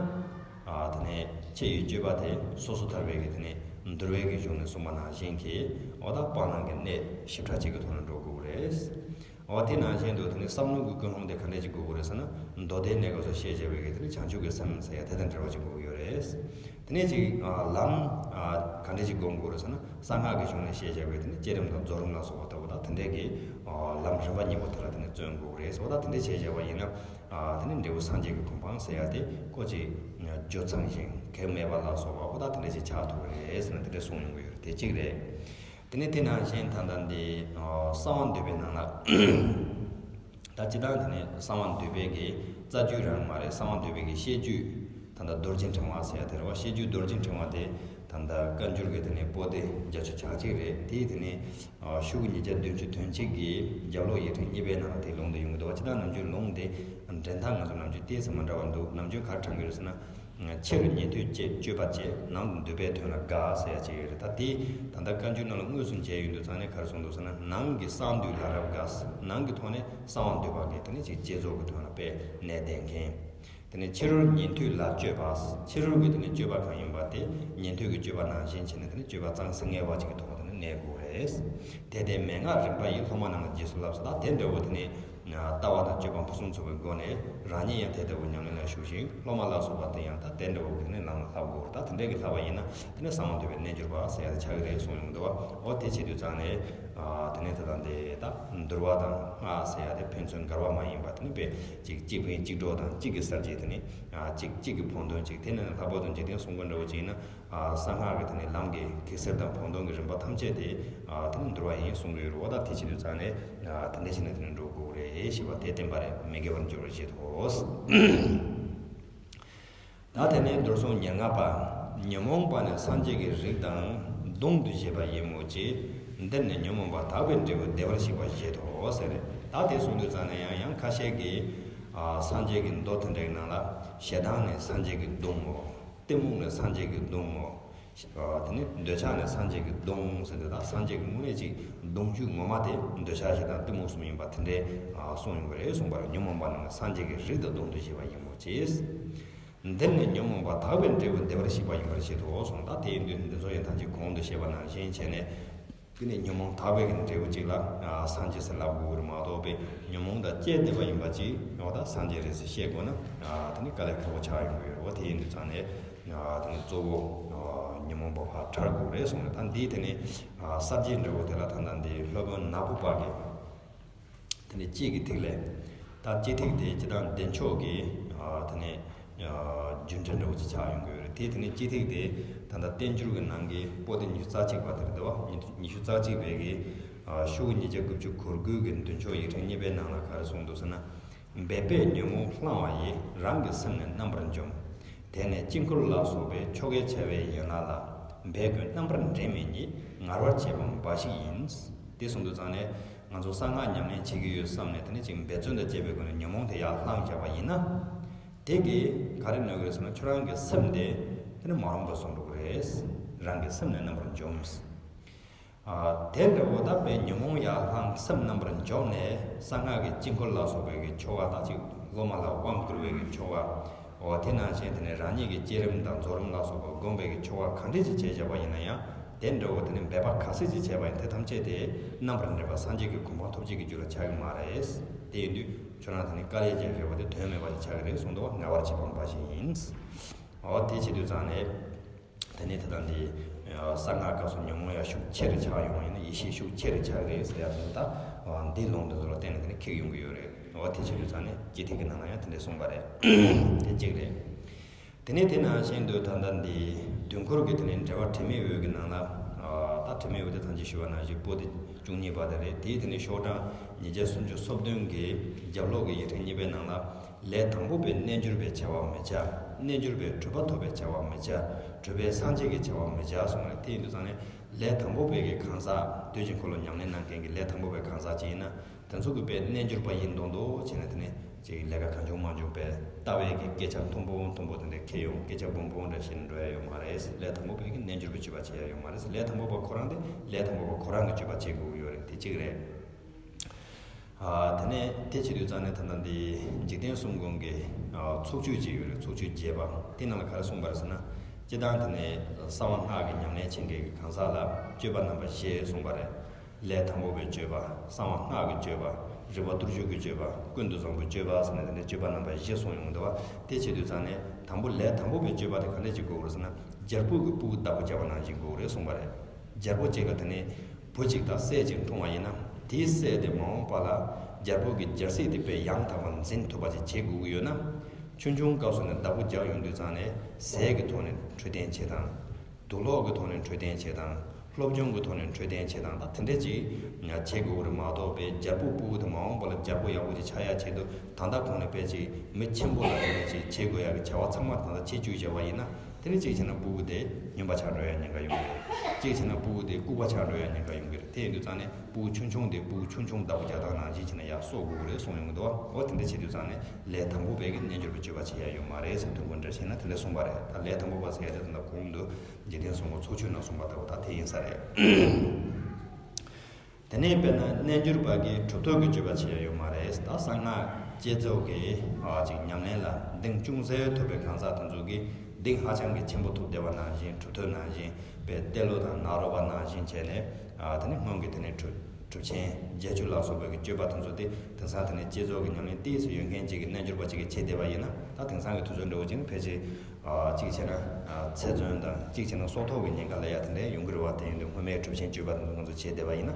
དེ་ནས་ཆེ་བའི་སྤྱོད་པ་དེ་སོ་སོ་ཐར་པའི་གི་དེ་ནས་འདུལ་བའི་གི་གཞུང་ནས་གསུངས་པ་ནང་བཞིན་གྱི་འོ་ད་སྤང་བླང་གི་གནད་ཞིབ་ཕྲ་ཅིག་གི་ཐོག་ནས་འགྲོ་དགོས་ཀྱི་རེད། འོ་དེ་ནང་བཞིན་དུ་དེ་ནས་བསམ་བློ་གི་ཀུན་སློང་དེ་ག་འདྲས་ཅིག་དགོས་ཀྱི་རེད་ཟེར་ན། མདོ་སྡེའི་གནས་སྐབས་སུ་བཤད་བྱ་བའི་གི་དེ་ནས་བྱང་ཆུབ་ཀྱི་སེམས་ཟེར་ཡ་དེ་དང་འབྲེལ་བ་ཅིག་དགོས་ཀྱི་ཡོད་རེད། དེ་ནས་ཅིག་ལམ་ག་འདྲས་ཅིག་སྒོམ་དགོས་རེད་ཟེར་ན། གསང་སྔགས་ཀྱི་གཞུང་ནས་བཤད་བྱ་བའི་དེ་ནས་བསྐྱེད་རིམ་དང་རྫོགས་རིམ་ལ་སོགས་པ་ལྟ་བུ་དང་དེ་འདྲས་ཀྱི་ལམ་རིམ་པ་གཉིས་པོ་དེ་ལ་དེ་ནས་བརྩོན་དགོས་རེད་ཟེར་བ་དང་། དེ་འདྲས་བྱས་བྱ་བ་ཡིན་ན། དེ་ནས་འབྲས་བུ་སངས་རྒྱས་ཀྱི་གོ་འཕང་ཟེར་ཡ་དེ་ཁོ་ཅིག་འགྱོ་ཚང་ཞིང་གེགས་མེད་པ་ལ་སོགས་པ་འོ་ད་དེ་འདྲས་ཅིག་ཆགས་ཐུབ་ཀྱི་རེད་ཟེར་ན་དེ་འདྲས་གསུངས་ཡོང་གི་ཡོད་རེད། དེ་གཅིག་རེད། དེ་ནས་དེ་ནང་བཞིན་ད་ལྟ་འདི་གསང་བ་འདུས་པའི་ནང་ལ། ད་སྤྱིར་བཏང་དེ་ནས་གསང་བ་འདུས་པའི་གི་རྩ་རྒྱུད་རང་མ་རེད། གསང་བ་འདུས་པའི་གི་བཤད་རྒྱུད་ད་ལྟ་རྡོ་རྗེ་འཕྲེང་བ་ཟེར་ཡ་དེ་རེད་བ། བཤད་རྒྱུད་རྡོ་རྗེ་འཕྲེང་བ་དེ་ ད་ལྟ་བཀའ་འགྱུར་གྱི་དེ་ནས་པོ་ཏི་བརྒྱད་ཅུ་གྱ་གཅིག་རེད། དེའི་དེ་ནས་ཤོག་གུ་ཉིས་བརྒྱ་བདུན་ཅུ་དོན་གཅིག་གི་རྒྱབ་ལོགས་ཡིག་ཕྲེང་གཉིས་པའི་ནང་ལ་དེ་ལུང་དེ་ཡོང་གི་འདུག་བ། ཇི་ལྟར་ནམ་རྒྱུན་ལུང་དེ་འདྲེན་སྟངས་ང་ཚོ་ནམ་རྒྱུན་ཏོག་ཙམ་མ་འདྲ་བ་འདུག་ནམ་རྒྱུན་ག་རེ་དྲངས་ཀྱི་ཡོད་ཟེར་ན། ཕྱི་རུ་ཉན་ཐོས་བཅས་སྤྱོད་པ་བཅས། ནང་དུ་འདུས་པའི་དོན་ལ་དགའ་ཟེར་ཡ་ཅིག་ཡོད་རེད། ད་དེ་ད་ལྟ་བཀའ་འགྱུར་ནང་ལ་དངོས་སུ་མཇལ་ཡོང་དུས་ཙང་ནས་ག་རེ་གསུངས་འདུག་ཟེར་ན། ནང་གི་གསང་འདུས་ལ་རབ་དགའ། ནང་གི་ཐོག་ནས་གསང་བ་འདུས་པ་གི་དེ་ནས་ཅིག་བསྐྱེད་རྫོགས་ཀྱི་དོན་ལ་དཔེ་གནད་ལྡན་མཁན། དེ་ནས་ཕྱི་རོལ་ཉན་ཐོས་ལ་སྤྱོད་པ། ཕྱི་རོལ་གྱི་དེ་ནས་སྤྱོད་པ་གང་ཡིན་པ་དེ་ཉན་ཐོས་ཀྱི་སྤྱོད་པ་ནང་བཞིན་བྱས་ནས་དེ་ནས་སྤྱོད་པ་གཙང་སེང་ངེ་བ་ཅིག་གི་ཐོག་དེ་ནས་གནས་དགོས་རེད། དེ་ལྟའི་མན་ངག་རིམ་པ་ཡིས། སློབ་མ་རྣམས་ལ་རྗེས་སུ་བསླབ་ཟེར། ད་དེ་འདྲ་བོ་དེ་ནས་ལྟ་བ་དང་སྤྱོད་པ་ཕུན་སུམ་ཚོགས་པའི་སྒོ་ནས་རང་ཉིད་ཡང་དེ་ལྟ་བུ་ཉམས་ལེན་ལ་ཞུགས་ཤིང་། སློབ་མ་ལ་སོགས་པ་དེ་ཡང་ད་དེ་འདྲ་བོ་དེ་ནས་ལམ་ལ་བསླབ་དགོས་རེད། ད་དེ་འདྲ་གི་བསླབ་པ་ཡིན་ན་དེ་ནས་གསང་བ་འདུས་པའི་རྣལ་འབྱོར་པ་ཟེར་ཡ་དེ་ཆགས་ཀྱི་རེད་གསུངས་ཡོང་འདུག་བ། འོ་དེ་བྱེད་དུས་ཙང་ནས་དེ་ནས་ད་ལྟ་འདི་ད་འདུལ་བ་དང་སྔགས་ཟེར་ཡ་དེ་ཕན་ཚུན་འགལ་བ་མ་ཡིན་པ། དེ་ནི་དཔེ་གཅིག་གཅིག་ཕན་གཅིག་གྲོགས་དང་གཅིག་གི་གསར་བརྗེ། དེ་ནི་གཅིག་གཅིག་གི་ཕན་དོན་གཅིག་དེ་ནི་ལྷག་པར་དུ་འཇིག་རྟེན་གསུམ་མགོན་འདྲ་བོ་གཅིག་ཡིན་ན། གསང་སྔགས་ཀྱི་དེ་ནི་ལམ་གྱི་ཐིག་གསལ་དང་ཕན་དོན་གྱི་རིམ་པ་ཐམས་ཅད་དེ་དེ་ནི་འདུལ་བ་ཡིན་གསུང་གི་ཡོད་རེད་བ། ད་དེ་བྱེད་དུས་ཙང་ནས་དེ་འདྲ་བྱས་ནས་དེ་ནི་འགྲོ་དགོས་རེད་ཞེས་པ་དེ་བསྟན་པ་རེད། མི་དགེ་བར་འགྱུར་བའི་བཞེད་དོ། ད་དེ་ནས་མདོར་གསུངས་ཉེར་ལྔ་པ། ཉོན་མོངས་པ་ནི་སངས་རྒྱས་ཀྱི་རིགས་དང་གདོང་དུ་བྱེད་པ་ཡིན་མོད་ཀྱི། འདིར་ནི་ཉོན་མོངས་པ་དག་པའི་འབྲས་བུ་བདེ་བར་གཤེགས་པ་བཞེད་དོ་ཟེར། ད་དེ་གསུངས་དུས་ཙང་ནས་ཡང་ཡང་ཁ་ཤས་ཀྱིས་སངས་རྒྱས་ཀྱི་མདོ་དེ་འདྲའི་ནང་ལ་ཞེ་སྡང་ནི་སངས་རྒྱས་ཀྱི་གདོང་ངོ་། གཏི་མུག་ནི་སངས་རྒྱས་ཀྱི་གདོང་ངོ་། དེ་ནི་འདོད་ཆགས་ནི་སངས་རྒྱས་ཀྱི་གདོང་ཟེར་དུས་ད་སངས་རྒྱས་ཀྱི་དངོས་གནས་ཅིག་གདོང་རྒྱུད་ངོ་མ་དེ་འདོད་ཆགས་ཞེ་སྡང་གཏི་མུག་གསུམ་ཡིན་པ་དེ་འདྲའི་གསུངས་ཡོང་གི་རེད་གསུངས་པ་རེད། ཉོན་མོངས་པ་ནི་སངས་རྒྱས་ཀྱི་རིགས་དང་གདོང་དུ་བྱེད་པ་ཡིན་མོད་ཀྱི། འདིར་ནི་ཉོན་མོངས་པ་དག་པའི་འབྲས་བུ་བདེ་བར་གཤེགས་པ་ཡིན་པར་བཞེད་དོ་གསུངས། ད་དེ་ཡིན་དུས་འདི་ཚོ་ཡང་ད་ཅི་གོང་དུ་བཤད་པ་ནང་བཞིན་བྱས་ནས། དེ་ནི་ཉོན་མོངས་དག་པའི་གི་འབྲས་བུ་གཅིག་ལ་སངས་རྒྱས་ཟེར་ལབ་དགོས་རེད་མ་གཏོགས་པའི་ཉོན་མོངས་དང་བཅས་བསྡད་པ་ཡིན་པ་ཅིག་ཡོང་ད་སངས་རྒྱས་རེད་ཟེར་བཤད་དགོས་ན་དེ་ནི་དཀའ་ལས་ཁག་པོ་ཆགས་ཡོང་གི་ཡོད་རེད་བ། དེ་ཡིན་དུས་ཙང་ནས་དེ་ནི་གཙོ་བོ་ཉོན་མོངས་པ་ཕར་བྲལ་དགོས་རེད་གསུངས་རེད། ད་འདིའི་དེ་ནི་གསར་བརྗེའི་འབྲས་བུ་དེ་ལ་ད་ལྟ་འདི་སློབ་དཔོན་ནག་པོ་པ་གི་དེ་ནས་དཔྱིད་ཀྱི་ཐིག་ལེ། ད་དཔྱིད་ཐིག་དེ་སྤྱིར་བཏང་བདེ་མཆོག་གི་དེ་ནས་རྒྱུད་འགྲེལ་འདྲ་བོ་ཅིག་ཆགས་ཡོང་གི་ཡོད་རེད། དེ་དེ་ནས་དཔྱིད་ཐིག་དེ་ད་ལྟ་བསྟན་འགྱུར་གྱི་ནང་གི་པོ་ཏི་ཉི་ཤུ་རྩ་གཅིག་པ་དེ་རེད་འདུག་བ། ཉི་ཤུ་རྩ་གཅིག་པའི་གི་ཤོག་གུ་ཉིས་བརྒྱ་དགུ་བཅུ་གོ་དགུ་གི་མདུན་ཅོག་ཡིག་ཕྲེང་གཉིས་པའི་ནང་ལ་ག་རེ་གསུངས་འདུག་ཟེར་ན། འབད་པས་ཉོན་མོངས་བསླང་བ་ཡིས། རང་གི་སེམས་ནི་རྣམ་པར་འཇོམས། དེ་ནས་དཀྱིལ་འཁོར་ལ་སོགས་པའི་ཆོ་གས་བྱ་བའི་ཡན་ལག་ལ། འབད་ཀུན་རྣམ་པར་འདྲེན་མེད་ཉིད། ངལ་བར་བྱེད་པ་འབའ་ཞིག་ཡིན། དེ་གསུངས་དུས་ཙང་ནས་ང་ཚོ་གསང་སྔགས་ཉམས་ལེན་བྱེད་ཀྱི་ཡོད་བསམ་ནས་དེ་ནས་ཅིག་འབད་བརྩོན་དང་བཅས་པའི་སྒོ་ནས་ཉོན་མོངས་དེ་ཡར་བསླངས་བཞག་པ་ཡིན་ན། དེ་གིས་ག་རེ་གནོད་ཀྱི་རེད་ཟེར་ན་ཁྱོད་རང་གི་སེམས་དེ་དེ་ནས་མ་རུངས་པར་བཟོ་འགྲོ་གི་རེད། རང་གི་སེམས་ནི་རྣམ་པར་འཇོམས། དེ་འདྲ་བོ་ད་དཔེ་ཉོན་མོངས་ཡར་བསླངས་སེམས་རྣམ་པར་འཇོམས་ནས་གསང་སྔགས་ཀྱི་དཀྱིལ་འཁོར་ལ་སོགས་པའི་གི་ཆོ་ག་ད་ཅིག་སློབ་མ་ལ་དབང་བསྐུར་བའི་གི་ཆོ་ག་འོ་དེ་ནང་བཞིན་དེ་ནས་རང་ཉིད་ཀྱི་བསྐྱེད་རིམ་དང་རྫོགས་རིམ་ལ་སོགས་པ་བསྒོམ་པའི་གི་ཆོ་ག་ག་འདྲ་ཅིག་བྱས་བཞག་པ་ཡིན་ན་ཡང་དེ་འདྲ་བོ་དེ་ནས་འབད་པ་ག་ཚོད་ཅིག་བྱས་པ་ཡིན་དེ་ཐམས་ཅད་དེ་རྣམ་པར་འདྲེན་པ་སངས་རྒྱས་ཀྱི་གོ་འཕང་ཐོབ་བྱེད་ཀྱི་རྒྱུ་ལ་ཆགས་ཀྱི་མ་རེད། དེ་ཡིན་དུས་ཁྱོད་རང་དེ་ནས་དཀའ་ལས་བརྒྱབ་བཞག་པ་དེ་དོན་མེད་པ་ཅིག་ཆགས་ཀྱི་རེད་གསུངས་འདུག་བ། ངལ་བར་བྱེད་པ་འབའ་ཞིག་ཡིན། འོ་དེ་བྱེད་དུས་ཙང་ནས། དེ་ནས་དེ་དང་དེ། གསང་སྔགས་སྐབས་སུ་ཉོན་མོངས་ཡང་ཤུགས་ཆེ་རུ་ཆགས་ཡོང་བ་ཡིན་ན་ཡེ་ཤེས་ཤུགས་ཆེ་རུ་ཆགས་རེད་ཟེར་ཡ་དེ་ད། འདིའི་ལུང་དེ་ཚོ་ལ་བརྟེན་ནས་དེ་ནས་ཁེགས་ཡོང་གི་ཡོད་རེད། འོ་དེ་བྱེད་དུས་ཙང་ནས་དཔྱིད་ཐིག་གི་ནང་ལ་ཡང་དེ་འདྲས་གསུངས་པ་རེད། དེ་གཅིག་རེད། དེ་ནས་དེ་ནང་བཞིན་དུ་ད་ལྟ་འདི་དུས་འཁོར་གྱི་དེ་ནས་འགྲེལ་པ་དྲི་མེད་འོད་ཀྱི་ནང་ལ། ད་དྲི་མེད་འོད་དེ་ཐམས་ཅད་ཞུ་བ་ནང་བཞིན་པོ་དེ་བཅུ་གཉིས་པ་དེ་རེད། དེའི་དེ་ནས་ཤོག་གྲངས་ཉིས་བརྒྱ་སུམ་ཅུ་སོ་བདུན་གྱི་རྒྱབ་ལོགས་ཀྱི་ཡིག་ཕྲེང་གཉིས་པའི་ནང་ལ། ལས་དང་པོ་པའི་རྣལ་འབྱོར་པའི་བྱ་བ་མི་བྱ། རྣལ་འབྱོར་པའི་གྲུབ་པ་ཐོབ་པའི་བྱ་བ་མི་བྱ། གྲུབ་པའི་སངས་རྒྱས་ཀྱི་བྱ་བ་མི་བྱ་གསུངས་རེད། དེ་ཡིན་དུས་ཙང་ནས་ལས་དང་པོ་པའི་གི་གང་ཟག་དུས་ཀྱི་འཁོར་ལོ་ཉམས་ལེན་གནང་མཁན་གྱི་ལས་དང་པོ་པའི་གང་ཟག་ཅིག་ཡིན་ན་དེ་ཚོ་གི་དཔེ་རྣལ་འབྱོར་པ་ཡིན་མདོག་མདོག་བྱས་ནས་དེ་ནས་ཅིག་ལས་ཀ་གང་བྱུང་མང་བྱུང་དཔེ་ལྟ་བའི་གི་སྐད་ཆ་མཐོན་པོ་མཐོན་པོ་དེ་འདྲ་ཁེལ་ཡོང་། སྐད་ཆ་སྦོམ་སྦོམ་འདྲ་བཤད་ནས་འགྲོ་ཡ་ཡོད་མ་རེད། ལས་དང་པོ་པའི་གི་རྣལ་འབྱོར་པའི་སྤྱོད་པ་བྱེད་ཡ་ཡོད་མ་རེད། ལས་དང་པོ་པ་ཁོ་རང་དེ་ལས་དང་པོ་པ་ཁོ་རང་གི་སྤྱོད་པ་བྱེད་དགོས་ཀྱི་ཡོད་རེད། དེ་གཅིག་རེད། དེ་ནས་དེ་བྱེད་དུས་ཙང་ནས་ད་ལྟ་འདི་འཇིག་རྟེན་གསུམ་མགོན་གྱི་ཚོགས་ཆོས་ཅིག་ཡོད་རེད། ཚོགས་ཆོས་རྒྱས་པ་དེ་ནང་ལ་ག་རེ་གསུངས་པ་རེད་ཟེར་ན། སྤྱིར་བཏང་དེ་ནས་གསང་བ་སྔགས་ཀྱི་ཉམས་ལེན་བྱེད་མཁན་གྱི་གང་ཟག་ལ་སྤྱོད་པ་རྣམ་པ་བཞི་གསུངས་པ་རེད། ལས་དང་པོ་པའི་སྤྱོད་པ། གསང་བ་སྔགས་ཀྱི་སྤྱོད་པ། རིག་པ་སྟོབས་བཅུ་གི་སྤྱོད་པ། ཀུན་ཏུ་བཟང་པོའི་སྤྱོད་པ་ཟེར་ནས་དེ་འདྲའི་སྤྱོད་པ་རྣམ་པ་བཞི་གསུངས་ཡོང་འདུག་བ། དེ་བྱེད་དུས་ཙང་ནས་དང་པོ་ལས་དང་པོ་པའི་སྤྱོད་པ་དེ་ག་འདྲ་ཅིག་དགོས་རེད་ཟེར་ན། རྒྱལ་པོ་གི་སྤུ་གུ་བདག་པོ་རྒྱག་པ་ནང་བཞིན་དགོས་རེད་གསུངས་པ་རེད། རྒྱལ་པོ་གཅིག་ལ་དེ་ནས་བུ་གཅིག་དང་སྲས་གཅིག་འཁྲུངས་པ་ཡིན་ན། དེའི་སྲས་དེ་མ་འོངས་པ་ལ་རྒྱལ་པོ་གི་རྒྱལ་སྲིད་དེ་དཔེ་ཡང་དག་པར་འཛིན་ཐུབ་པ་ཅིག་བྱེད་དགོས་ཀྱི་ཡོད་ན། ཆུང་ཆུང་སྐབས་སུ་ནས་བདག་པོ་རྒྱག་ཡོང་དུས་ཙང་ནས་ཟས་ཀྱི་ཐོག་ནས་འཕྲོད་བསྟེན་བྱེད་སྟངས། དུག་ལོག་གི་ཐོག་ནས་འཕྲོད་བསྟེན་བྱེད་སྟངས། སློབ་སྦྱོང་གི་ཐོག་ནས་འཕྲོད་བསྟེན་བྱེད་སྟངས་དང་དེ་འདྲ་ཅིག་བྱེད་དགོས་རེད་མ་གཏོགས་པའི་རྒྱལ་པོ་སྤུ་གུ་དེ་མ་འོངས་པ་ལ་རྒྱལ་པོ་ཡག་པོ་ཅིག་ཆགས་ཡ་ཆེད་དུ་ད་ལྟ་གོང་ནས་དཔེ་ཅིག་མི་ཆེན་པོ་ལ་དེ་འདྲ་ཅིག་བྱེད་དགོས་ཡ་གི་བྱ་བ་ཚང་མ་ད་ལྟ་བྱེད་བཅུག་བྱས་པ་ཡིན་ན། དེ་ནས་གཅིག་བྱས་ན་སྤུ་གུ་དེ་རྙིང་པ་ཆགས་འགྲོ་ཡ་ཉེན་ཁ་ཡོང་གི་རེད། གཅིག་བྱས་ན་སྤུ་གུ་དེ་ལྐུགས་པ་ཆགས་འགྲོ་ཡ་ཉེན་ཁ་ཡོང་གི་རེད། དེ་ཡིན་དུས་ཙང་ནས་སྤུ་གུ་ཆུང་ཆུང་དེ་སྤུ་གུ་ཆུང་ཆུང་བདག་པོ་རྒྱག་སྟངས་ནང་བཞིན་བྱས་ན་ཡར་གསོ་དགོས་ཀྱི་རེད་གསུངས་ཡོང་གི་འདུག་བ། འོ་དེ་འདྲ་བྱེད་དུས་ཙང་ནས་ལས་དང་པོ་པའི་གི་རྣལ་འབྱོར་པའི་སྤྱོད་པ་བྱེད་ཡ་ཡོད་མ་རེད་ཟེར། དོན་དག་འདྲ་བྱས་ན་དེ་འདྲ་གསུངས་པ་རེད། ད་ལས་དང་པོ་པ་ཟེར་ཡ་དེ་ད་ལྟ་གོང་དུ་འཇིག་རྟེན་གསུམ་པོ་ཚོགས་ཆོས་རྣམས་གསུངས་པ་ལྟ་བུ་ད་དེ་ཡིན་ས་རེད། དེ་ནས་དཔེར་ན་རྣལ་འབྱོར་པ་གིས་གྲུབ་ཐོབ་ཀྱི་སྤྱོད་པ་བྱེད་ཡ་ཡོད་མ་རེད། ད་གསང་སྔགས་བསྐྱེད་རྫོགས་ཀྱི་ཨ་ཅིག་ཉམས་ལེན་ལ་གདེང་ཅུང་ཟད་ཐོབ་པའི་གང་ཟག་དེ་ཚོ་གིས་གདེང་ཧ་ཅང་གི་ཆེན་པོ་ཐོབ་བསྡད་པ་ནང་བཞིན། གྲུབ་ཐོབ་ནང་བཞིན་པའི་ཏེ་ལོ་དང་ནཱ་རོ་པ་ནང་བཞིན་བྱས་ནས་ཨ་དེ་ནས་སྔོན་གྱི་དེ་ནས་གྲུབ་གྲུབ་ཆེན་བརྒྱད་ཅུ་ལ་སོགས་པའི་གི་སྤྱོད་པ་དེ་ཚོ་དེ་དེང་སང་དེ་ནས་བསྐྱེད་རྫོགས་ཀྱི་ཉམས་ལེན་ཏོག་ཙམ་ཡོད་མཁན་ཅིག་གི་རྣལ་འབྱོར་པ་ཅིག་གིས་བྱས་བསྡད་པ་ཡིན་ན། ད་དེང་སང་གི་དུས་ཚོད་འདྲ་བོ་ཅིག་ནི་ཕལ་ཆེར་ཨ་གཅིག་བྱས་ན་ཨ་ཚེ་བཙོན་དང་གཅིག་བྱས་ན་སྲོག་ཐོག་གི་ཉེན་ཁ་ལ་ཡ་དེ་འདྲ་ཡོང་གི་རེད་བ། དེ་ཡིན་དུས་སྔོན་མའི་གྲུབ་ཆེན་སྤྱོད་པ་དེ་ཚོ་ང་ཚོ་བྱས་བསྡད་པ་ཡིན་ན།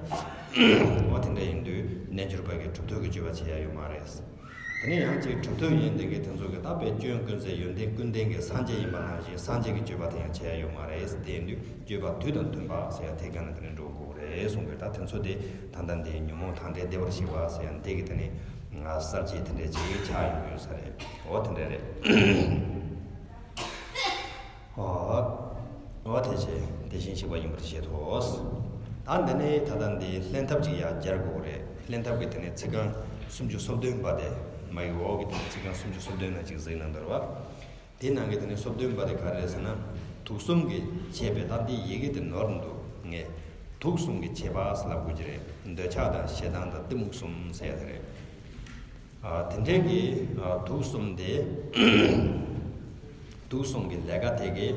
འོ་དེ་འདྲ་ཡིན་དུས་རྣལ་འབྱོར་པ་གིས་གྲུབ་ཐོབ་ཀྱི་སྤྱོད་པ་བྱེད་ཡ་ཡོད་མ་རེད། དེ་ནས་ཡང་གཅིག་གྲུབ་ཐོབ་ཡིན་བསྡད་མཁན་དེ་ཚོ་གིས་ད་དཔེ་སྐྱོན་ཀུན་ཟད་ཡོན་ཏན་ཀུན་ལྡན་གྱི་སངས་རྒྱས་ཡིན་པ་ནང་བཞིན་སངས་རྒྱས་ཀྱི་སྤྱོད་པ་དེ་ཡང་བྱེད་ཡ་ཡོད་མ་རེད། དེ་ཡིན་དུས་སྤྱོད་པ་དུས་དང་མཐུན་པ་ཟེར་ཡ་དེ་ག་ནས་དེ་ནས་འགྲོ་དགོས་རེད་གསུངས་པས། ད་དེ་ཚོ་དེ་ད་ལྟ་འདིའི་ཉོན་མོངས་དང་བྲལ་བདེ་བར་གཤེགས་པ་ཟེར་ཡ་འདི་གི་དེ་ནས་ང་གསར་བརྗེ་དེ་འདྲ་ཅིག་ཆགས་ཡོང་གི་ཡོད་ས་རེད། འོ་དེ་འདྲ་རེད། འོ་འོ་དེ་བྱས་དེ་བཞིན་གཤེགས་པ་ཡིན་པར་བཞེད་དོ། ད་འདི་ནས་ད་ལྟ་འདི་ལྷན་ཐབས་ཅིག་ཡར་སྦྱར་དགོས་རེད། ལྷན་ཐབས་ཀྱི་དེ་ནས་ཚིག་རྐང་སུམ་ཅུ་སོ་བདུན་པ་དེ། མ་ཡི་འོག་གི་དེ་ནས་ཚིག་རྐང་སུམ་ཅུ་སོ་བདུན་ན་ཅིག་གཟིགས་གནང་དོར་བ། དེའི་ནང་གི་དེ་ནས་སོ་བདུན་པ་དེ་ག་རེ་རེད་ཟེར་ན། དུག་གསུམ་གྱིས་བྱས་པའི། ད་འདི་ཡི་གེ་དེ་ནོར་འདུག་ངས། དུག་གསུམ་གྱིས་བྱས་པ་ཟེར་ལབ་དགོས་ཀྱི་རེད། འདོད་ཆགས་དང་ཞེ་སྡང་དང་གཏི་མུག་གསུམ་ཟེར་ཡ་དེ་རེད། ཨ་དེ་འདྲའི་གི་ཨ་དུག་གསུམ་དེ། དུག་གསུམ་གྱི་ལས་ཀ་དེ་གིས་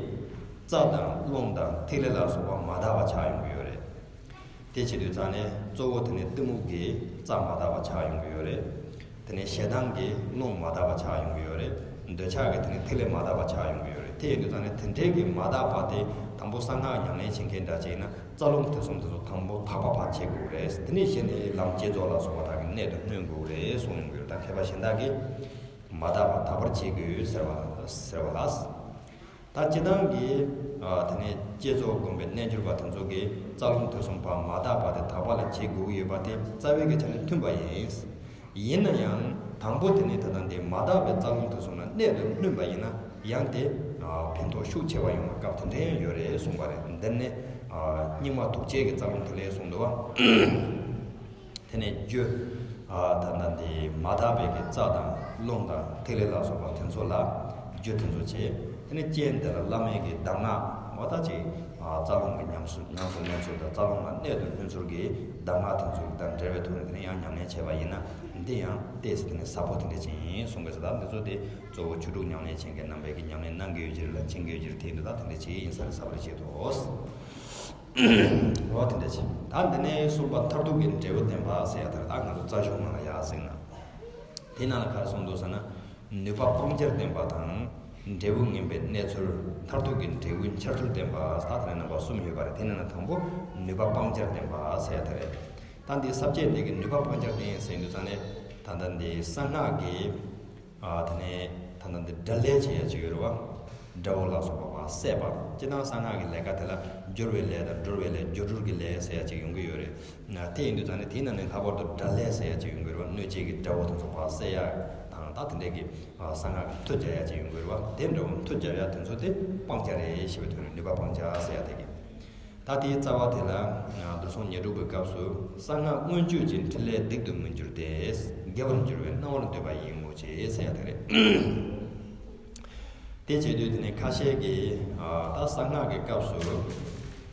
རྩ་དང་རླུང་དང་ཐིག་ལེ་ལ་སོགས་པ་མ་དག་པ་ཆགས་ཡོང་གི་ཡོད་རེད། དེ་བྱེད་དུས་ཙང་ནས་གཙོ་བོ་དེ་ནི་གཏི་མུག་གིས་རྩ་མ་དག་པ་ཆགས་ཡོང་གི་ཡོད་རེད། དེ་ནས་ཞེ་སྡང་གིས་རླུང་མ་དག་པ་ཆགས་ཡོང་གི་ཡོད་རེད། འདོད་ཆགས་ཀྱིས་དེ་ནི་ཐིག་ལེ་མ་དག་པ་ཆགས་ཡོང་གི་ཡོད་རེད། དེ་ཡིན་དུས་ཙང་ནས་དེ་འདྲའི་གི་མ་དག་པ་དེ་དང་པོ་གསང་སྔགས་ཉམས་ལེན་བྱེད་མཁན་འདྲ་ཅིག་ཡིན་ན་རྩ་རླུང་ཐིག་གསུམ་དེ་ཚོ་དང་པོ་དག་པ་ཕར་བྱེད་དགོས་རེད། དེ་ནས་གཞི་ནས་ལམ་བསྐྱེད་རྫོགས་ལ་སོགས་པ་དག་གི་གནད་དུ་སྣོན་དགོས་རེད་གསུངས་ཡོང་གི་ཡོད། ད་མཁས་པ་གཞན་དག་གིས་མ་དག་པ་དག་པར་བྱེད་དགོས་ཟེར་བ་ཟེར་བ་ལ། ད་སྤྱིར་བཏང་གི་ཨ་དེ་ནས་བསྐྱེད་རྫོགས་སྒོམ་པའི་རྣལ་འབྱོར་པ་དེ་ཚོ་གིས་རྩ་རླུང་ཐིག་གསུམ་པ་མ་དག་པ་དེ་དག་པ་ལ་བྱེད་དགོས་ཀྱི་ཡོད་པ་དེ་རྩ་བའི་གི་ཆ་ནས་མཐུན་པ་ཡིན། ཡིན་ན་ཡང་དང་པོ་དེ་ནས་ད་ལྟ་འདི་མ་དག་པའི་རྩ་རླུང་ཐིག་གསུམ་ལ་གནད་དུ་བསྣུན་པ་ཡིན་ན་ཡང་དེ་ཨ་ཕན་ཐོགས་ཤུགས་ཆེ་བ་ཡོང་བའི་སྐབས་དེ་འདྲ་ཡང་ཡོད་རེད་གསུངས་པ་རེད། འདིར་ནི་ཨ་སྙིགས་མ་དུག་ཅན་གྱི་རྩ་རླུང་ཐིག་ལེ་གསུངས་འདུག་བ། དེ་ནས་རྒྱུ། ཨ་ད་ལྟ་འདི་མ་དག་པའི་གི་རྩ་དང་རླུང་དང་ཐིག་ལེ་ལ་སོགས་པ་དེ་ཚོ་ལ་རྒྱུ་དེ་ཚོ་བྱས། དེ་ནས་རྐྱེན་དེ་ལ་བླ་མའི་གི་གདམས་ངག་འོ་ད་ཅིག་ཨ་རྩ་རླུང་གི་ཉམས་སུ་ཉམས་སུ་ལེན་ཚུལ་དང་རྩ་རླུང་ལ་གནད་དུ་བསྣུན་ཚུལ་གྱི་གདམས་ངག་དེ་ཚོ་དང་འབྲེལ་བའི་ཐོག་ནས་དེ་ནས་ཡང་ཉམས་ལེན་བྱས་པ་ཡིན་ན་འདི་ཡང་ཏོག་ཙམ་དེ་ནས་ཟབ་པོ་དེ་འདྲ་ཅིག་ཡིན་གསུང་གི་ཟེར། ད་འདི་ཚོ་དེ་གཙོ་བོ་ཆོས་དྲུག་ཉམས་ལེན་བྱེད་མཁན་རྣམ་པས་ཀྱི་ཉམས་ལེན་གནང་གི་ཡོད་ཀྱི་རེད་ལ་མཁྱེན་གྱི་ཡོད་ཀྱི་རེད། དེ་ཡིན་དུས་ད་དེ་འདྲ་ཅིག་ཡིན་ས་རེད་ཟབ་པོ་རེད་བྱེད་དོ། འོ་དེ་འདྲ་ཅིག་ད་འདི་ནས་གསུངས་པ་མཐར་ཐུག་གི་འབྲས་བུ་བདེན་པ་ཟེར་ཡ་དེ་རེད། ད་ང་ཚོ་རྩ་གཞུང་ནང་ལ་ཡར་གཟིགས་ན། དེའི་ནང་ལ་ག་རེ་གསུངས་འདུག་ཟེར་ན། ནུས་པ་སྤང་བྱར་ལྡན་པ་དང་། འབྲས་བུ་ངན་པའི་གནས་ཚུལ། མཐར་ཐུག་གི་འབྲས་བུ་འཆར་ཚུལ་བསྟན་པ། ད་དེ་ནས་རྣམ་པ་གསུམ་ཡོད་པ་རེད། དེ་ནང་ནས་དང་པོ་ནུས་པ་སྤང་བྱར་ལྡན་པ་ཟེར་ཡ་དེ་རེད། ད་འདི་ས་བཅད་འདི་གི་ནུས་པ་སྤང་བྱར་ལྡན་ཟེར་དུས་ཙང་ནས་ད་ལྟ་འདི་གསང་སྔགས་ཀྱི་ཨ་དེ་ནས་ད་ལྟ་འདི་དགྲ་ལས་བྱེད་ཡ་ཅིག་ཡོད་རེད་བ། དགྲ་བོ་ལ་སོགས་པ་བ་བསད་པ། སྤྱིར་བཏང་གསང་སྔགས་ཀྱི་ལས་ཀ་དེ་ལ་སྦྱོར་བའི་ལས་དང་སྒྲོལ་བའི་ལས་སྒྱུ་འཕྲུལ་གྱི་ལས་ཟེར་ཡ་ཅིག་ཡོང་གི་ཡོད་རེད། ན་དེ་ཡིན་དུས་ཙང་ནས་དེའི་ནང་ནས་ལྷག་པར་དུ་དགྲ་ལས་ཟེར་ཡ་ཅིག་ཡོང་གི་རེད་བ། གནོད་བྱེད་ཀྱི་དགྲ་བོ་དེ་ཚོ་བ་བསད་ཡ་དང་ད་དེ་འདྲས་ཀྱི་ཨ་གསང་སྔགས་ཀྱི་མཐུ་རྒྱག་ཡ་ཅིག་ཡོང་གི་རེད་བ། དེ་འདྲ་བོ་མཐུ་རྒྱག་ཡ་དེ་ཚོ་དེ་སྤང་བྱ་རེད་ཞེས་པའི་དོན་ནས་ནུས་པ་སྤང་བྱ་ཟེར་ཡ་དེ་གི། ད་དེའི་རྩ་བ་དེ་ལ་མདོ་སོང་ཉི་སྒྲུབ་ཀྱི་སྐབས་སུ་གསང་སྔགས་མངོན་སྤྱོད་ཀྱི་ཕྲིན་ལས་སྡིག་ཏུ་མི་འགྱུར་ཏེ། དགེ་བར་འགྱུར་བས་སྣང་བར་འདོད་པ་ཡིས་ངོ་། ཅེས་ཟེར་ཡ་དེ་རེད། དེ་བྱེད་དུས་དེ་ནས་ཁ་ཤས་ཀྱིས་ཨ་ད་གསང་སྔགས་ཀྱི་སྐབས་སུ་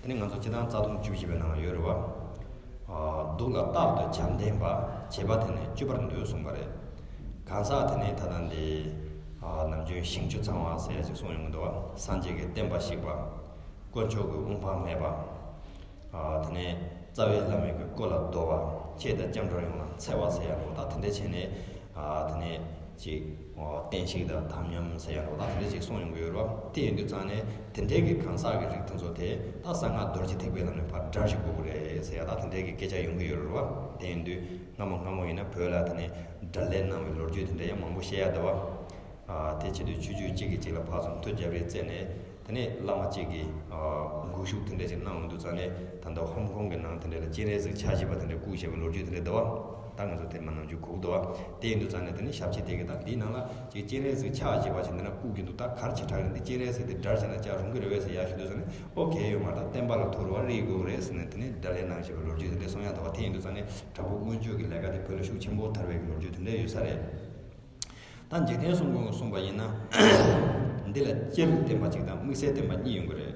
དེ་ནས་ང་ཚོ་སྤྱིར་བཏང་རྩ་ལྟུང་བཅུ་བཞི་པའི་ནང་ཡོད་རེད་བ། ཨ་སྡུག་ལ་རྟག་ཏུ་བྱམས་ལྡན་པ། བྱེད་པ་དེ་ནི་སྤྱོད་པར་འདོད་གསུངས་པ་རེད། གང་ཟག་དེ་ནས་ད་ལྟ་འདི་ཨ་ནམ་རྒྱུན་ཞིང་བཅུ་ཚང་བ་ཟེར་ཡ་ཅིག་གསུངས་ཡོང་གི་འདུག་བ། སངས་རྒྱས་ཀྱི་བསྟན་པ་བཤིག་པ། དཀོན་མཆོག་གི་དབུ་འཕང་མེད་པ། ཨ་དེ་ནས་རྩ་བའི་བླ་མའི་གི་སྐུ་ལ་བསྡོ་བ། ཆོས་དང་སྐྱབས་འགྲོ་ཡོངས་ལ་འཚེ་བ་ཟེར་ཡ་འདྲ་བོ་ད་དེ་འདྲ་བྱས་ནས་ཨ་དེ་ནས་ཅིག་ཨོ་བསྟན་བཤིག་དང་དམ་ཉམས་ཟེར་ཡ་འདྲ་བོ་ད་དེ་འདྲ་ཅིག་གསུངས་ཡོང་གི་ཡོད་རེད་བ། དེ་ཡིན་དུས་ཙང་ནས་དེ་འདྲའི་གི་གང་ཟག་གི་རིགས་དེ་ཚོ་དེ་ད་གསང་སྔགས་རྡོ་རྗེ་ཐེག་པའི་ལམ་ནས་ཕར་བསྒྲལ་ཞིག་དགོས་ཀྱི་རེད་ཟེར་ཡ་ད་དེ་འདྲའི་གི་སྐད་ཆ་ཡོང་གི་ཡོད་རེད་བ། དེ་ཡིན་དུས་སྔ་མོ་སྔ་མོ་ཡིན་ན་བོད་ལ་དེ་ནས་དགྲ་ལན་གནང་བའི་ལོ་རྒྱུས་དེ་འདྲ་ཡང་མང་པོ་བཤད་ཡ་འདུག་བ། ཨ་དེ་བྱེད་དུས་ཆོས་བརྒྱུད་གཅིག་གིས་གཅིག་ལ་ཕར་ཚུར་མཐུ་རྒྱབ་རེས་བརྩད་ནས། ནས་བླ་མ་གཅིག་གིས་ཨ་འགུག་ཤུགས་དེ་འདྲ་ཅིག་གནང་ཡོང་དུས་ཙང་ནས། ད་ལྟ་ཧོང་ཀོང་གི་ནང་དེ་འདྲ་ལ་སྤྱན་རས་གཟིགས་ཕྱག་བཞི་པ་དེ་འདྲ་བཀུག་བྱས་པའི་ལོ་རྒྱུས་དེ་འདྲ་འདུག་བ། ད་ང་ཚོ་དེ་མ་ནམ་རྒྱུན་གོ་གི་འདུག་བ། དེ་ཡིན་དུས་ཙང་ནས་དེ་ནས་ཞབས་ཕྱི་དེ་གི་ད་འདིའི་ནང་ལ་ཅིག་སྤྱན་རས་གཟིགས་ཕྱག་བཞི་པ་ཞིག་འདི་ན་བཀུག་གི་འདུག་ད་ག་རེ་བྱེད་དྲག་གི་འདི་སྤྱན་རས་གཟིགས་དེ་དགྲར་བྱས་ན་ཅག་རུང་གི་རེད་བས་ཟེར་ཡ་ཞུ་དུས་ཙང་ནས། ཨོ་ཁེ་ཡོད་མ་རེད། ད་བསྟན་པ་ལ་དུར་བ་རེ་དགོས་རེད་ཟེར་ནས་དེ་ནས་དགྲ་ལན་གནང་བཞིན་པའི་ལོ་རྒྱུས་དེ་འདྲ་གསུང་ཡ་འདུག་བ། དེ་ཡིན་དུས་ཙང་ནས་དྲག་པོ་མངོན་སྤྱོད་ཀྱི་ལས་ཀ་དེ་བོད་ལ་ཤུགས་ཆེན་པོ་དར་བའི་ལོ་རྒྱུས་དེ་འདྲ་ཡོད་ས་རེད། ད་འཇིག་རྟེན་གསུམ་མགོན་གྱིས་གསུངས་པ་ཡིན་ན། འདི་ལ་སྤྱིར་བསྟན་པ་གཅིག་དང་དམིགས་བསལ་བསྟན་པ་གཉིས་ཡོང་གི་རེད།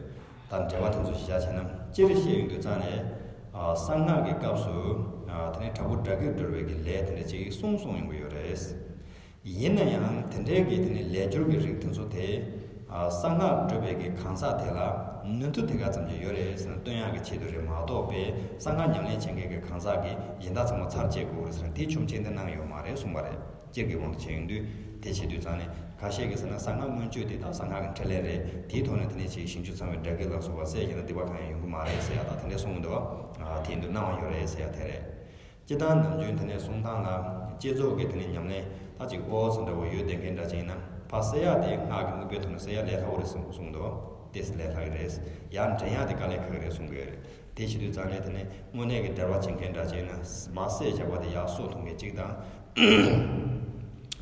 ད་འགྲེལ་པ་དེ་ཚོ་གཞི་བཞག་བྱས་ན། སྤྱིར་བཤད་ཡོང་དུས་ཙང་ནས། ཨ་གསང་སྔགས་ཀྱི་སྐབས་སུ། ཨ་དེ་ནས་དྲག་པོ་དགྲ་བགེགས་སྒྲོལ་བའི་གི་ལས་དེ་འདྲ་ཅིག་གསུངས་གསུངས་ཡོང་གི་ཡོད་རེད། ཡིན་ན་ཡང་དེ་འདྲའི་གི་དེ་ནས་ལས་སྦྱོར་གྱི་རིགས་དེ་ཚོ་དེ། ཨ་གསང་སྔགས་སྒྲུབ་པའི་གི་གང་ཟག་དེ་ལ་ནུས་མཐུ་དེ་ག་ཙམ་ཅིག་ཡོད་རེད་ཟེར་ན། སྟོན་ཡག་གི་ཆེད་དུ་རེད་མ་གཏོགས་པའི་གསང་སྔགས་ཉམས་ལེན་བྱེད་མཁན་གྱི་གང་ཟག་གིས་གཞན་དག་ཚང་མ་ཚར་བཅད་དགོས་རེད་ཟེར་ན། དེའི་ཆོམ་མཆན་དེ་གནང་ཡོད་མ་རེད་གསུངས་པ་རེད། སྤྱིར་གྱི་དབང་དུ་བྱས་ཡོང་དུས། དེ་བྱེད་དུས་ཙང་ནས་ཁ་ཤས་ཀྱིས་ཟེར་ན་གསང་སྔགས་མངོན་སྤྱོད་དེ་དག་གསང་སྔགས་ཀྱི་འཕྲིན་ལས་རེད། དེའི་ཐོག་ནས་དེ་ནས་ཅིག་ཞིང་བཅུ་ཚང་བའི་དགྲ་བགེགས་ལ་སོགས་པ་བསད་བཞག་ན་སྡིག་པ་གང་ཡང་ཡོང་གི་མ་རེད་ཟེར་ཡ་དང་། དེ་འདྲས་གསུངས་འདུག་བ། དེ་འདུག་གནང་བ་ཡོད་རེད་ཟེར་ཡ་དེ་རེད། སྤྱིར་བཏང་ནམ་རྒྱུན་དེ་ནས་གསུང་སྟངས་ལ། བསྐྱེད་རྫོགས་ཀྱི་དེ་ནས་ཉམས་ལེན་ད་ཅིག་ཨོ་ཙམ་འདྲ་བོ་ཡོད་བསྡད་མཁན་འདྲ་ཅིག་ཡིན་ན། ཕར་བསད་ཡ་དེ་སྔགས་ཀྱི་དམིགས་པའི་ཐོག་ནས་བསད་ཡ་ལས་སླ་བོ་རེད་གསུངས་གསུངས་འདུག་དེ་ལས་སླ་གི་རེད། ཡར་འདྲེན་ཡ་དེ་དཀའ་ལས་ཁག་གི་རེད་གསུང་གི་ཡོད་རེད། དེ་བྱེད་དུས་ཙང་ནས་དེ་ནས་དངོས་གནས་ཀྱི་དགྲ་བ་བྱེད་མཁན་འདྲ་ཅིག་ཡིན་ན། མར་བསད་བཞག་པ་དེ་ཡར་གསོ་ཐུབ་མཁན་གཅིག་དང་།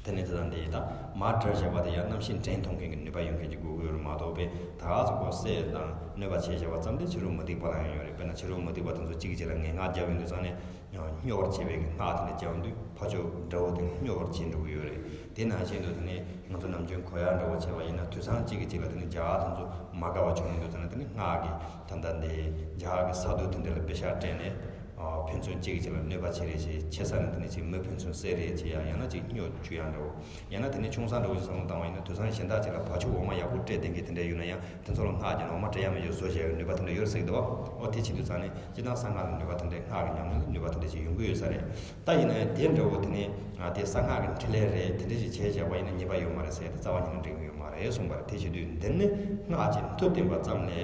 དེ་ནས་དེ་དང་དེ་ཡི་ད་མར་དགྲར་བཞག་པ་དེ་ཡང་གནམ་གཤིས་འདྲེན་ཐུབ་མཁན་གྱི་ནུས་པ་ཡོད་མཁན་གྱི་དགོས་ཀྱི་ཡོད་རེད་མ་གཏོགས་པའི་ད་ག་ཚོད་ཁོ་བསད་དང་གནོད་པ་བྱས་བཞག་པ་ཙམ་དེ་ཕྱི་རོལ་མུ་སྟེགས་པ་ལ་ཡང་ཡོད་རེད། དཔེར་ན་ཕྱི་རོལ་མུ་སྟེགས་པ་དེ་ཚོ་གཅིག་གཅིག་ལ་ངན་སྔགས་བརྒྱབ་ཡོང་དུས་ཙང་ནས། སྨྱོ་བར་བྱེད་པའི་གི་སྔགས་དེ་འདྲ་བརྒྱབ་དུས་ཕར་ཕྱོགས་དགྲ་བོ་དེ་སྨྱོ་བར་བྱེད་འགྲོ་གི་ཡོད་རེད། དེ་ནང་བཞིན་དུ་དེ་ནས་ང་ཚོ་ནམ་རྒྱུན་གོ་ཡག་འདྲ་བོ་བྱས་པ་ཡིན་ན། དུད་ཚང་གཅིག་གིས་གཅིག་ལ་དེ་ནས་རྒྱ་གར་དེ་ཚོ་མ་དགའ་བ་བྱུང་ཡོང་དུས་ཙང་ནས། དེ་ནས་སྔགས་ཀྱི་ད་ལྟ་འདི་རྒྱ་གར་གྱི་ས་རྡུལ་དེ་འདྲ་ལ་པེ་ཤག་སྤྲད་ནས། ཨ་ཕན་ཚུན་གཅིག་གིས་གཅིག་ལ་གནོད་པ་བྱེད་རེས་བྱེད། ཆེ་ས་ནས་དེ་ནས་ཅིག་མི་ཕན་ཚུན་བསད་རེས་བྱེད་ཡ། ཡང་ན་ཅིག་སྨྱོ་བཅུག་ཡ་འདྲ་བོ། ཡང་ན་དེ་ནས་ཆུང་ས་འདྲ་བོ་ཞིག་བསམ་བློ་བཏང་བ་ཡིན་ན། དུད་ཚང་གཞན་དག་ཅིག་ལ་བ་ཕྱུགས་འོ་མ་ཡག་པོ་སྤྲད་བསྡད་མཁན་དེ་འདྲ་ཡོད་ན་ཡང་། དེ་ཚོ་ལ་སྔགས་ཀྱི་འོ་མ་སྤྲད་ཡ་མེད་ཀྱི་བཟོ་བྱས་པའི་ནུས་པ་དེ་འདྲ་ཡོད་རེད་ཟེར་གྱི་འདུག་བ། ཨོ་དེ་བྱེད་དུས་ཙང་ནས་སྤྱིར་བཏང་གསང་སྔགས་ལ་ནུས་པ་དེ་འདྲའི། སྔགས་ཀྱི་ཉམས་ལེན་ལ་ནུས་པ་དེ་འདྲ་ཞིག་ཡོང་གི་ཡོད་ས་རེད། ད་ཡིན་ན་ཡང་དེ་འདྲ་བོ་དེ་ནས་ཨ་དེ་གསང་སྔགས་ཀྱི་འཕྲིན་ལས་རེད། དེ་འདྲ་ཞིག་བྱས་བཞག་པ་ཡིན་ན་ཉེས་པ་ཡོད་མ་རེད་ཟེར་ཡ་དེ་རྩ་བ་ཉིད་ནས་འགྲིག་གི་ཡོད་མ་རེད་གསུངས་པ་རེད། དེ་བྱེད་དུས་འདི་ནི་སྔགས་ཀྱི་མཐུ་བསྟན་པ་ཙམ་ལས་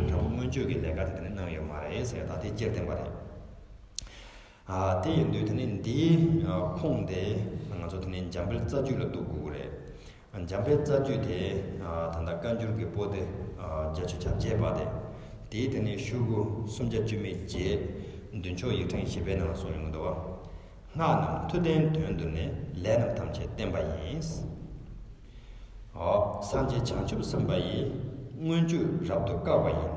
དྲག་པོ་མངོན་སྤྱོད་ཀྱི་ལས་ཀ་དེ་དེ་ནི་གནང་ཡོད་མ་རེད་ཟེར་ཡ། ད་དེ་སྤྱིར་བསྟན་པ་རེད། ཨ་དེ་ཡིན་དུས་དེ་ནི་འདིའི་ཨ་ཁུངས་དེ་ང་ཚོ་དེ་ནི་འཇམ་དཔལ་རྩ་རྒྱུད་ལ་གཏུག་དགོས་ཀྱི་རེད། འཇམ་དཔལ་རྩ་རྒྱུད་དེ། ཨ་ད་ལྟ་བཀའ་འགྱུར་གྱི་པོ་ཏི། ཨ་བརྒྱད་ཅུ་གྱ་བརྒྱད་པ་དེ། དེའི་དེ་ནས་ཤོག་གུ་སུམ་བརྒྱ་བཅུ་མེད་བརྒྱད། མདུན་ཕྱོགས་ཡིག་ཕྲེང་བཞི་པའི་ནང་ལ་གསུངས་ཡོང་གི་འདུག་བ། སྔགས་རྣམས་མཐུ་ལྡན་དོན་དུ་ནི། ལས་རྣམས་ཐམས་ཅད་བསྟན་པ་ཡིན། ཨོ། སངས་རྒྱས་བྱང་ཆུབ་སེམས་དཔའ་ཡི། མངོན་སྤྱོད་རབ་ཏུ་དཀར་བ་ཡིན།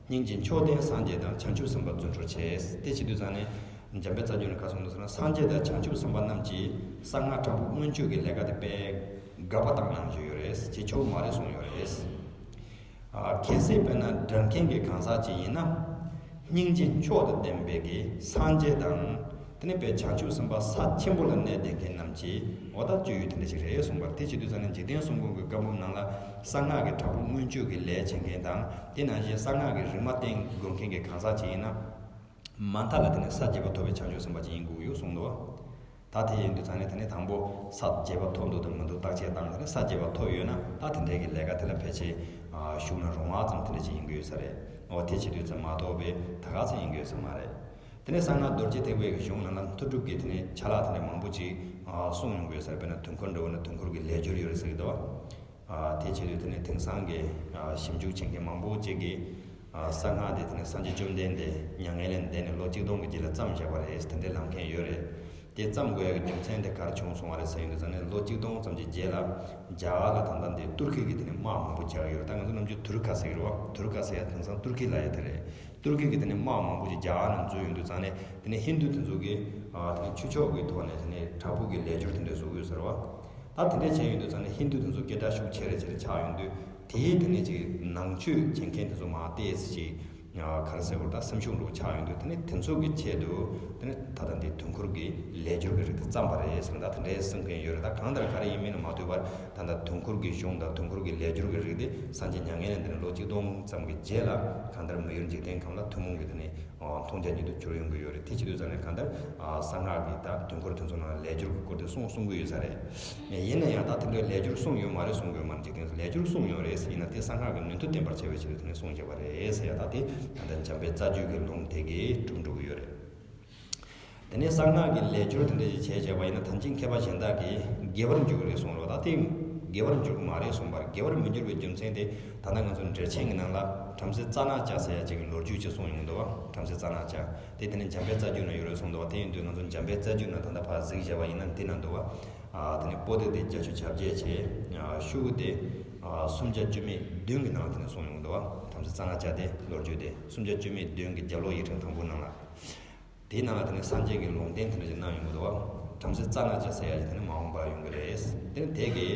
སྙིང་རྗེ་མཆོག་ལྡན་སངས་རྒྱས་དང་། བྱང་ཆུབ་སེམས་དཔའ་རྫུ་འཕྲུལ་ཆེ། དེ་བྱེད་དུས་ཙང་ནས་འཇམ་དཔལ་རྩ་རྒྱུད་ནས་ག་གསུངས་འདུག་ཟེར་ན། སངས་རྒྱས་དང་བྱང་ཆུབ་སེམས་དཔའ་རྣམས་ཀྱིས་གསང་སྔགས་དྲག་པོ་མངོན་སྤྱོད་ཀྱི་ལས་ཀ་དེ་དཔེ་དགའ་པོ་བཏང་གནང་བཞིན་ཡོད་རེད། བྱེད་ཆོག་མ་རེད་གསུངས་ཡོད་རེད། ཨ་གལ་སྲིད་དཔེར་ན་དགྲ་མཁན་གྱི་གང་ཟག་ཅིག་ཡིན་ན། སྙིང་རྗེ་མཆོག་ཏུ་ལྡན་པའི་གི་སངས་རྒྱས་དང་། དེ་ནས་དཔེ་བྱང་ཆུབ་སེམས་དཔའ་ས་ཆེན་པོ་ལ་གནས་བསྡད་མཁན་རྣམས་ཀྱིས་འོ་ད་སྤྱོད་ཡུལ་དེ་འདྲ་ཞིག་རེད་གསུངས་པ་རེད། དེ་བྱེད་དུས་ཙང་ནས་འཇིག་རྟེན་གསུམ་མགོན་གྱི་བཀའ་འབུམ་ནང་ལ་གསང་སྔགས་ཀྱི་དྲག་པོ་མངོན་སྤྱོད་ཀྱི་ལས་བྱེད་མཁན་དང་། དེ་ནང་བཞིན་གསང་སྔགས་ཀྱི་རིག་མ་བསྟེན་དགོས་མཁན་གྱི་གང་ཟག་ཅིག་ཡིན་ན། མ་མཐའ་ལ་དེ་ནས་ས་བརྒྱད་པ་ཐོབ་པའི་བྱང་ཆུབ་སེམས་དཔའ་ཅིག་ཡིན་དགོས་ཡོད་གསུངས་འདུག་ད་དེ་ཡིན་དུས་ཙང་ནས་དེ་ནས་དང་པོ་ས་བརྒྱད་པ་ཐོབ་འདུག་དང་མི་འདུག་བརྟག་དཔྱད་བཏང་། དེ་ནས་ས་བརྒྱད་པ་ཐོབ་ཡོད་ན་ད་དེ་འདྲའི་གི་ལས་ཀ་དེ་ལ་ཕལ་ཆེར་ཨ་ཞུགས་ན་རུང་བ་ཙམ་དེ་འདྲ་ཅིག་ཡིན་གྱི་ཡོད་ས་རེད། འོ་དེ་བྱེད་དུས་ཙམ་མ་གཏོགས་པའི་ད་ག་ཚོད་ཡིན་གྱི་ཡོད་ས་མ་རེད། དེ་ནས་གསང་སྔགས་རྡོ་རྗེ་ཐེག་པའི་གི་གཞུང་ནང་ལ་མཐུ་སྒྲུབ་ཀྱི་དེ་ནས་ཆ་ལག་དེ་འདྲ་མང་པོ་ཅིག་ཨ་གསུངས་ཡོང་གི་ཡོད་ས་རེད། དཔེར་ན་དུས་འཁོར་འདྲ་བོ་ན་དུས་འཁོར་གྱི་ལས་སྦྱོར་ཡོད་རེད་ཟེར་གྱི་འདུག་ཨ་དེ་བྱེད་དུས་དེ་ནས་དེང་སང་གི་ཨ་ཞིབ་འཇུག་བྱེད་མཁན་མང་པོ་ཅིག་གིས་ཨ་གསང་སྔགས་དེ་དེ་ནས་སངས་རྒྱས་བཅོམ་ལྡན་འདས་མྱ་ངན་ལས་འདས་ནས་ལོ་གཅིག་སྟོང་གི་རྗེས་ལ་བརྩམས་བཞག་པ་རེད་ཟེར་དེ་འདྲའི་ལབ་མཁན་ཡོད་རེད། དེ་བརྩམས་དགོས་ཡག་གི་རྒྱུ་མཚན་དེ་ག་རེ་བྱུང་སོང་བ་རེད་ཟེར་ཡོང་དུས་ཙང་ནས། ལོ་གཅིག་སྟོང་ཙམ་གྱི་རྗེས་ལ་རྒྱ་གར་ལ་ད་ལྟ་འདི་ཏུར་ཀི་གིས་དེ་ནས་དམག་མང་པོ་རྒྱག་ཡོད་རེད། ད་ང་ཚོ་ནམ་རྒྱུན་ཐུར་ཁ་ཟེར་གི་རེད་བ། ཐུར་ཁ་ཟེར་ཡ་དེང་སང་ཏུར་ཀི་ལབ་ཡ་དེ་རེད། ཏུར་ཀི་གིས་དེ་ནས་དམག་མང་པོ་ཅིག་རྒྱ་གར་ནང་འཛུལ་ཡོང་དུས་ཙང་ནས། དེ་ནས་ཧིན་དུ་དེ་ཚོ་གིས་ཨ་དེ་ནས་ཆོས་ཕྱོགས་ཀྱི་ཐོག་ནས་དེ་ནས་དྲག་པོ་གི་ལས་སྦྱོར་དེ་འདྲ་བཟོ་གི་ཡོད་ས་རེད་བ། ད་དེ་འདྲ་བྱས་ཡོང་དུས་ཙང་ནས་ཧིན་དུ་དེ་ཚོ་སྐད་གྲགས་ཤུགས་ཆེ་རེ་ཆེ་རེ་ཆགས་ཡོང་དུས། དེའི་དེ་ནས་ཅིག་ནང་ཆོས་བྱེད་མཁན་དེ་ཚོ་མར་ཏོག་ཙམ་ཅིག་ཨ་ག་རེ་ཟེར་དགོས་རེད། ད་སེམས་ཤུགས་འདྲ་བོ་ཆགས་ཡོང་དུས། དེ་ནས་དེ་ཚོ་གི་ཆེད་དུ་དེ་ནས་ད་ལྟ་འདི་དུས་འཁོར་གྱི་ལས་སྦྱོར་གྱི་རིགས་དེ་བརྩམས་པ་རེད་ཟེར་ན། ད་དེ་འདྲའི་གསུང་མཁན་ཡོད་རེད། ད་གང་ལྟར་ག་རེ་ཡིན་མིན་ལ་མ་ལྟོས་པར། ད་ལྟ་དུས་འཁོར་གྱི་གཞུང་དང་དུས་འཁོར་གྱི་ལས་སྦྱོར་གྱི་རིགས་དེ་སངས་རྒྱས་མྱ་ངན་ལས་འདས་ནས་ལོ་གཅིག་སྟོང་ཙམ་གྱི་རྗེས་ལ་གང་ལྟར་མི་ཡུལ་འཇིག་རྟེན་ཁམས་ལ་ཐུན་མོང་གི་དེ་ནས་ཨ་མཐོང་རྒྱ་ཉིད་དུ་གྱུར་ཡོང་གི་ཡོད་རེད། དེ་བྱེད་དུས་ཙང་ནས་གང་ལྟར་ཨ་གསང་སྔགས་ཀྱི་ད་དུས་འཁོར་དེ་ཚོ་ནང་ལ་ལས་སྦྱོར་གྱི་སྐོར་དེ་གསུངས་གསུང་གི་ཡོད་ས་རེད། ཡིན་ན་ཡང་ད་དེ་འདྲའི་ལས་སྦྱོར་གསུངས་ཡོད་མ་རེད་གསུང་གི་ཡོད་མ་རེད། འཇིག་རྟེན་ལས་སྦྱོར་གསུངས་ཡོད་རེད་ཟེར་ཡིན་ན། དེ་གསང་སྔགས་ཀྱི་ནུས་མཐུ་བསྟན་པར་བྱ་བའི་ཆེད་དུ་དེ་ནས་གསུངས་བཞག་པ་རེད་ཟེར་ཡ། ད་དེ་ད་ལྟ་འཇམ་དཔལ་རྩ་རྒྱུད་ཀྱི་ལུང་དེ་གིས་གྲུབ་འགྲོ་གི་ཡོད་རེད། དེ་ནས་གསང་སྔགས་ཀྱི་ལས་སྦྱོར་དེ་འདྲ་ཞིག་བྱས་བྱས་པ་ཡིན་ན། ཐམས་ཅད་མཁས་པ་གཞན་དག་གིས་དགེ་བར་འགྱུར་རེད་གསུངས་རོགས། ད་དེ་ དགེ་བར་འགྱུར་གྱི་མ་རེད་གསུངས་པར། དགེ་བར་མི་འགྱུར་བའི་རྒྱུ་མཚན་དེ། ད་ལྟ་ང་ཚོ་འགྲེལ་ཆེན་གྱི་ནང་ལ་བྲམ་ཟེ་རྩ་ནག་ཅག་ཟེར་ཡ་ཅིག་གི་ལོ་རྒྱུས་ཅིག་གསུངས་ཡོང་འདུག་བ། བྲམ་ཟེ་རྩ་ནག་ཅག་དེ་དེ་ནས་འཇམ་དཔལ་རྩ་རྒྱུད་ན་ཡོད་རེད་གསུངས་འདུག་བ། དེ་ཡིན་དུས་ང་ཚོ་འཇམ་དཔལ་རྩ་རྒྱུད་ན་ད་ལྟ་ཕར་གཟིགས་བྱས་པ་ཡིན་ན་འདི་ན་འདུག་བ། ཨ། དེ་ནས་པོ་ཏི་དེ་བརྒྱད་ཅུ་གྱ་བརྒྱད་བྱས། ཨ། ཤོག་གུ་དེ། ཨ། སུམ་བརྒྱ་བཅུ་མེད་བདུན་གྱི་ནང་ལ་དེ་ནས་གསུངས་ཡོང་འདུག་བ། བྲམ་ཟེ་རྩ་ནག་ཅག་དེ་ལོ་རྒྱུས་དེ་སུམ་བརྒྱ་བཅུ་མེད་བདུན་གྱི་རྒྱབ་ལོགས་ཡིག་ཕྲེང་དང་པོའི་ནང་ལ། དེའི་ནང་ལ་དེ་ནས་སངས་རྒྱས་ཀྱི་ལུང་བསྟན་དེ་འདྲ་ཞིག་གནང་ཡོང་གི་འདུག་བ། བྲམ་ཟེ་རྩ་ནག་ཅག་ཟེར་ཡ་ཞིག་དེ་ནས་མ་འོངས་པར་ཡོང་གི་རེད། དེ་ནས་དེ་གི་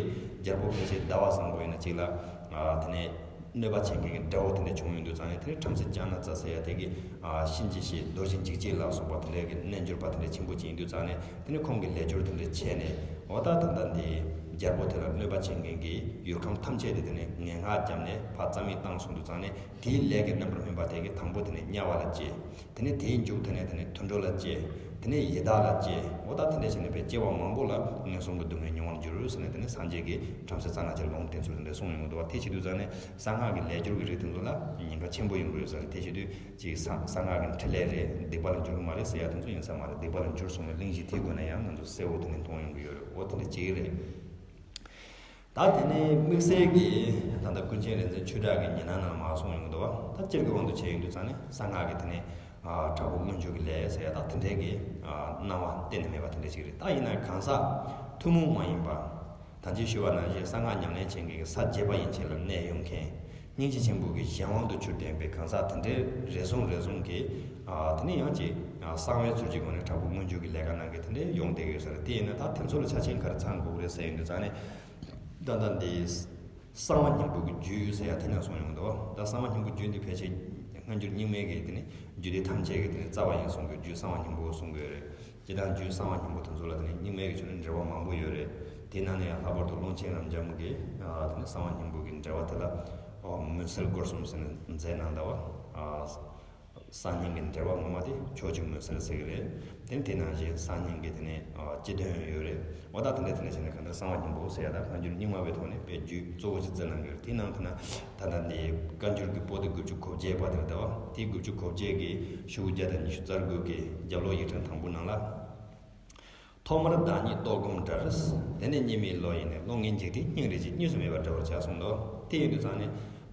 རྒྱལ་པོ་ཕལ་ཆེར་ཟླ་བ་བཟང་པོ་ཡིན་ན་གཅིག་ལ། ཨ། དེ་ནས་གནོད་པ་བྱེད་མཁན་གྱི་དགྲ་བོ་དེ་འདྲ་བྱུང་ཡོང་དུས་ཙང་ནས། དེ་ནས་བྲམ་ཟེ་ལྕགས་ནག་རྩ་ཟེར་ཡ་དེ་གི། ཨ། གཤིན་རྗེ་གཤེད་རྡོ་རྗེ་འཇིགས་བྱེད་ལ་སོགས་པ་དེ་འདྲ་གི་རྣལ་འབྱོར་པ་དེ་འདྲ་ཆེན་པོ་ཅིག་ཡིན་དུས་ཙང་ནས། དེ་ནས་ཁོང་གི་ལས་སྦྱོར་དེ་འདྲ་བྱས་ནས། འོ་ད་ད་ལྟ་འདི་རྒྱལ་པོ་དེ་ལ་གནོད་པ་བྱེད་མཁན་གྱི་ཡུལ་ཁམས་ཐམས་ཅད་དེ་དེ་ནས་ངན་སྔགས་བརྒྱབ་ནས་ཕར་རྩ་མེད་བཏང་སོང་དུས་ཙང་ནས། དེའི་ལས་ཀྱི་རྣམ་པར་སྨིན་པ་དེ་གིས་དང་པོ་དེ་ནས་དམྱལ་བ་ལ་སྐྱེ། དེ་ནས་དེའི་མཇུག་དེ་ནས་དེ་ནས་དུད་འགྲོ་ལ་སྐྱེ། དེ་ནས་ཡི་དྭགས་ལ་སྐྱེ། འོ་ད་དེ་འདྲ་བྱས་ནས་དཔེ་སྐྱེ་བ་མང་པོ་ལ་ངན་སོང་གི་སྡུག་བསྔལ་མྱོང་བར་འགྱུར་ཟེར་ནས། དེ་ནས་སངས་རྒྱས་ཀྱིས་བྲམ་ཟེ་རྩ་ནག་ཅག་ལུང་བསྟན་ཚུལ་དེ་འདྲ་གསུངས་ཡོང་གི་འདུག་བ། དེ་བྱེད་དུས་ཙང་ནས་གསང་སྔགས་ཀྱི་ལས་སྦྱོར་གྱི་རིགས་དེ་ཚོ་ལ་ཉེན་ཁ་ཆེན་པོ་ཡོང་གི་ཡོད་ས་རེད། དེ་བྱེད་དུས་ཅིག་གསང་གསང་སྔགས་ཀྱི་འཕྲིན་ལས་རེད། སྡིག་པ་ལ་འགྱུར་གྱི་མ་རེད་ཟེར་ཡ་དེ་ཚོ་ཡིན་ས་མ་རེད། སྡིག་པ་ལ་འགྱུར་གསུངས་པའི་གླེང་གཞི་དེའི་སྒོ་ནས་ཡང་ང་ཚོ་གསལ་བོ་དེ་ནས་མཐོང་ཡོང་གི་ཡོད་རེད། འོ་དེ་འདྲ་ཅིག་རེད། ད་དེ་ནས་དམིགས་བསལ་གྱིས་ད་ལྟ་ཀུན་མཁྱེན་རིག་འཛིན་ཆོས་གྲགས་ཀྱི་ཉི་སྣང་ནང་ལ་མར་གསུངས་ཡོང་གི་འདུག་བ། ད་སྤྱིར་གྱི་དབང་དུ་བྱས་ཡོང་དུས་ཙང་ནས་གསང་སྔགས་ཀྱི་དེ་ནས། ཨ། དྲག་པོ་མངོན་སྤྱོད་ཀྱི་ལས་ཟེར་ཡ་ད་དེ་འདྲའི་གི། ཨ། སྣང་བ་གཏན་ནས་མེད་པ་དེ་འདྲ་ཞིག་རེད། ད་ཡིན་ན་གང་ཟག་ཐུན་མོང་མ་ཡིན་པ། ད་ཅི་ཞུ་བ་ནང་བཞིན་གསང་སྔགས་ཉམས་ལེན་བྱེད་མཁན་གྱི་ས་བརྒྱད་པ་ཡན་ཆད་ལ་གནས་ཡོང་མཁན། སྙིང་རྗེ་ཆེན་པོ་གི་གཞན་དབང་དུ་གྱུར་བསྡད་པའི་གང་ཟག་དེ་འདྲའི་རེ་ཟུང་རེ་ཟུང་གིས། ཨ། དེ་ནས་ཡང་ཅིག། ཨ། གསང་བའི་ཚུལ་གྱི་སྒོ་ནས་དྲག་པོ་མངོན་སྤྱོད་ཀྱི་ལས་ཀ་གནང་མཁན་དེ་འདྲའི་ཡོང་བསྡད་ཡོད་ས་རེད། དེ་ཡིན་ན་ད་དེ་ཚོ་ལ་ཆ་རྐྱེན་ག་རེ་ཚང་དགོས་ཀྱི་རེད་ཟེར་ཡོང་དུས་ཙང་ནས། ད་ལྟ་འདི་གསང་བ་སྙིང་པོ་གི་རྒྱུད་ཟེར་ཡ་དེ་ནས་གསུངས་ཡོང་འདུག་ད་གསང་བ་སྙིང་པོ་རྒྱུད་འདི་ཕལ་ཆེར་སྔ་འགྱུར་རྙིང་མའི་གི་དེ་ནི་རྒྱུད་སྡེ་ཐམས་ཅད་ཀྱི་དེ་ནི་རྩ་བ་ཡིན་གསུང་གི། རྒྱུད་གསང་བ་སྙིང་པོ་གསུང་གི་ཡོད་རེད། སྤྱིར་བཏང་རྒྱུད་གསང་བ་སྙིང་པོ་དེ་ཚོ་ལ་དེ་ནི་རྙིང་མའི་གི་ཆོས་ནི་འགྲེལ་པ་མང་པོ་ཡོད་རེད། དེའི་ནང་ནས་ཡང་ལྷག་པར་དུ་ཀློང་ཆེན་རབ་འབྱམས་ཀྱིས། ཨ། དེ་ནི་གསང་བ་སྙིང་པོ་གི་འགྲེལ་པ་དེ་ལ། ཨོ། མུན་སེལ་སྒོར་གསུམ་ཟེར་ནས་མཛད་གནང་འདུག་བ། ཨ། གསང་སྙིང་གི་འགྲེལ་པ་ངོ་མ་དེ་ཕྱོགས་གཅིག་མུན་སེལ་ཟེར་གྱི་རེད། དེ་དེ་ནང་བཞིན་གསང་སྙིང་གི་དེ་ནས། ཨ། སྤྱི་དོན་ཡོད་རེད། འོ་ད་དེ་འདྲ་དེ་འདྲ་བྱས་ནས་གང་ལྟར་གསང་བ་སྙིང་པོ་ཟེར་ཡ་ད་སྔ་འགྱུར་རྙིང་མ་བའི་ཐོག་ནས་དཔེ་རྒྱུད་གཙོ་བོ་ཞིག་བརྩི་གནང་གི་ཡོད་རེད། དེའི་ནང་དུ་ན་ད་ལྟ་འདི་བཀའ་འགྱུར་གྱི་པོ་ཏི་དགུ་བཅུ་གོ་བརྒྱད་པ་དེ་རེད་བ། དེའི་དགུ་བཅུ་གོ་བརྒྱད་ཀྱི་ཤོག་གུ་བརྒྱ་དང་ཉི་ཤུ་རྩ་དགུ་གི་རྒྱབ་ལོགས་ཡིག་ཕྲེང་དང་པོ་ནང་ལ། ཐོག་མར་བདག་ཉིད་རྟོགས་སྒོམ་འབྲལ། དེ་ནས་གཉིས་མེད་བློ་ཡིས་ནི། བློ་ངན་འཇིག་རྟེན་སྙིང་རེ་རྗེ། གཉིས་སུ་མེད་པར་འབྲལ་བར་བྱ་གསུངས་འདུག་དེ་ཡིན་དུས་ཙང་ནས་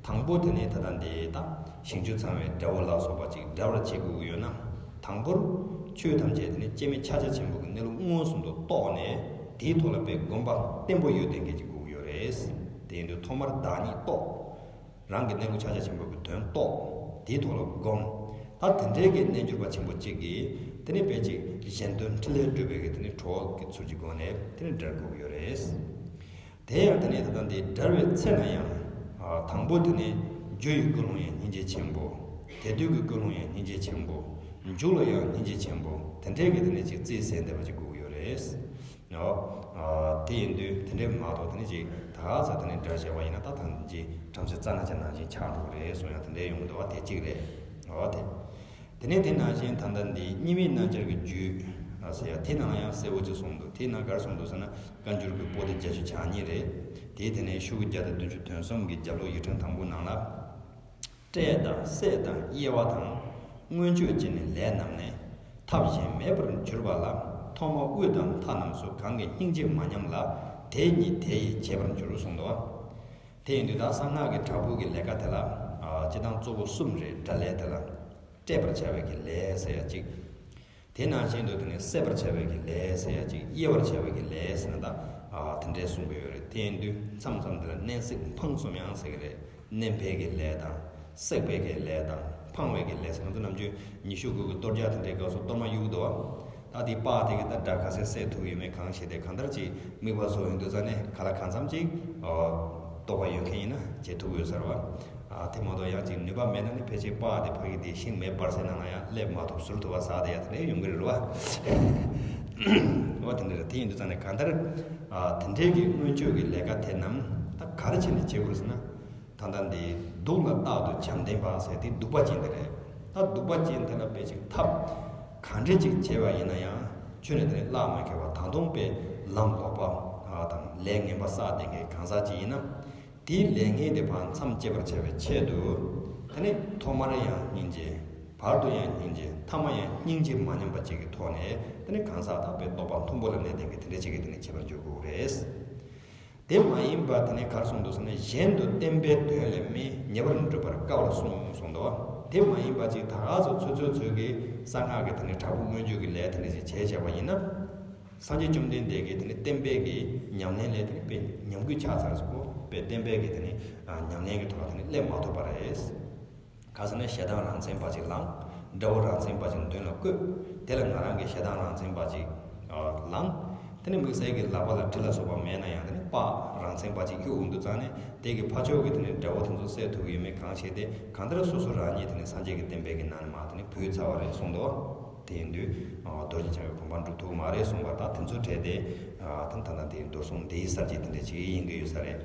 དང་པོ་དེ་ནས་ད་ལྟ་འདི་དང་ཞིང་བཅུ་ཚང་བའི་དགྲ་བོ་ལ་སོགས་པ་ཅིག་འབྲལ་བར་བྱེད་དགོས་ཀྱི་ཡོད་ན། དང་པོར་ཆོས་ཐམས་ཅད་དེ་ནི་སྐྱེ་མེད་ཕྱག་རྒྱ་ཆེན་པོ་གི་གནས་ལུགས་མངོན་སུམ་དུ་རྟོགས་ནས། དེའི་ཐོག་ལ་དཔེ་སྒོམ་པ་བརྟན་པོ་ཡོད་བསྡད་མཁན་ཅིག་དགོས་ཀྱི་ཡོད་རེད། དེ་ཡིན་དུས་ཐོག་མར་བདག་ཉིད་རྟོགས། རང་གི་གནས་ལུགས་ཕྱག་རྒྱ་ཆེན་པོ་གི་དོན་རྟོགས། དེའི་ཐོག་ལ་སྒོམ། ད་དེ་འདྲའི་གི་རྣལ་འབྱོར་པ་ཆེན་པོ་གཅིག་གིས་དེ་ནས་དཔེ་ཅིག་གཞན་དོན་འཕྲིན་ལས་སྒྲུབ་པའི་གི་དེ་ནས་གྲོགས་ཀྱི་ཚུལ་གྱི་སྒོ་ནས་དེ་ནས་འབྲལ་དགོས་ཀྱི་ཡོད་རེད། དེ་ཡང་དེ་ནས་ད་ལྟ་འདི་འབྲལ་བའི་ཚེ་ན་ཡང་། ཨ། དང་པོ་དེ་ནས་རྒྱུ་ཡི་ཀུན་སློང་ཡང་སྙིང་རྗེ་ཆེན་པོ། དེ་དུས་ཀྱི་ཀུན་སློང་ཡང་སྙིང་རྗེ་ཆེན་པོ། མཇུག་ལ་ཡང་སྙིང་རྗེ་ཆེན་པོ། དེ་འདྲའི་གི་དེ་ནས་ཅིག་རྩིས་ཟིན་བསྡད་པ་ཅིག་དགོས་ཀྱི་ཡོད་རེད། ཨོ། ཨ། དེ་ཡིན་དུས་དེ་འདྲའི་མ་གཏོགས་དེ་ནས་ཅིག་ད་ག་ཚ་དེ་ནས་འབྲལ་བྱས་པ་ཡིན་ན་ད་ཐང་ཅིག་བྲམ་ཟེ་རྩ་ནག་ཅག་ནང་བཞིན་ཆགས་འགྲོ་གི་རེད་གསུང་ཡང་དེ་འདྲའི་ཡོང་གི་འདུག་བ། དེ་གཅིག་རེད། ཨོ་དེ། དེ་ནས་དེ་ནང་བཞིན་ད་ལྟ་འདི་གཉིས་མེད་སྣང་བྱེད་ཀྱི་རྒྱུད། ཨ། ཟེར་ཡ་དེ་ནང་ཡང་གསལ་བོ་ཅིག་གསུངས་འདུག་དེའི་ནང་ག་རེ་གསུངས་འདུག་ཟེར་ན། བཀའ་འགྱུར་གྱི་པོ་ཏི་བརྒྱད་ཅུ་གྱ་གཉིས་རེད། དེའི་དེ་ནས་ཤོག་གུ་བརྒྱ་དང་བདུན་ཅུ་དོན་གསུམ་གྱི་རྒྱབ་ལོགས་ཡིག་ཕྲེང་དང་པོའི་ནང་ལ། བསྐྲད་དང་བསད་དང་དབྱེ་བ་དང་། མངོན་སྤྱོད་ཅི་ནུས་ལས་རྣམས་ནི། ཐབས་གཞན་མེད་པར་གྱུར་པ་ལ། ཐོག་མ་དབུས་དང་མཐའ་རྣམས་སུ། གང་གིས་སྙིང་རྗེ་མ་ཉམས་ལ། དེ་ཉིད་དེ་ཡིས་བྱེད་པར་འགྱུར་གསུངས་འདུག་བ། དེ་ཡིན་དུས་ད་གསང་སྔགས་ཀྱི་དྲག་པོ་གི་ལས་ཀ་དེ་ལ། ཨ། སྤྱིར་བཏང་གཙོ་བོ་གསུམ་རེད། དགྲ་ལས་དེ་ལ། བསྐྲད་པར་བྱ་བའི་གི་ལས་ཟེར་ཡ་གཅིག་དེ་ནང་བཞིན་དུ་དེ་ནི་བསད་པར་བྱ་བའི་གི་ལས་ཟེར་ཡ་གཅིག་དབྱེ་བར་བྱ་བའི་གི་ལས་ཟེར་ན་ད། ཨ། དེ་འདྲའི་གསུངས་པ་ཡོད་རེད། དེ་ཡིན་དུས་མཚམས་མཚམས་དེ་ལ་མནན་བསྲེག་འཕང་གསུམ་ཡང་ཟེར་གི་རེད། མནན་པའི་གི་ལས་དང་། བསྲེག་པའི་གི་ལས་དང་། འཕང་བའི་གི་ལས་ཟེར། ང་ཚོ་ནམ་རྒྱུན་ཉི་ཤུ་དགུ་གི་གཏོར་རྒྱག་དེ་འདྲའི་སྐབས་སུ་གཏོར་མ་གཡུག་འདུག་བ། ད་དེ་པགས་དེ་གི་ད་དགྲ་ག་ཚད་བསད་ཐུབ་ཡོད་མེད་གང་ཤེས་ཏེ། གང་ལྟར་ཅིག་དམིགས་པ་བཟོ་ཡོང་དུས་ཙ་ནས་ག་ལ་གང་འཚམ་ཅིག་ཨོ། རྟོགས་པ་ཡོད་མཁན་ཡིན་ན་བྱེད་ཐུབ་ཡོད་ས་རེད་བ། ཨ། དེ་མ་གཏོགས་ཡང་ཅིག་ནུས་པ་མེད་ན་ནི་ཕལ་ཆེར་པགས་དེ་ཕ་གི་དེ་ཤིང་མེ་འབར་སའི་ནང་ན་ཡང་སླེབས་མ་ཐུབ། ཟུར་དུ་བ་ཟག་དེ་ཡ་དེ་འདྲ་ཡོང་གི་རེད་བ། འོ་དེ་འདྲ་རེད། དེ་ཡིན་དུས་ཙ་ནས་གང་ལྟར། ཨ། དེ་འདྲའི་གི་མངོན་སྤྱོད་ཀྱི་ལས་ཀ་དེ་རྣམས་ད་ག་རེ་བྱས་ནས་བྱེད་དགོས་ཟེར་ན། ད་ལྟ་འདི་གདུགས་ལ་རྟག་ཏུ་བྱམས་ལྡན་པ་ཟེར་དེ་གདུག་པ་ཅན་དེ་རེད། ད་གདུག་པ་ཅན་དེ་ལ་དཔེ་ཅིག་ཐབས་གང་འདྲ་ཅིག་བྱས་པ་ཡིན་ན་ཡང་ཁྱོན་ནས་དེ་ནས་བརླག་མ་ཁེལ་བ། ད་དུང་དཔེ་ལམ་ལོག་པ་དང་ལས་ངན་པ་བསགས་བསྡད་མཁན་གང་ཟག་ཅིག་ཡིན་ན། དེའི་ལས་ངན་དེ་ཕར་མཚམས་བཅད་པར་བྱ་བའི་ཆེད་དུ། དེ་ནས་ཐོག་མར་ཡང་སྙིང་རྗེ། བར་དུ་ཡང་སྙིང་རྗེ། ཐ་མ་ཡང་སྙིང་རྗེ་མ་ཉམས་པ་ཅིག་གི་ཐོག་ནས། དེ་ནས་གང་ཟག་དག་དཔེ་རྟོགས་པ་མཐོན་པོ་ལ་གནས་བསྡད་མཁན་དེ་འདྲ་ཅིག་གིས་དེ་ནས་བྱེད་པར་འགྱུར་དགོས་རེད། དེ་མ་ཡིན་པ་དེ་ནི་གར་གསུངས་འདུག་ཟེར་ན། གཞན་དུ་བསྟན་པའི་དོན་ལས་མི་ཉེ་བར་འགྲུབ་པར་དཀའ་བར་གསུངས་གསུངས་འདུག། དེ་མ་ཡིན་པ་ཅིག་ད་ག་ཚོད་ཚོད་ཚོད་ཚོད་ཀྱི་གསང་སྔགས་ཀྱི་དེ་ནི་དྲག་པོ་མངོན་སྤྱོད་ཀྱི་ལས་དེ་འདྲ་ཞིག་བྱས་བྱས་པ་ཡིན་ན། སངས་རྒྱས་བཅོམ་ལྡན་འདས་ཀྱི་དེ་ནི་བསྟན་པའི་གི་ཉམས་ལེན་ལས་དེ་ནི་དཔེ་ཉམས་རྒུད་ཆགས་ཚར་སོང་གོ། དཔེ་བསྟན་པའི་གི་དེ་ནི་ཉམས་ལེན་གྱི་ཐོག་ལ་དེ་ནི་སླེབས་མ་ཐུབ་པ་རེད། ག་ཟེར་ན་ཞེ་སྡང་རང་མཚན་པ་ཅིག་ལངས། དགྲ་བོ་རང་མཚན་པ་ཅིག་མདུན་ལ་བཀོད། དེ་ལ་ང་རང་གི་ཞེ་སྡང་རང་མཚན་པ་ཅིག་ལངས། དེ་ནི་དམིགས་བསལ་གྱི་ལག་པ་ལ་གྲི་ལ་སོགས་པ་མེད་ན་ཡང་དེ་ནི་དཔའ་རང་མཚན་པ་ཅིག་གཡུག་འོང་དུས་ཙང་ནས་དེ་གི་ཕར་ཕྱོགས་ཀྱི་དེ་ནི་དགྲ་བོ་དེ་ཚོ་བསད་ཐུབ་ཀྱི་ཡོད་མེད་གང་ཤེས་ཏེ། གང་ལྟར་སོ་སོ་རང་ཉིད་དེ་ནི་སངས་རྒྱས་ཀྱི་བསྟན་པའི་གི་ནང་ནས་མར་དེ་ནི་བུད་ཚར་བ་རེད་གསུངས་འདུག། དེ་ཡིན་དུས་རྡོ་རྗེ་འཆང་གི་དགོངས་པ་འགྲུབ་ཐུབ་མ་རེད་གསུངས་པ། ད་དེ་ཚོ་བྲལ་ཏེ་དེ་ད་ལྟ་དེ་རྡོར་སྲུང་འདིའི་གསར་བརྗེ་དེ་འདྲ་ཅིག་ཡིན་གྱི་ཡོད་ས་རེད།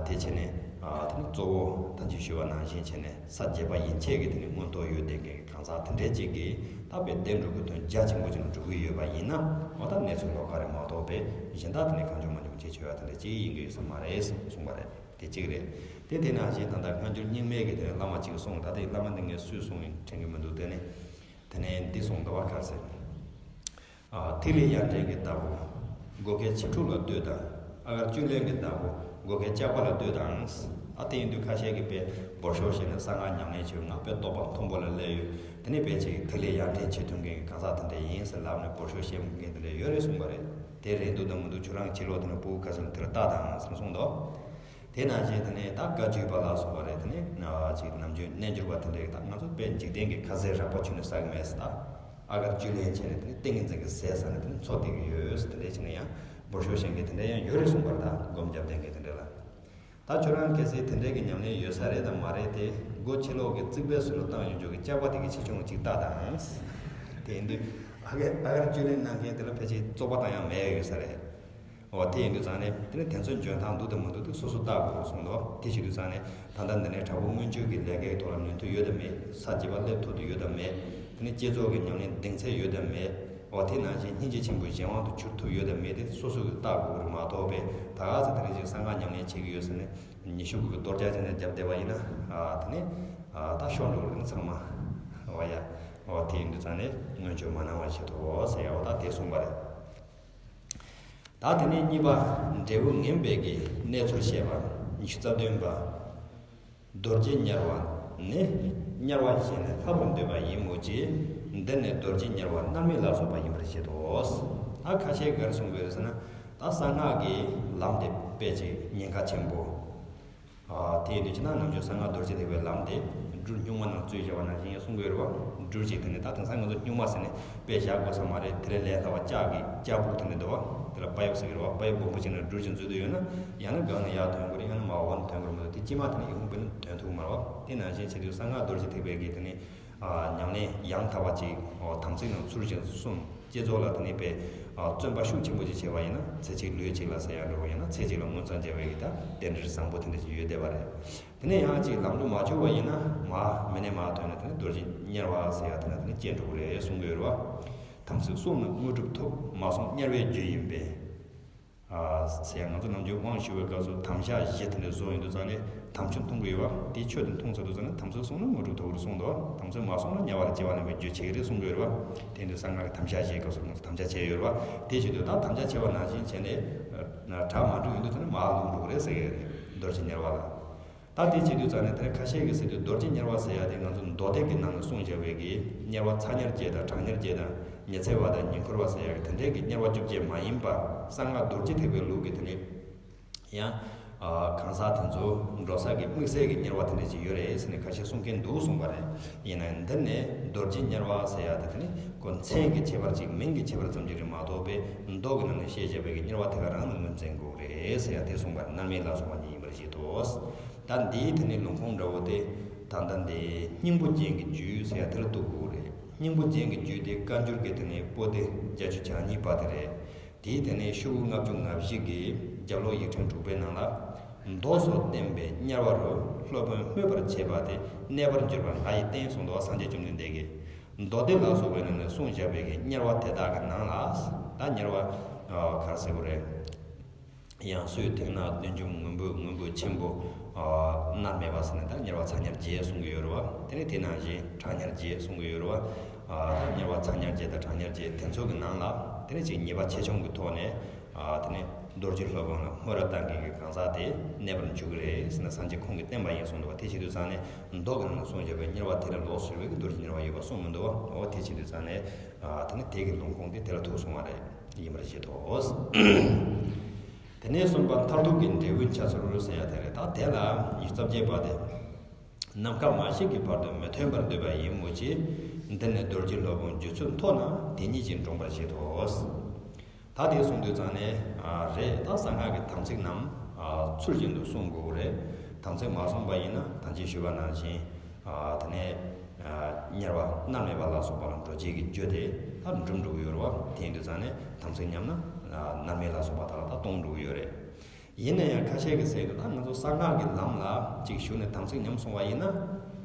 དེ་བྱས་ནས་དེ་ནི་གཙོ་བོ་ད་ཅི་ཞུས་པ་ནང་བཞིན་བྱས་ནས་ས་བརྒྱད་པ་ཡན་ཆད་ཀྱི་དེ་ནི་མངོན་རྟོགས་ཡོད་བསྡད་མཁན་གྱི་གང་ཟག་དེ་འདྲས་ཅིག་གིས་ད་དཔེ་བསྟན་འགྲོ་གི་དོན་རྒྱ་ཆེན་པོ་ཅིག་ལ་འགྲོ་གི་ཡོད་པ་ཡིན་ན། འོ་ད་གནས་ཚུལ་ལོགས་ཀ་རེད་མ་གཏོགས་པའི་གཞན་དག་དེ་ནི་གང་བྱུང་མ་བྱུང་བྱེད་ཆོག་ཡ་དེ་འདྲ་ཅིག་ཡིན་གྱི་ཡོད་ས་མ་རེད་གསུངས་པ་རེད། དེ་གཅིག་རེད། དེ་དེ་ནང་བཞིན་ད་ལྟ་སྔ་འགྱུར་རྙིང་མའི་གི་དེ་ནི་བླ་མ་གཅིག་གསུངས། ད་དེ་བླ་མ་འདི་ངས་སུས་གསུངས་ཡིན་དྲན་གྱི་མི་འདུག། དེ་ནི་དེ་ནས་འདི་གསུངས་འདུག་པ། ག་ཟེར། ཨ། ཐིག་ལེ་ཡར་འདྲེན་གྱི་བདག་པོ་བགོ་སྐལ་བྱི་ཕྲུག་ལ་ལྟོས་དང་། ཨ་གར་བཅུད་ལེན་གྱི་བདག་པོ་བགོ་སྐལ་ལྕགས་པ་ལ་ལྟོས་དང་། ཨ། དེ་ཡིན་དུས་ཁ་ཤས་ཀྱིས་དཔེ་འབོར་ཤོག་བྱས་ནས་གསང་སྔགས་ཉམས་ལེན་བྱེད་ང་དཔེ་རྟོགས་པ་མཐོན་པོ་ལ་སླེབས་ཡོད། དེ་ནས་དཔེ་ཅིག་ཐིག་ལེ་ཡར་འདྲེན་བྱེད་ཐུབ་མཁན་གྱི་གང་ཟག་དེ་འདྲ་ཡིན་ཟེར་ལབ་ནས་འབོར་ཤོག་བཤད་མཁན་དེ་འདྲ་ཡོད་རེད་གསུངས་པ་རེད། དེ་རེད་འདུག་དང་མི་འདུག་ཁྱོད་རང་ཕྱི་ལོགས་དེ་ནས་སྤུ་གུ་ཁ་སང་དེ་ལ་ལྟ་དང་ཟེར་གསུངས་འདུག། དེ་ནང་བཞིན་དེ་ནས་ད་བཀའ་བརྒྱུད་པ་ལ་སོགས་པ་རེད། དེ་ནས་ཅིག་ནམ་རྒྱུན་རྣལ་འབྱོར་པ་དེ་འདྲས་ད་ང་ཚོ་དཔེ་འཇིག་རྟེན་གྱི་ཁ་ཟས་རགས་པ་ཁྱོན་ནས་ཟ་གི་མེད་ཟེར། ད་ཨ་གར་བཅུད་ལེན་བྱས་ནས་དེ་ནས་ཏིང་ངེ་འཛིན་གྱི་ཟས་ཟ་ནས་དེ་ནས་འཚོ་བསྡད་ཀྱི་ཡོད་ཟེར། དེ་འདྲས་བྱས་ན་ཡང་འབོར་ཤོག་བཞེངས་མཁན་དེ་འདྲས་ཡང་ཡོད་རེད་གསུངས་པ་རེད། ད་སྒོམ་རྒྱབ་བསྡད་མཁན་དེ་འདྲས་ལ། ད་ཁྱོད་རང་གལ་སྲིད་དེ་འདྲས་ཀྱི་ཉམས་ལེན་ཡོད་ས་རེད་དམ་མ་རེད་དེ། སྒོ་ཕྱི་ལོགས་ཀྱི་རྩིག་པའི་ཟུར་ལ་བཏང་ཡོད་འཇོག་གི་ལྕགས་པ་དེ་གི་ཆེ་ཆུང་གཅིག་ལྟ་དང་། དེ་ཡིན་དུས་ཨ་གར་ཨ་གར་བཅུད་ལེན་གནང་མཁན་དེ་ལ་ཕལ་ཆེར་བཙོག་པ་བཏང་ཡག་མེད་ཡོད་ས་རེད། འོ་དེ་ཡིན་དུས་ཙང་ནས་དེ་ནི་དེ་ཚོའི་འཇོན་ཐང་འདུག་དང་མི་འདུག་དེ་སོ་སོ་བལྟ་དགོས་གསུངས་འདུག། དེ་བྱེད་དུས་ཙང་ནས་ད་ལྟ་འདི་ནས་དྲག་པོ་མངོན་སྤྱོད་ཀྱི་ལས་ཀའི་ཐོག་ལ་ནུས་མཐུ་ཡོད་དམ་མེད། ས་བརྒྱད་པ་སླེབས་ཐུབ་ཏུ་ཡོད་དམ་མེད། དེ་ནི་བསྐྱེད་རྫོགས་ཀྱི་ཉམས་ལེན་གདེང་ཚད་ཡོད་དམ་མེད། འོ་དེ་ནང་བཞིན་སྙིང་རྗེ་ཆེན་པོ་གཞན་དབང་དུ་གྱུར་ཐུབ་ཡོད་དམ་མེད་དེ་སོ་སོ་གིས་བལྟ་དགོས་ཀྱི་རེད་མ་གཏོགས་པས། ད་ག་ཚོད་དེ་འདྲ་ཞིག་གསང་སྔགས་ཉམས་ལེན་བྱེད་ཀྱི་ཡོད་ཟེར་ནས་ཉི་ཤུ་དགུ་གི་གཏོར་རྒྱག་བྱས་ནས་རྒྱབ་བསྡད་པ་ཡིན་ན། ཨ་དེ་ནི་ཨ་ད་ཤོར་འགྲོ་གི་རེད། ཚང་མ་འོ་ཡ། འོ་དེ་ཡིན་དུས་ཙང་ནས་མངོན་སྤྱོད་མ་གནང་བ་བྱེད་དོ་ཟེར་ཡ་འོ་ད་དེ་གསུངས་པ་རེད། ད་དེ་ནས་གཉིས་པ། འབྲས་བུ་ངན་པའི་གི་གནས་ཚུལ་བཤད་པ། ཉི་ཤུ་རྩ་བདུན་པ། རྡོ་རྗེ་དམྱལ་བ་ནི། དམྱལ་བ་གཞན་ལས་ལྷག་པར་འདོད་པ་ཡིན་མོད་ཀྱི། འདི་ནི་རྡོ་རྗེ་དམྱལ་བ་མནར་མེད་ལ་སོགས་པ་ཡིན་པར་བཞེད་དོ། ད་ཁ་ཤས་ག་རེ་གསུངས་པ་རེད་ཟེར་ན། ད་གསང་སྔགས་ཀྱི་ལམ་དེ་དཔེ་ཅིག་ཉེན་ཁ་ཆེན་པོ། ཨ་དེ་ཡིན་དུས་ཅི་ན་ནམ་རྒྱུན་གསང་སྔགས་རྡོ་རྗེ་ཐེག་པའི་ལམ་དེ་སྦྲུལ་སྨྱུག་མ་ནང་བཙུགས་བཞག་པ་ནང་བཞིན་ཡང་གསུང་གི་ཡོད་རེད་བ། སྦྲུལ་ཅིག་དེ་ནི་ད་དེང་སང་ང་ཚོ་སྨྱུག་མ་ཟེར་ནས་དཔེ་བཞག་དགོས་ས་མ་རེད། དེ་ལས་ལས་སླ་བ་ལྕགས་ཀྱི་ལྕགས་སྦུག་དེ་འདྲ་འདུག་བ། དེ་ལ་པ་ཡབ་ཟེར་གི་རེད་བ། པ་ཡབ་སྦོམ་པོ་ཅིག་ནང་སྦྲུལ་ཅིག་འཛུལ་དུ་ཡོད་ན། ཡང་ན་སྒང་ནས་ཡར་ཐོན་དགོས་རེད། ཡང་ན་མར་འོག་ནས་ཐོན་དགོས་རེད་མ་གཏོགས་དེ་དཀྱིལ་མ་དེ་ནི་ཡིད་ཁུངས་དཔེར་ན་ཐོན་ཐུབ་ཀྱི་མ་རེད་བ། དེ་ནང་བཞིན་བྱེད་དུས་གསང་སྔགས་རྡོ་རྗེ་ཐེག་པའི་གི་དེ་ནི་ཨ་ཉམས་ལེན་ཡང་དག་པ་ཅིག་འོ་དམ་ཚིག་ནང་ཚུལ་བཞིན་སྲུང་། བསྐྱེད་རྫོགས་ལ་དེ་ནི་དཔེ་ཨ་བརྩོན་པ་ཤུགས་ཆེན་པོ་ཅིག་བྱས་པ་ཡིན་ན་ཚེ་གཅིག་ལུས་གཅིག་ལ་ཟེར་ཡག་འདྲ་བོ། ཡང་ན་ཚེ་གཅིག་ལ་མངོན་སངས་རྒྱས་པའི་གི་ད་རྟེན་འབྲེལ་བཟང་པོ་དེ་འདྲ་ཅིག་ཡོད་བསྡད་པ་རེད། དེ་ནས་ཡང་ཅིག་ལམ་འགྲོ་མ་བཅུག་པ་ཡིན་ན་མར་མི་གནས་མར་ཐོན་ནས་དེ་ནི་རྡོ་རྗེ་དམྱལ་བ་ཟེར་ཡག་དེ་ན་དེ་ནི་སྐྱེ་འགྲོ་གི་རེད་གསུང་གི་ཡོད་རེད་བ། དམ་ཚིག་བསྲུངས་ན་དངོས་གྲུབ་ཐོབ། མ་བསྲུངས་དམྱལ་བའི་རྒྱུ་ཡིན་པས། ཨ་ཟེར་ཡག་ང་ཚོ་ནམ་རྒྱུན་དབང་ཞུ་བའི་སྐབས་སུ་དམ་བཅའ་བཞི་དེ་འདྲ་བཟོ་ཡོང་དུས་ཙང་ནས་དམ་ཆོས་མཐོང་གི་ཡོད་བ། དེ་ཆོས་དེ་མཐོང་ཚར་དུས་ཙང་ནས་དམ་ཚིག་བསྲུངས་ན་དངོས་གྲུབ་ཐོབ་ཀྱི་རེད་གསུངས་འདུག། དམ་ཚིག་མ་བསྲུངས་ན་དམྱལ་བ་ལ་སྐྱེ་བ་ལེན་པའི་རྒྱུ་བྱེད་ཀྱི་རེད་གསུང་གི་ཡོད་རེད་བ། དེ་འདྲ་གསང་སྔགས་ཀྱི་དམ་བཅའ་བཞིའི་སྐབས་སུ་ང་ཚོ་དམ་བཅའ་བྱས་ཡོད་རེད་བ། དེ་བྱེད་དུས་ད་དམ་བཅའ་བྱས་པ་ནང་བཞིན་བྱས་ནས་གྲ་མ་འགྲིག་ཡོང་དུས་ཙང་ནས་མར་ལྷུང་འགྲོ་གི་རེད་ཟེར་གི་རེད། རྡོ་རྗེ་དམྱལ་བ་ལ། ད་དེ་བྱེད་དུས་ཙང་ནས་དེ་ཁ་ཤས་ཀྱིས་ཟེར་དུས་རྡོ་རྗེ་དམྱལ་བ་ཟེར་ཡག་དེ་ང་ཚོ་མདོ་སྡེ་གི་ནང་ནས་གསུངས་བཞག་པའི་གི་དམྱལ་བ་ཚ་དམྱལ་བརྒྱད་དང་གྲང་དམྱལ་བརྒྱད་དང་ཉི་ཚེ་བ་དང་ཉེ་འཁོར་བ་ཟེར་ཡག་གི་དེ་འདྲའི་གི་དམྱལ་བ་བཅོ་བརྒྱད་མ་ཡིན་པ། གསང་སྔགས་རྡོ་རྗེ་ཐེག་པའི་ལུགས་ཀྱི་དེ་ནི་ཡང་གང་ཟག་དེ་ཚོ་འགྲོ་ས་གི་དམིགས་བསལ་གྱི་དམྱལ་བ་དེ་འདྲ་ཅིག་ཡོད་རེད་ཟེར་ནས་ཁ་ཤས་གསུང་མཁན་འདུག་གསུངས་པ་རེད། ཡིན་ན་ཡང་འདི་ནས་རྡོ་རྗེ་དམྱལ་བ་ཟེར་ཡག་དེ་དེ་ནི་ཁོ་མཚན་གྱི་ཁྱད་པར་ཅིག་མིང་གི་ཁྱད་པར་ཙམ་ཅིག་རེད་མ་གཏོགས་པའི་མདོ་གི་ནང་ནས་བཤད་བཞག་པའི་གི་དམྱལ་བ་དེ་ག་རང་ལ་ངོས་འཛིན་དགོས་རེད་ཟེར་ཡག་དེ་གསུངས་པ་རེད། མནར་མེད་ལ་སོགས་པ་ཉིད་ཡིན་པར་བཞེད་དོ། ད་འདིའི་དེ་ནི་ལུང་ཁུངས་འདྲ་བོ་དེ་ད་ལྟ་འདི་སྙིང་པོ་རྒྱན་གྱི་རྒྱུད་ཟེར་ཡག་དེ་ལ་གཏུག་དགོས་རེད། སྙིང་པོ་རྒྱན་གྱི་རྒྱུད་དེ་བཀའ་འགྱུར་གྱི་དེ་ནི་པོ་ཏི་བརྒྱད་ཅུ་གྱ་གཉིས་པ་དེ་རེད། དེའི་དེ་ནི་ཤོག་གུ་ལྔ་བཅུ་ང་བཞི་གི་རྒྱབ་ལོགས་ཡིག་ཕྲེང་དྲུག་པའི་ནང་ལ། མདོ་སོགས་བསྟན་པའི་དམྱལ་བ་རུ། སློབ་དཔོན་སྨོད་པར་བྱེད་པ་དེ། གནས་པར་འགྱུར་བ་ང་ཡིས་བསྟན་གསུངས་འདུག་བ། སངས་རྒྱས་བཅོམ་ལྡན་འདས་ཀྱིས་མདོ་སྡེ་ལ་སོགས་པའི་ནང་ནས་གསུངས་བཞག་པའི་གི་དམྱལ་བ་དེ་དག་གི་ནང་ལ། ད་དམྱལ་བ་ག་རེ་ཟེར་དགོས་རེད། ཡང་སོས་དེང་ན་བདུད་འཇོམས་སྔོན་པོའི་སྔོན་པོ་ཆེན་པོ། ཨ་མནར་མེད་པ་ཟེར་ནས་ད་དམྱལ་བ་ཚ་དམྱལ་བརྒྱད་གསུང་གི་ཡོད་རེད་བ། དེ་ནས་དེ་ནང་བཞིན་གྲང་དམྱལ་བརྒྱད་གསུང་གི་ཡོད་རེད་བ། ཨ་ད་དམྱལ་བ་ཚ་དམྱལ་བརྒྱད་དང་གྲང་དམྱལ་བརྒྱད་དེ་ཚོ་གི་ནང་ལ་དེ་ནས་ཅིག་ཉེས་པ་ཆེ་ཆུང་གི་ཐོག་ནས་ ཨ་དེ་ནས་རྡོ་རྗེ་སློབ་དཔོན་ལ་བསྔོ་བ་བཏང་མཁན་གྱི་གང་ཟག་དེ་གནས་པར་འགྱུར་གྱི་རེད་ཟེར་ན། སངས་རྒྱས་ཁོང་གིས་བསྟན་པ་ཡིན་གསུངས་འདུག་བ། དེ་བྱེད་དུས་ཙང་ནས་མདོ་གི་ནང་ན་གསུངས་བཞག་པའི་དམྱལ་བ་དེ་ལས་ལོག་ཟེར་བའི་གི་རྡོ་རྗེ་དམྱལ་བ་ཡོད་པ་གསུངས་མི་འདུག་བ། འོ་དེ་བྱེད་དུས་ཙང་ནས་ཨ་དེ་ནས་དེ་གི་ལུང་ཁུངས་དེ་དེ་ལ་ཐུག་སོང་བ་རེད། ཡིན་པར་བཞེད་དོ། དེ་ནས་གསུམ་པ་མཐར་ཐུག་གི་འབྲས་བུའི་འཆར་ཚུལ་ཟེར་ཡ་དེ་རེད། ད་དེ་ལ་ཡིག་ཚབ་བྱས་པ་དེ། ནམ་མཁའ་མ་ཞིག་གི་བར་དུ་མི་ཐོན་པར་འདོད་པ་ཡིན་མོད་ཀྱི། འདི་ནི་རྡོ་རྗེ་སློབ་དཔོན་རྒྱུ་ཚུལ་མཐོ་ན་དེ་ཉིད་ཀྱིས་འགྲངས་པར་བཞེད་དོ། ད་དེ་གསུངས་དུས་ཙང་ནས་ཨ་རེད། ད་གསང་སྔགས་ཀྱི་དམ་ཚིག་རྣམས་ཨ་ཚུལ་བཞིན་དུ་བསྲུང་དགོས་ཀྱི་རེད། དམ་ཚིག་མ་བསྲུངས་པ་ཡིན་ན་ད་ཅི་ཞུས་པ་ནང་བཞིན་ཨ་དེ་ནས་ཨ་དམྱལ་བ་མནར་མེད་པ་ལ་སོགས་པ་ལ་འགྲོ་བྱེད་ཀྱི་རྒྱུ་དེ་ད་འགྲུབ་འགྲོ་གི་ཡོད་རེད་བ། དེ་ཡིན་དུས་ཙང་ནས་དམ་ཚིག་ཉམས་ན་ཨ་མནར་མེད་ལ་སོགས་པ་དག་ལ་ད་གཏོང་འགྲོ་གི་ཡོད་རེད། ཡིན་ན་ཡང་ཁ་ཤས་ཀྱིས་ཟེར་གྱི་འདུག་ད་ང་ཚོ་གསང་སྔགས་ཀྱི་ལམ་ལ་ཅིག་ཞུགས་ནས་དམ་ཚིག་ཉམས་སོང་བ་ཡིན་ན།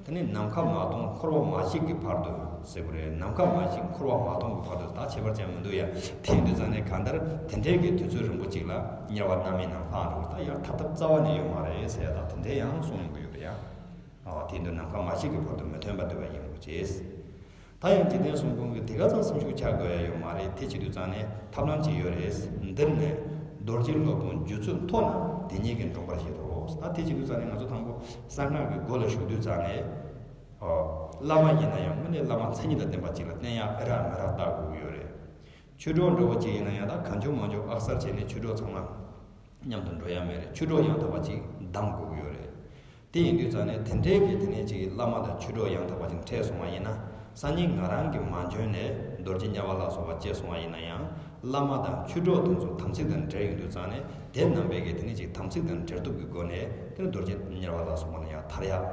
དེ་ནས་ནམ་མཁའ་མ་སྟོང་འཁོར་བ་མ་ཞིག་གི་བར་དུ་ཟེར་དགོས་རེད། ནམ་མཁའ་མ་ཞིག་འཁོར་བ་མ་སྟོང་གི་བར་དུ་ད་ཁྱད་པར་ཅན་མི་འདུག་ཡ། དེ་ཡིན་དུས་ཙང་ནས་གང་ལྟར་དེ་འདྲའི་གི་དུས་ཚོད་རིང་པོ་ཅིག་ལ་དམྱལ་བ་མནར་མེད་ནང་ལྷག་འགྲོ་གི། ད་ཡར་ཐར་ཐབས་རྩ་བ་ནས་ཡོད་མ་རེད་ཟེར་ཡ། ད་དེ་འདྲའི་ཡང་གསུང་ཡོང་གི་ཡོད་རེད་ཡ། ཨ་དེ་འདུག་ནམ་མཁའ་མ་ཞིག་གི་བར་དུ་མི་ཐོན་པར་འདོད་པ་ཡིན་མོད་ཀྱི། ད་ཡང་འཇིག་རྟེན་གསུམ་མགོན་གྱི་དེ་ག་ཙམ་སེམས་ཤུགས་ཆག་དགོས་ཡ་ཡོད་མ་རེད། དེ་བྱེད་དུས་ཙང་ནས་ཐབས་ལམ་ཅིག་ཡོད་རེད། འདིར་ནི་རྡོ་རྗེ་སློབ་དཔོན་རྒྱུ་ཚུལ་མཐོ་ན་དེ་ཉིད་ཀྱིས་འགྲངས་པར་བཞེད་དོ། ད་དེ་བྱེད་དུས་ཙང་ནས་ང་ཚོ་དང་པོ་གསང་སྔགས་ཀྱི་སྒོ་ལ་ཞུགས་དུས་ཙང་ནས། ཨོ། བླ་མ་ཡིན་ན་ཡང་དངོས་གནས་བླ་མ་མཚན་ཉིད་དང་ལྡན་པ་ཅིག་ལ་བསྟེན་ཡ་ཨེ་རག་མི་རག་བལྟ་དགོས་ཀྱི་ཡོད་རེད། ཆོས་གྲོགས་འདྲ་བོ་ཅིག་ཡིན་ན་ཡང་ད་གང་བྱུང་མང་བྱུང་ཨག་སར་བྱས་ནས་ཆོས་གྲོགས་ཚང་མ་མཉམ་དུ་འགྲོ་ཡ་མེད་རེད། ཆོས་གྲོགས་ཡང་དག་པ་ཅིག་འདེམས་དགོས་ཀྱི་ཡོད་རེད། དེ་ཡིན་དུས་ཙང་ནས་དེ་འདྲའི་གི་དེ་ནས་ཅིག་བླ་མ་དང་ཆོས་གྲོགས་ཡང་དག་པ་ཅིག་འཕྲད་སོང་བ་ཡིན་ན། སང་ཉིན་ང་རང་གིས་མ་འཇོན་ནས་རྡོ་རྗེ་དམྱལ་བ་ལ་སོགས་པ་སྐྱེས་སོང་བ་ཡིན་ན་ཡང་། བླ་མ་དང་ཆོས་གྲོགས་དེ་ཚོ་དམ་ཚིག་དང་འབྲེལ་ཡོང་དུས་ཙང་ནས་དེ་རྣམ་པས་ཀྱི་དེ་ནས་ཅིག་དམ་ཚིག་དང་འབྲེལ་ཐུབ་ཀྱི་སྒོ་ནས་དེ་ནས་རྡོ་རྗེ་དམྱལ་བ་ལ་སོགས་པ་ལ་ཡང་ཐར་ཡག་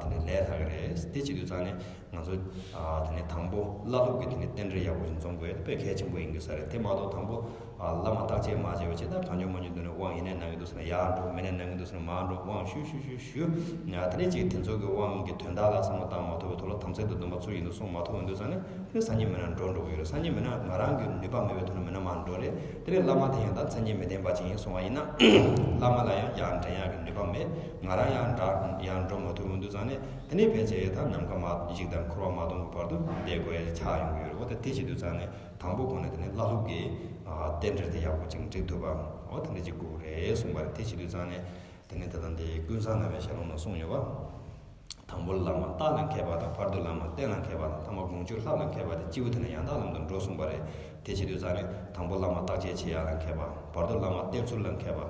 དེ་ནས་ལས་སླ་གི་རེད། དེ་བྱེད་དུས་ཙང་ནས་ང་ཚོ་དེ་ནས་དང་པོ་བླ་སློབ་ཀྱི་དེ་ནས་རྟེན་འབྲེལ་ཡག་པོ་ཞིག་འཛོམས་དགོས་དཔེ་གལ་ཆེན་པོ་ཡིན་དགོས་ས་རེད། དེ་མ་གཏོགས་དང་པོ་བླ་མ་བརྟག་དཔྱད་མ་བྱས་པ་བྱས་ད་གང་བྱུང་མང་བྱུང་དུ་ནས་དབང་ཡིན་ནའི་གནང་གི་འདུག་ཟེར་ན་ཡར་འགྲོ། མིན་ནའི་གནང་གི་འདུག་ཟེར་ན་མར་འགྲོ། དབང་ཞུ་ཞུ་ཞུ་ཞུ། ཡང་དེ་ནས་ཅིག་དེ་ཚོ་གི་དབང་གི་དོན་དག་ལ་བསམ་བློ་བཏང་མ་ཐུབ་པའི་ཐོག་ལ་དམ་ཚིག་དང་སྡོམ་པ་ཚུལ་བཞིན་དུ་སྲུང་མ་ཐུབ་པ་འདུག་ཟེར་ན་དེ་སང་ཉིན་མིན་ན་འགྲོ་འགྲོ་གི་ཡོད་རེད། སང་ཉིན་མིན་ན་ང་རང་གི་ནུས་པ་མེད་པའི་ཐོག་ནས་མིན་ན་མར་འགྲོ་རེད། དེ་ནས་བླ་མ་དེ་ཡང་ད་མཚན་ཉིད་མི་ལྡན་པ་ཅིག་ཡིན་སོང་བ་ཡིན་ན། བླ་མ་ལ་ཡང་ཡར་འདྲེན་ཡག་གི་ནུས་པ་མེད། ང་རང་ཡང་འདྲ་ཡར་འགྲོ་མ་ཐུབ་པ་འདུག་ཟེར་ན་དེ་ནས་ཕལ་ཆེར་ད་ནམ་མཁའ་མ་ཞིག་དང་འཁོར་བ་མ་སྟོང་གི་བར་དུ་བསྡད་དགོས་ཡ་ཆགས་ཡོང་གི་ཡོད་རེད། འོ་ད་དེ་བྱེད་དུས་ཙང་ནས། དང་པོ་གོང་ནས་དེ་ནས་བླ་སློབ་ཀྱི་ཨ་རྟེན་འབྲེལ་དེ་ཡག་པོ་ཅིག་འགྲིག་ཐུབ་པ། འོ་དེ་འདྲ་ཅིག་དགོས་རེད་གསུངས་པ་རེད། དེ་བྱེད་དུས་ཙང་ནས་དེ་ནས་ད་ལྟ་འདི་ཀུན་བཟང་རྣམ་པའི་ཞལ་ལུང་ནང་གསུངས་ཡོད་པ། དང་པོ་བླ་མ་བརྟག་ལ་མཁས་པ་དང་། བར་དུ་བླ་མ་བསྟེན་ལ་མཁས་པ་དང་། ཐ་མ་དགོངས་སྤྱོད་བསླབ་ལ་མཁས་པ་དེ་སྤྱི་བོ་དེ་ནས་ཡང་དག་ལམ་དུ་འགྲོ་གསུངས་པ་རེད། དེ་བྱེད་དུས་ཙང་ནས་དང་པོ་བླ་མ་བརྟག་དཔྱད་བྱེད་ཡག་ལ་མཁས་པ། བར་དུ་བླ་མ་བསྟེན་ཚུལ་ལ་མཁས་པ།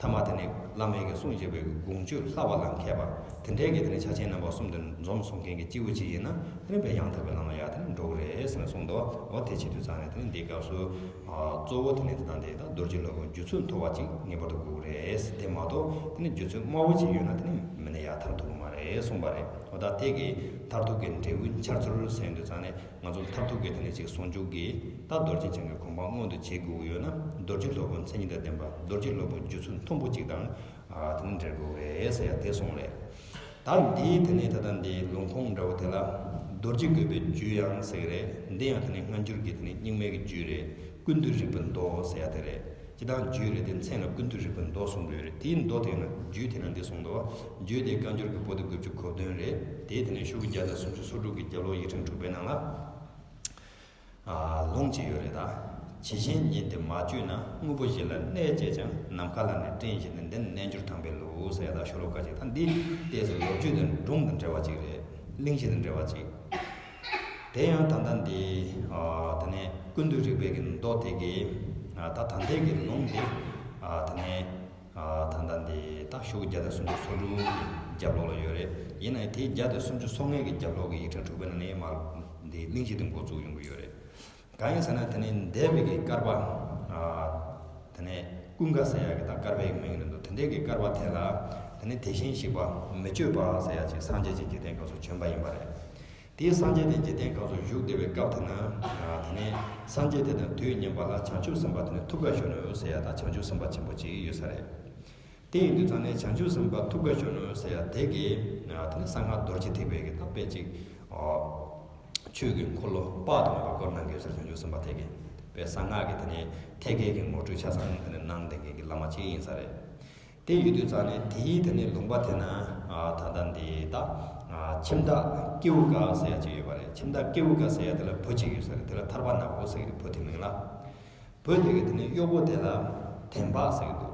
ཐ་མ་དེ་ནས་བླ་མས་ཀྱིས་གསུངས་བཞག་པའི་དགོངས་སྤྱོད་བསླབ་པ་ལ་མཁས་པ། དེ་འདྲའི་གི་དེ་ནས་ཕྱག་ཆེན་རྣམ་པ་གསུམ་དུ་འཛོམས་སོང་མཁན་གྱི་སྐྱེས་བུ་ཅིག་ཡིན་ན་དེ་ནས་དཔེ་ཡང་དག་པའི་ལམ་ལ་ཡར་དེ་ནས་འགྲོ་གི་རེད་ཟེར་ནས་གསུངས་འདུག་འོ་དེ་བྱེད་དུས་ཙང་ནས་དེ་ནས་འདི་སྐབས་སུ་ཨ་གཙོ་བོ་དེ་ནས་དེ་དང་དེ་ད་རྡོ་རྗེ་སློབ་དཔོན་རྒྱུ་ཚུལ་མཐོ་བ་ཅིག་ངེས་པར་དུ་དགོས་ཀྱི་རེད། དེ་མ་གཏོགས་དེ་ནས་རྒྱུ་ཚུལ་དམའ་བོ་ཅིག་ཡོད་ན་དེ་ནས་མི་ནས་ཡར་ཐར་ཐུབ་ཀྱི་མ་རེད་གསུངས་པ་རེད། འོ་ད་དེ་གི་མཐར་ཐུག་གི་འབྲས་བུའི་འཆར་ཚུལ་ཟེར་དུས་ཙང་ནས། ང་ཚོ་མཐར་ཐུག་གི་དེ་ནས་ཅིག་ཟུང་འཇུག་གི་ད་རྡོ་རྗེ་འཆང་གི་གོ་འཕང་མངོན་དུ་བྱེད་དགོས་ཀྱི་ཡོད་ན། རྡོ་རྗེ་སློབ་དཔོན་མཚན་ཉིད་དང་ལྡན་པ། རྡོ་རྗེ་སློབ་དཔོན་རྒྱུ་ཚུལ་མཐོན་པོ་ཅིག་དང་ཨ་དེ་ནས་འབྲེལ་དགོས་རེད་ཟེར་ཡ་དེ་གསུངས་རེད། ད་འདིའི་དེ་ནས་ད་ལྟ་འདིའི་ལུང་ཁུངས་འདྲ་བོ་དེ་ལ། རྡོ་རྗེ་བཀོད་པའི་རྒྱུད་ཡང་ཟེར་གི་རེད། འདི་ཡང་དེ་ནས་སྔ་འགྱུར་གྱི་དེ་ནས་རྙིང་མའི་གི་རྒྱུད་རེད། ཀུན་ཏུ་རིག་པའི་མདོ་ཟེར་ཡ་དེ་རེད། སྤྱིར་བཏང་རྒྱུད་རེད་དེ་མཚན་ལ་ཀུན་ཏུ་རིག་པའི་མདོ་གསུངས་ཡོད་རེད། དེའི་མདོ་དེ་ན་རྒྱུད་དེ་ན་འདི་གསུངས་འདུག་རྒྱུད་དེ་བཀའ་འགྱུར་གྱི་པོ་ཏི་དགུ་བཅུ་གོ་བདུན་རེད། དེའི་དེ་ནས་ཤོག་གུ་བརྒྱ་དང་སུམ་ཅུ་སོ་དྲུག་གི་རྒྱབ་ལོགས་ཡིག་ཕྲེང་དྲུག་པའི་ནང་ལ། ཨ་ལུང་གཅིག་ཡོད་རེད་ད། ཇི་བཞིན་ཉིད་དེ་མ་བཅོས་ན། དངོས་པོ་བཞི་ལ་གནས་བཅས་ཀྱང་། ནམ་མཁའ་ལ་ནི་སྤྲིན་བཞིན་ཏེ། འདི་ནི་རྣལ་འབྱོར་དམ་པའི་ལུགས་ཟེར་ཡ་ད་ཤོ་ལོ་ཀ་ཅིག་ད་འདི་ཏོག་ཙམ་ལོ་རྒྱུས་དང་སྒྲུང་དང་འབྲེལ་བ་ཅིག་རེད། གླེང་གཞི་དང་འབྲེལ་བ་ཅིག་དེ་ཡང་ད་ལྟ་འདི་ཨ་དེ་ནས་ཀུན་ཏུ་རིག་པའི་གི་མདོ་དེ་གི་ཨ་ད་ད་ལྟའི་གི་ལུང་འདི་ཨ་དེ་ནས་ཨ་ད་ལྟ་འདི་ད་ཤོག་གུ་བརྒྱ་དང་སུམ་ཅུ་སོ་དྲུག་གི་རྒྱབ་ལོགས་ལ་ཡོད་རེད། ཡིན་ནའི་དེའི་བརྒྱ་དང་སུམ་ཅུ་སོ་ལྔའི་གི་རྒྱབ་ལོགས་གི་ཡིག་ཕྲེང་དྲུག་པའི་ནང་ནས་མར་འདི་གླེང་གཞི་དེ་འགོ་བཙུགས་ཡོང་གི་ཡོད་རེད། གང་ཡིན་ཟེར་ན་དེ་ནས་འདས་པའི་གི་བསྐལ་པ་ཨ་དེ་ནས་ཀུན་དགའ་ཟེར་ཡག་གི་ད་བསྐལ་པའི་གི་མིང་རེད་འདུག་དེ་འདྲའི་གི་བསྐལ་པ་དེ་ལ་དེ་ནས་དེ་བཞིན་གཤེགས་པ་མི་བསྐྱོད་པ་ཟེར་ཡག་ཅིག་སངས་རྒྱས་ཀྱི་འཇིག་རྟེན་སྐབས་སུ་བྱོན་པ་ཡིན་པ་རེད། དེའི་སངས་རྒྱས་དེ་འཇིག་རྟེན་སྐབས་སུ་བཞུགས་བསྡད་པའི་སྐབས་དེ་ན། ཨ་དེ་ནས་སངས་རྒྱས་དེ་དང་དུས་མཉམ་པ་ལ་བྱང་ཆུབ་སེམས་དཔའ་དེ་ནས་ཐུབ་དཀའ་གཞོན་ནུ་ཟེར་ཡ་ད་བྱང་ཆུབ་སེམས་དཔའ་ཆེན་པོ་ཅིག་ཡོད་ས་རེད། དེ་ཡིན་དུས་ཙང་ནས་བྱང་ཆུབ་སེམས་དཔའ་ཐུབ་དཀའ་གཞོན་ནུ་ཟེར་ཡ་དེ་གིས་ཨ་དེ་ནས་གསང་སྔགས་རྡོ་རྗེ་ཐེག་པའི་གི་ད་དཔེ་ཅིག་ཨོ་ཆོས་ཀྱི་འཁོར་ལོ་དཔག་ཏུ་མེད་པ་བསྐོར་གནང་གི་ཡོད་ས་རེད། བྱང་ཆུབ་སེམས་དཔའ་དེ་གིས་དཔེ་གསང་སྔགས་ཀྱི་དེ་ནས་ཐེག་པའི་གི་ངོ་སྤྲོད་ཆ་ཚང་དེ་ནས་གནང་བསྡད་མཁན་གི་བླ་མ་ཅིག་ཡིན་ས་རེད། དེ་ཡོད་དུས་ཙང་ནས་དེའི་དེ་ནས་ལུང་པ་དེ་ན་ཨ་ད་ལྟ་འདི་ད་ཨ་ཁྱིམ་བདག་སྐྱེ་བོ་ཀ་ཟེར་ཡ་ཅིག་ཡོད་པ་རེད། ཁྱིམ་བདག་སྐྱེ་བོ་ཀ་ཟེར་ཡ་དེ་ལ་བུ་གཅིག་ཡོད་ས་རེད། དེ་ལ་ཐར་པ་ནག་པོ་ཟེར་གི་རེད། བུ་དེ་མིང་ལ། བུ་དེ་གི་དེ་ནས་གཡོག་པོ་དེ་ལ་ དན་འབག་ཟེར་གྱི་འདུག་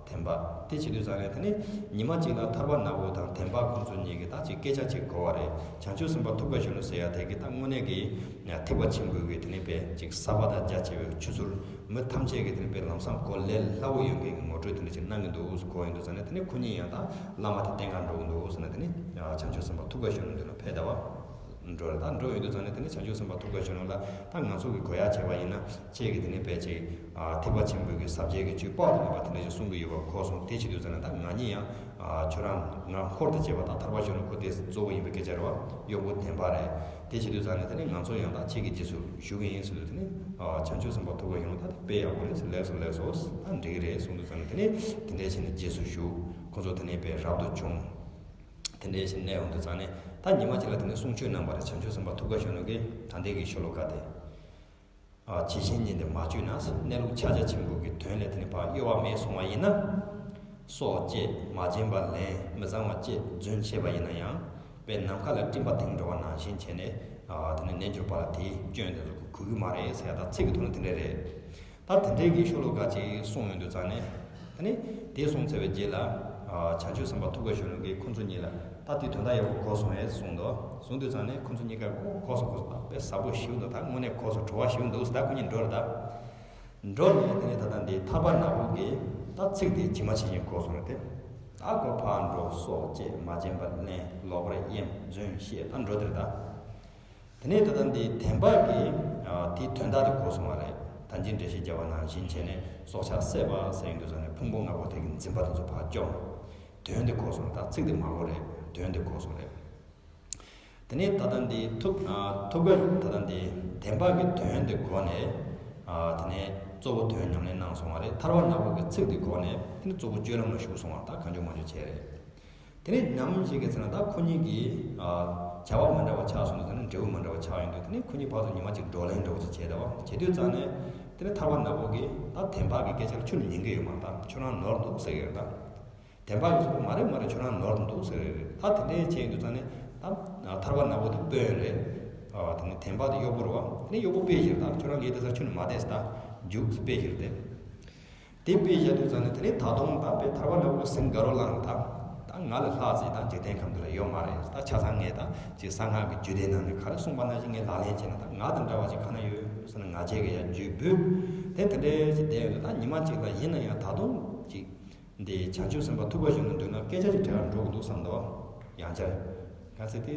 དན་འབག་དེ་བྱེད་དུས་ཙང་ནས་དེ་ནི་ཉི་མ་གཅིག་ལ་ཐར་པ་ནག་པོ་དང་དན་འབག་ཁོང་ཚོ་གཉིས་ཀྱིས་ད་ཅིག་སྐད་ཆ་ཅིག་གོ་བ་རེད། བྱང་ཆུབ་སེམས་དཔའ་ཐུབ་དཀའ་གཞོན་ནུ་ཟེར་ཡ་དེ་གིས་ད་དངོས་གནས་ཀྱི་ཐེག་པ་ཆེན་པོའི་གི་དེ་ནི་པའི་ཅིག་ཟབ་པ་དང་རྒྱ་ཆེ་བའི་ཆོས་ཚུལ་མི་ཐམས་ཅད་ཀྱིས་དེ་ནི་པའི་ལམ་སང་གོ་ལས་སླ་བོ་ཡོད་མཁན་གྱི་ངོ་སྤྲོད་དེ་འདྲ་ཅིག་གནང་གི་འདུག་གོ་ཡོང་དུས་ཙང་ནས་དེ་ནི་ཁོ་གཉིས་ཡང་ད་བླ་མ་དེ་བསྟེན་གར་འགྲོ་གི་འདུག་ཟེར་ནས་དེ་ནི་བྱང་ཆུབ་སེམས་དཔའ་ཐུབ་དཀའ་གཞོན་ནུ་མདུན་ལ་ཕེབས་ད་བ། འགྲོ་རེད། ད་འགྲོ་ཡོང་དུས་ཙང་ནས་དེ་ནི་བྱང་ཆུབ་སེམས་དཔའ་ཐུབ་དཀའ་གཞོན་ནུ་ལ་ད་ང་ཚོ་གི་གོ་ཡ་བྱས་པ་ཡིན་ན་ཁྱེད་ཀྱིས་དེ་ནི་དཔེ་ཅིག་ཐེག་པ་ཆེན་པོའི་གི་ཟབ་རྒྱས་ཀྱི་ཆོས་དཔག་ཏུ་མེད་པ་དེ་འདྲ་ཞིག་གསུང་གི་ཡོད་པ་གོ་སོང་། དེ་བྱེད་དུས་ཙང་ནས་ད་ང་གཉིས་ཡང་ཁྱོད་རང་ང་འཁོར་དུ་བྱས་པ་ད་ཐར་པ་གཞོན་ནུ་ཁོ་དེ་གཙོ་བོ་ཡིན་པའི་སྐད་ཆ་རེད་བ། གཡོག་པོ་དན་འབག་རེད། དེ་བྱེད་དུས་ཙང་ནས་དེ་ནི་ང་ཚོ་ཡང་ད་ཁྱེད་ཀྱི་རྗེས་སུ་ཞུ་གི་ཡིན་ཟེར་དུས་དེ་ནི་བྱང་ཆུབ་སེམས་དཔའ་ཐུབ་དཀའ་གཞོན་ནུ་ད་དེ་དཔེ་ཡག་པོ་རེད་ཟེར། ལེགས་སོ་ལེགས་སོ། ད་འགྲིག་གི་རེད་གསུང་དུས་ཙང་ནས་དེ་ནི་དེ་འདྲ་བྱས་ནས་རྗེས་སུ་ཞུགས། ཁོ་ཚོ་དེ་ནི་དཔེ་རབ་ཏུ་བྱུང་། དེ་འདྲའི་ཞིག་གནས་ཡོང་དུས་ཙང་ནས་ད་ཉི་མ་གཅིག་ལ་དེ་ནས་གསུང་ཆོས་གནང་བ་རེད། བྱང་ཆུབ་སེམས་དཔའ་ཐུབ་དཀའ་གཞོན་ནུ་གིས་ད་ལྟའི་གི་ཤོ་ལོ་ཀ་དེ། ཨ། ཇི་བཞིན་ཉིད་དེ་མ་བཅོས་ན། གནས་ལུགས་ཕྱག་རྒྱ་ཆེན་པོ་གི་དོན་ལས་དེ་ནས་ཕར་གཡོ་བ་མེད་སོང་བ་ཡིན་ན། སྲོག་བཅད། མ་བྱིན་པ་ལེན། མི་གཙང་བ་བཅད་རྫུན་བཤད་པ་ཡིན་ན་ཡང་། དཔེ་ནམ་མཁའ་ལ་སྤྲིན་པ་དེངས་འགྲོ་བ་ནང་བཞིན་བྱས་ནས། ཨ། དེ་ནས་གནས་འགྱུར་བ་ལ་དེའི་སྐྱོན་དེ་ཚོ་གོ་གི་མ་རེད་ཟེར་ཡ་ད་ཚིག་གི་ཐོག་ནས་དེ་འདྲ་རེད། ད་དེ་འདྲའི་གི་ཤོ་ལོ་ཀ་ཅིག་གསུངས་ཡོང་དུས་ཙང་ནས། དེ་ནས་དེ་གསུངས་ཚར་བའི་རྗེས་ལ། ཨ། བྱང་ཆུབ་སེམས་དཔའ་ཐུབ་དཀའ་གཞོན་ནུ་གིས་ཁོང་ཚོ་གཉིས་ལ་ད་དེ་དོན་དག་ཡག་པོ་གོ་སོང་ངས་གསུངས་འདུག་གསུངས་དུས་ཙང་ནས་ཁོང་ཚོ་གཉིས་ཀ་གོ་གོ་སོང་གོ་སོང་། ད་དཔེ་ཟབ་པོ་ཞིག་འདུག་ད་དངོས་གནས་གོ་སོང་། བྲོ་བ་ཞིག་འདུག་ད་ཁོ་གཉིས་འགྲོ་རེད་ད། འགྲོ་ནས་དེ་ནས་ད་ལྟ་འདི་ཐར་པ་ནག་པོ་གིས་ད་ཚིག་དེ་ཇི་མ་ཇི་བཞིན་གོ་སོང་རེད་དེ། ད་ཁོ་ཕར་འགྲོ། སྲོག་བཅད། མ་བྱིན་པ་ལེན། ལོག་པར་གཡེམ། རྫུན་བཤད། ད་འགྲོ་དེ་རེད་ད། དེ་ནས་ད་ལྟ་འདི་དན་འབག་གིས། ཨ། དེའི་དོན་དག་དེ་གོ་སོང་བ་རེད། ད་འཇིགས་འདྲེ་ཞིག་བརྒྱབ་པ་ནང་བཞིན་བྱས་ནས་སྲོག་ཆགས་བསད་པ་ཟེར་ཡོང་དུས་ཙང་ནས་ཕུང་པོ་ལྔ་པོ་དེ་གི་འཛིན་པ་དེ་ཚོ་ཕར་བཅོམ། དོན་དེ་གོ་སོང་། ད་ཚིག་དེ་མ་གོ་རེད། དོན་དེ་གོ་སོང་རེད། དེ་ནས་ད་ལྟ་འདི་ཐུབ། ཨ། ཐུབ་དཀའ། ད་ལྟ་འདི་དན་འབག་གི་དོན་དེ་གོ་ནས། ཨ། དེ་ནས་གཙོ་བོ་དོན་ཉམས་ལེན་གནང་སོང་བ་རེད། ཐར་པ་ནག་པོ་གི་ཚིག་དེ་གོ་ནས་དེ་ནས་གཙོ་བོ་སྤྱོད་ལམ་ལ་ཞུགས་སོང་བ། ད་གང་བྱུང་མང་བྱུང་བྱས་རེད། དེ་ནས་ནམ་ཞིག་གི་ཚེ་ན་ད་ཁོ་གཉིས་ཀྱི། ཨ། བྱ་བ་མི་འདྲ་བ་ཆགས་སོང་དུས་ཙང་ནས། འབྲས་བུ་མི་འདྲ་བ་ཆགས་ཡོང་དུས། དེ་ནས་ཁོ་གཉིས་བར་དུ་ཉི་མ་གཅིག་བགྲོ་གླེང་འདྲ་བོ་ཅིག་བྱས་ད་བ། བྱེད་དུས་ཙང་ནས་དེ་ནས་ཐར་པ་ནག་པོ་གིས་ད་དན་འབག་གི་སྐད་ཆ་ལ་ཁྱོད་ཉན་གི་ཡོད་མ་རེད། ད་ཁྱོད་རང་ནོར་འདུག་ཟེར་གི་ཡོད་རེད་ད། དན་འབག་གིས་ཟེར་གི་མ་རེད་མ་རེད། ཁྱོད་རང་ནོར་འདུག་ཟེར་གི་རེད། ད་དེ་འདྲས་བྱས་ཡོང་དུས་ཙང་ནས་ད་ཐར་པ་ནག་པོ་དེ་དཔོན་རེད། ཨ། དེ་ནས་དན་འབག་དེ་གཡོག་པོ་རེད་བ། དེ་ནས་གཡོག་པོ་དཔེ་བཞག་ད། ཁྱོད་རང་ངའི་དེ་ས་ཁྱོད་ནས་མ་བསྡད་ཟེར། ད་རྒྱུགས་ཟེར་དཔེ་བཞག་དེ། དེ་དཔེ་བཞག་དུས་ཙང་ནས་དེ་ནས་ད་དུང་ད་དཔེ་ཐར་པ་ནག་པོ་གི་སེམས་དགའ་རབ་ལངས། ད་ད་ང་ལས་ལྷག་ཅིག་ད་འཇིག་རྟེན་ཁམས་འདི་ལ་ཡོད་མ་རེད། ད་ཆ་ཚང་ངས་ད་ཅིག་གསང་སྔགས་ཀྱི་རྒྱུད་སྡེ་ནང་ནས་ག་རེ་གསུངས་པ་ནང་བཞིན་ངས་ལག་ལེན་བྱས་ན་ད་ང་དང་འདྲ་བ་ཅིག་ག་ན་ཡོད་ཟེར་ན། ང་རྒྱལ་གྱི་ཡ་རྒྱུད་བུད་དེ་དེ་འདྲའི་ཅིག་བསྡད་ཡོད་དུས། ད་ཉི་མ་གཅིག་ལ་ཡིན་ན་ཡང་ད་དུང་ཅིག་འདི་བྱང་ཆུབ་སེམས་དཔའ་ཐུབ་དཀའ་གཞོན་ནུ་མདུན་ལ་སྐད་ཆ་ཅིག་དྲི་གར་འགྲོ་གི་འདུག་བསམ་འདུག་ཡང་བསྐྱར། ག་ཚེ་དེ་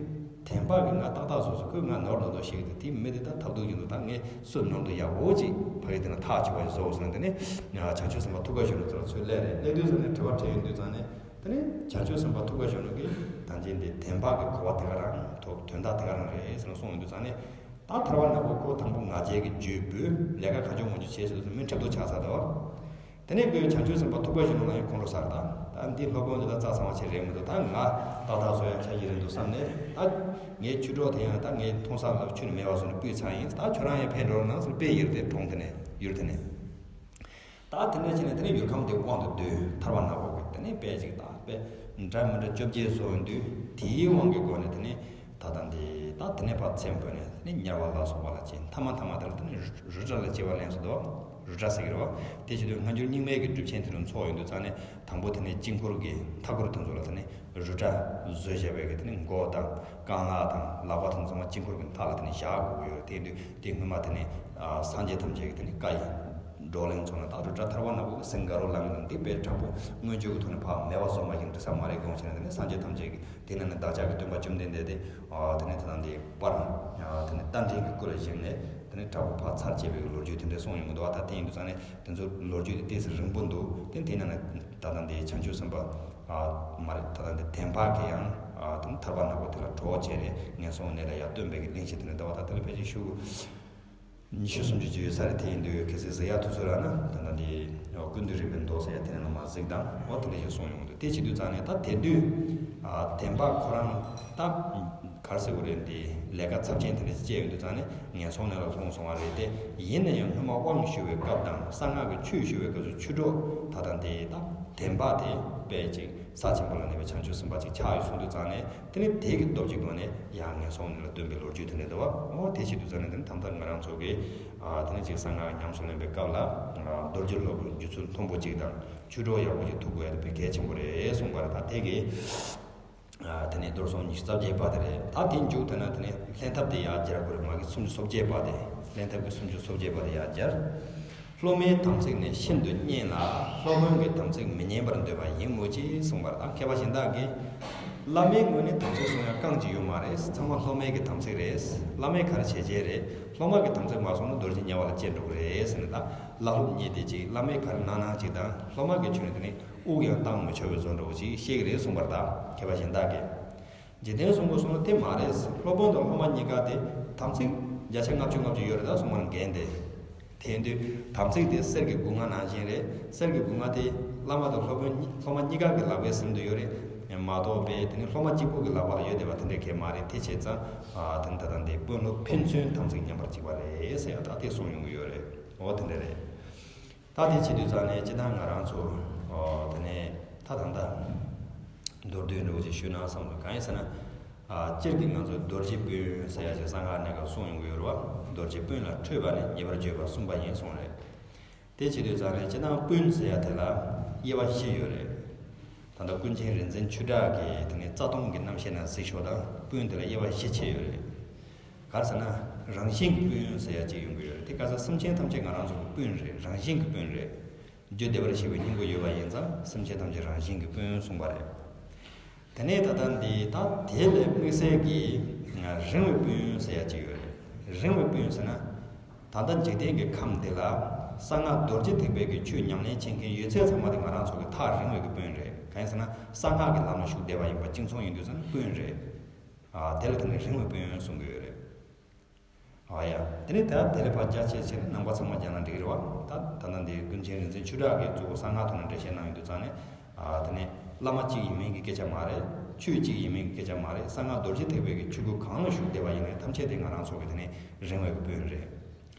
དན་འབག་གིས་ང་ཏག་ཏག་བཟོས་སོང་། ཁོས་ང་ནོར་ནོར་འདུག་ཤེས་ཀྱི་འདུག་དེ་མི་དེ་ད་ཐབས་སྡུག་ཡིན་འདུག་ད་ངས་སུ་ནོར་འདུག་ཡག་པོ་ཅིག་ཕ་གི་དེ་ན་ཐག་ཆོད་པ་ཞིག་བཟོ་ཟེར་ནས། དེ་ནས་བྱང་ཆུབ་སེམས་དཔའ་ཐུབ་དཀའ་གཞོན་ནུ་ཚོ་ལ་ཚུར་སླེབས་རེད། སླེབས་དུས་ཙང་ནས་དྲི་བ་དྲིས་ཡོང་དུས་ཙང་ནས། དེ་ནས་བྱང་ཆུབ་སེམས་དཔའ་ཐུབ་དཀའ་གཞོན་ནུ་གིས་ད་ཅི་འདི་དན་འབག་གི་གོ་བ་དེ་ག་རང་ཐོག་དོན་དག་དེ་ག་རང་རེད་ཟེར་ནས་གསུངས་ཡོང་དུས་ཙང་ནས། ད་ཐར་པ་ནག་པོ་ཁོ་དང་པོ་ང་རྒྱལ་གྱི་རྒྱུད་བུད། ལས་ཀ་གང་བྱུང་མང་བྱུང་བྱས་ཟེར་དུས་མི་འཁྲབ་སྟོན་ཆགས་ཚར་འདུག་དེ་ནས་ཁོས་བྱང་ཆུབ་སེམས་དཔའ་ཐུབ་དཀའ་གཞོན་ནུ་ལ་ཡང་ཁོང་ཁྲོ་ཟ་རེད་ད། ད་འདི་སློབ་དཔོན་འདི་ད་རྩ་ཚང་བ་ཅིག་རེད་མི་འདུག་ད་ང་ཏག་ཏག་བཟོ་ཡ་ཆ་ཞིག་རེད་འདུག་བསམ་ནས། ད་ངའི་ཆུ་གྲོགས་དེ་ཡང་ད་ངའི་མཐོང་ས་ལ་ཁྱོན་ནས་མེད་པ་བཟོས་ནས་སྤུས་ཚར་ཡིན། ད་ཁྱོད་རང་ཡང་ཕེབས་འགྲོ་རོགས་གནང་ཟེར་དཔེ་ཡིར་དེ་གྲོངས། དེ་ནས་ཡུལ་དེ་ནས། ད་དེ་འདྲ་བྱས་ནས་དེ་ནས་ཡུལ་ཁམས་དེ་དབང་དུ་བསྡུས། ཐར་པ་ནག་པོ་གིས་དེ་ནས་དཔེ་ཅིག་ད་དཔེ་འདྲ་མི་འདྲ་བཅོ་བརྒྱད་བཟོ་ཡོང་དུས། དེའི་དབང་གི་སྒོ་ནས་དེ་ནས་ད་ལྟ་འདི་ད་དེ་ནས་ཕར་མཚན་བོས་ནས་དེ་ནས་དམྱལ་བ་ལ་སོགས་པ་ལ་སྐྱེས། མཐའ་མ་མཐའ་མ་དེ་ལ་དེ་ནས་རུ་རུ་དྲ་ལ་སྐྱེ་བ་ལེན་སྲིད་དོ། རུ་དྲ་ཟེར་གི་རེད་བ། དེ་བྱེད་དུས་སྔ་འགྱུར་རྙིང་མའི་གི་སྒྲུབ་ཆེན་དེ་ཚོ་འཚོགས་ཡོང་དུས་ཙང་ནས། དང་པོ་དེ་ནས་དཀྱིལ་འཁོར་གྱི་མཐའ་འཁོར་དེ་ཚོ་ལ་དེ་ནས་རུ་དྲ་བཟོས་བཞག་པའི་གི་དེ་ནས་མགོ་དང་རྐང་ལག་དང་ལག་པ་དེ་ཚང་མ་དཀྱིལ་འཁོར་གྱི་མཐའ་ལ་དེ་ནས་བཞག་དགོས་ཀྱི་ཡོད་རེད། དེ་དུས་དེ་སྔོན་མ་དེ་ནས་ཨ་སངས་རྒྱས་ཐམས་ཅད་ཀྱི་དེ་ནས་བཀའ་ཡི་བགྲོ་གླེང་ཚོགས་ན། ད་རུ་དྲ་ཐར་པ་ནག་པོ་གི་སེམས་དགའ་རབ་ལངས་ནས་འདི་དཔེ་དྲག་པོ་མངོན་བརྗོད་ཀྱི་ཐོག་ནས་ཕར་མེད་པ་བཟོ་མ་ཤེས་ན། དེ་ནས་སངས་རྒྱས་ཐམས་ཅད་ཀྱི་དེ་ནས་ནི་བདག་ཅག་གི་སྟོན་པ་བཅོམ་ལྡན་འདས་དེ་ཨ་དེ་ནས་ད་ལྟ་འདི་པར་ཨ་དེ་ནས་རྟ་མགྲིན་གྱི་སྐུ་ལ་བཞེངས་ནས་དེ་ནས་དྲག་པོ་ཕར་ཚར་བཅད་པའི་གི་ལོ་རྒྱུས་དེ་འདྲ་གསུངས་ཡོང་གི་འདུག་ཨ་ད་དེ་ཡིན་དུས་ཙང་ནས། དེ་ཚོ་ལོ་རྒྱུས་དེ་ཏོག་ཙམ་རིང་པོ་འདུག་དེ་དེ་ནང་ནས་ད་ལྟ་འདི་བྱང་ཆུབ་སེམས་དཔའ་ཨ་མ་རེད། ད་ལྟ་འདི་དན་འབག་གིས་ཡང་ཨ་དེ་ནི་ཐར་པ་ནག་པོ་དེ་ལ་གྲོགས་བྱས་ནས་ངན་སོང་གནས་ལ་ཡར་སྟོན་པའི་གི་གླེང་གཞི་དེ་ནི་ད་བར་ད་དེ་ལ་ཕལ་ཆེར་ཤོག་གུ་ཉི་ཤུ་སུམ་ཅུ་ཅིག་ཡོད་ས་རེད། དེ་ཡིན་དུས་གལ་སྲིད་གཟིགས་ཡག་ཐུག་ཚོད་རག་ན། ད་ལྟ་འདི་ཀུན་འདུས་རིག་པའི་མདོ་ཟེར་ཡ་དེ་ནས་ནང་མར་གཟིགས་དང་། འོ་དེ་འདྲ་ཞིག་གསུངས་ཡོང་གི་འདུག་དེ་བྱེད་དུས་ཙང་ནས་ད་དེ་དུས་ཨ་དན་འབག་ཁོ་རང་ད་ག་རེ་ཟེར་དགོས་རེད། འདི་ལས་ཀ་ཚབས་ཆེན་དེ་འདྲ་ཞིག་བྱས་ཡོང་དུས་ཙང་ནས་ངན་སོང་གནས་ལ་ལྷུང་སོང་བ་རེད་དེ། ཡིན་ན་ཡང་སྔོན་མ་དབང་ཞུ་བའི་སྐབས་དང་གསང་སྔགས་ཀྱི་ཆོས་ཞུ་བའི་སྐབས་སུ་ཆོས་གྲོགས་ད་ལྟ་འདི་ད་དན་འབག་དེ་དཔེ་ཅིག་ ས་ཆེན་པོ་ལ་གནས་པའི་བྱང་ཆུབ་སེམས་དཔའ་ཅིག་ཆགས་ཡོད་གསུངས་དུས་ཙང་ནས། དེ་ནི་དེ་གི་སྟོབས་ཀྱི་སྒོ་ནས་ཡང་ངན་སོང་ནི་ལ་སྟོན་པའི་ལོ་རྒྱུས་དེ་འདྲ་འདུག་བ། འོ་དེ་བྱེད་དུས་ཙང་ནས་དེ་ནི་ད་ལྟ་ང་རང་ཚོ་གི་ཨ་དེ་ནི་ཅིག་གསང་སྔགས་ཉམས་སུ་ལེན་པའི་སྐབས་ལ་ཨ་རྡོ་རྗེ་སློབ་དཔོན་རྒྱུད་ཚུལ་མཐོན་པོ་ཅིག་དང་ཆོས་གྲོགས་ཡག་པོ་ཅིག་ཐུག་དགོས་ཡ་དེ་དཔེ་གལ་ཆེན་པོ་རེད་གསུངས་པ་རེད། ད་དེ་གི་ཨ་དེ་ནས་རྡོར་སེམས་ཉི་ཤུ་རྩ་བརྒྱད་པ་དེ་རེད། ད་དེ་མཇུག་དེ་ན་དེ་ནས་ལྷན་ཐབས་དེ་ཡར་སྦྱར་དགོས་རེད། མ་གི་སུམ་ཅུ་སོ་བརྒྱད་པ་དེ། ལྷན་ཐབས་ཀྱི་སུམ་ཅུ་སོ་བརྒྱད་པ་དེ་ཡར་སྦྱར། སློབ་མའི་དམ་ཚིག་ནི་ཤིན་ཏུ་གཉན་ལ། སློབ་དཔོན་གྱི་དམ་ཚིག་མི་ཉན་པར་འདོད་པ་ཡིན་མོད་ཀྱི་གསུངས་པ་རེད། ད་མཁས་པ་གཞན་དག་གིས་བླ་མའི་ངོས་ནས་དམ་ཚིག་སྲུང་ཡ་རྐང་གཅིག་ཡོད་མ་རེད། ཚང་མ་སློབ་མའི་གི་དམ་ཚིག་རེད། བླ་མས་ག་རེ་བྱས་བྱས་རེད། སློབ་མ་གི་དམ་ཚིག་མ་སྲུང་ན་རྡོ་རྗེ་དམྱལ་བ་ལ་སྐྱེ་འགྲོ་གི་རེད་ཟེར་ནས། ད་བླ་སློབ་གཉིས་དེ་ཅིག་བླ་མས་ག་རེ་གནང་གནང་ཅིག་དང་། སློབ་མ་གི་ཁྱོན་ནས་དེ་ནི་དབུགས་ཡང་བཏང་མི་ཆོག་པའི་བཟོ་འདྲ་བོ་ཅིག་བཤད་ཀྱི་རེད་གསུངས་པ་རེད། ད་མཁས་པ་གཞན་དག་གིས། འཇིག་རྟེན་གསུམ་པོ་སོང་ན་དེ་མ་རེད། སློབ་དཔོན་དང་སློབ་མ་གཉིས་ཀ་དེ་དམ་ཚིག་བརྒྱ་ཆ་ལྔ་བཅུ་ལྔ་བཅུ་ཡོད་རེད། ད་སོང་བར་འགན་དེ། དེ་ཡིན་དུས་དམ་ཚིག་དེ་གསེར་གྱི་སྒོ་ང་ནང་བཞིན་རེད། གསེར་གྱི་སྒོ་ང་དེ་བླ་མ་དང་སློབ་དཔོན་གཉིས། སློབ་མ་གཉིས་ཀ་གི་ལག་པའི་ཟིན་དུ་ཡོད་རེད་མ་གཏོགས་པས་དེ་ནི་སློབ་མ་གཅིག་པུ་གི་ལག་པ་ལ་ཡོད་བསྡད་པ་དེ་འདྲ་གང་ཡང་མ་རེད། དེ་བྱས་ཙང་ཨ་དེ་ནི་ད་ལྟ་འདི་དཔོན་སློབ་ཕན་ཚུན་དམ་ཚིག་ཉམས་པར་བྱེད་པ་རེད་ཟེར་ཡ་ད་དེ་གསུངས་ཡོང་གི་ཡོད་རེད། འོ་དེ་འདྲ་རེད། ད་དེ་བྱེད་དུས་ཙང་ནས་སྤྱིར་བཏང་ང་རང་ཚོ་ཨོ་དེ་ནས་ད་ད་ལྟ་མདོར་བསྡུས་འདྲ་བོ་ཅིག་ཞུས་ན་བསམ་འདུག་གང་ཡིན་ཟེར་ན། ཨ་སྤྱིར་གྱི་ང་ཚོ་རྡོ་རྗེ་སྤུན་ཟེར་ཡ་ཅིག་གསང་སྔགས་ནས་ཀ་གསུངས་ཡོང་གི་ཡོད་རེད་བ། རྡོ་རྗེ་སྤུན་ལ་ཁྲོས་པ་ནི་ཉེ་བར་བརྗོད་པ་གསུམ་པ་ཡིན་གསུངས་རེད། དེ་བྱེད་དུས་ཙང་ནས་སྤྱིར་བཏང་སྤུན་ཟེར་ཡ་དེ་ལ་དབྱེ་བ་བཞི་ཡོད་རེད། ད་ལྟ་ཀུན་མཁྱེན་རིག་འཛིན་ཆོས་གྲགས་ཀྱི་དེ་ནས་རྩ་ལྟུང་གི་རྣམ་བཤད་ནང་གཟིགས་ཤོག་དང་། སྤུན་དེ་ལ་དབྱེ་བ་བཞི་ཕྱེ་ཡོད་རེད། ག་རེ་ཟེར་ན། རང་བཞིན་གྱི་སྤུན་ཟེར་ཡ་གཅིག་ཡོང་གི་ཡོད་རེད། དེ་ག་ས་སེམས་ཅན་ཐམས་ཅད་ང་རང་ཚོ་གི་སྤུན་རེད། རང་བཞིན་གྱི་སྤུན་རེད། རྒྱུ་བདེ་བར་གཤེགས་པའི་སྙིང་པོ་ཡོད་པ་ཡིན་ཙང་སེམས་ཅན་ཐམས་ཅད་རང་བཞིན་གྱི་སྤུན་གསུངས་པ་རེད། དེ་ནས་ད་ལྟ་འདི་ད་དེ་ལས་དམིགས་བསལ་གྱི་རིང་བའི་སྤུན་ཟེར་ཡ་གཅིག་ཡོད་རེད། རིང་བའི་སྤུན་ཟེར་ན། ད་ལྟ་འཇིག་རྟེན་གྱི་ཁམས་འདི་ལ་གསང་སྔགས་རྡོ་རྗེ་ཐེག་པའི་གི་ཆོས་ཉམས་ལེན་བྱེད་མཁན་ཡོད་ཚད་ཚང་མ་དེ་ང་རང་ཚོ་གི་ཐག་རིང་བའི་གི་སྤུན་རེད། གང་ཡིན་ཟེར་ན་གསང་སྔགས་ཀྱི་ལམ་ལ་ཞུགས་བསྡད་པ་ཡིན་པ་གཅིག་མཚུངས་ཡིན་དུས་ཙང་སྤུན་རེད། ཨ་དེ་ལ་དེ་ནི་རིང་བའི་སྤུན་གསུང་གི་ཡོད་རེད། ཨ་ཡ། དེ་ནི་ད་དེ་ལས་ཕར་རྒྱ་ཆེ་ཆེ་ནི་ནང་པ་ཚང་མ་རྒྱག་ན་འགྲིག་རེད་བ། ད་ད་ལྟ་འདི་ཀུན་མཁྱེན་རིག་འཛིན་ཆོས་གྲགས་ཀྱིས་གཙོ་བོ་གསང་སྔགས་ཐོག་ནས་འགྲེལ་བཤད་གནང་ཡོང་དུས་ཙང་ནས། ཨ་དེ་ནི་བླ་མ་གཅིག་ཡིན་མིན་གྱི་སྐད་ཆ་མ་རེད། ཆོས་གཅིག་ཡིན་མིན་གྱི་སྐད་ཆ་མ་རེད། གསང་སྔགས་རྡོ་རྗེ་ཐེག་པའི་གི་ཆོས་སྐུ་གང་ལ་ཞུགས་བསྡད་པ་ཡིན་ན་ཐམས་ཅད་དེ་ང་རང་ཚོ་གི་དེ་ནི་རིང་བའི་གི་སྤུན་རེད།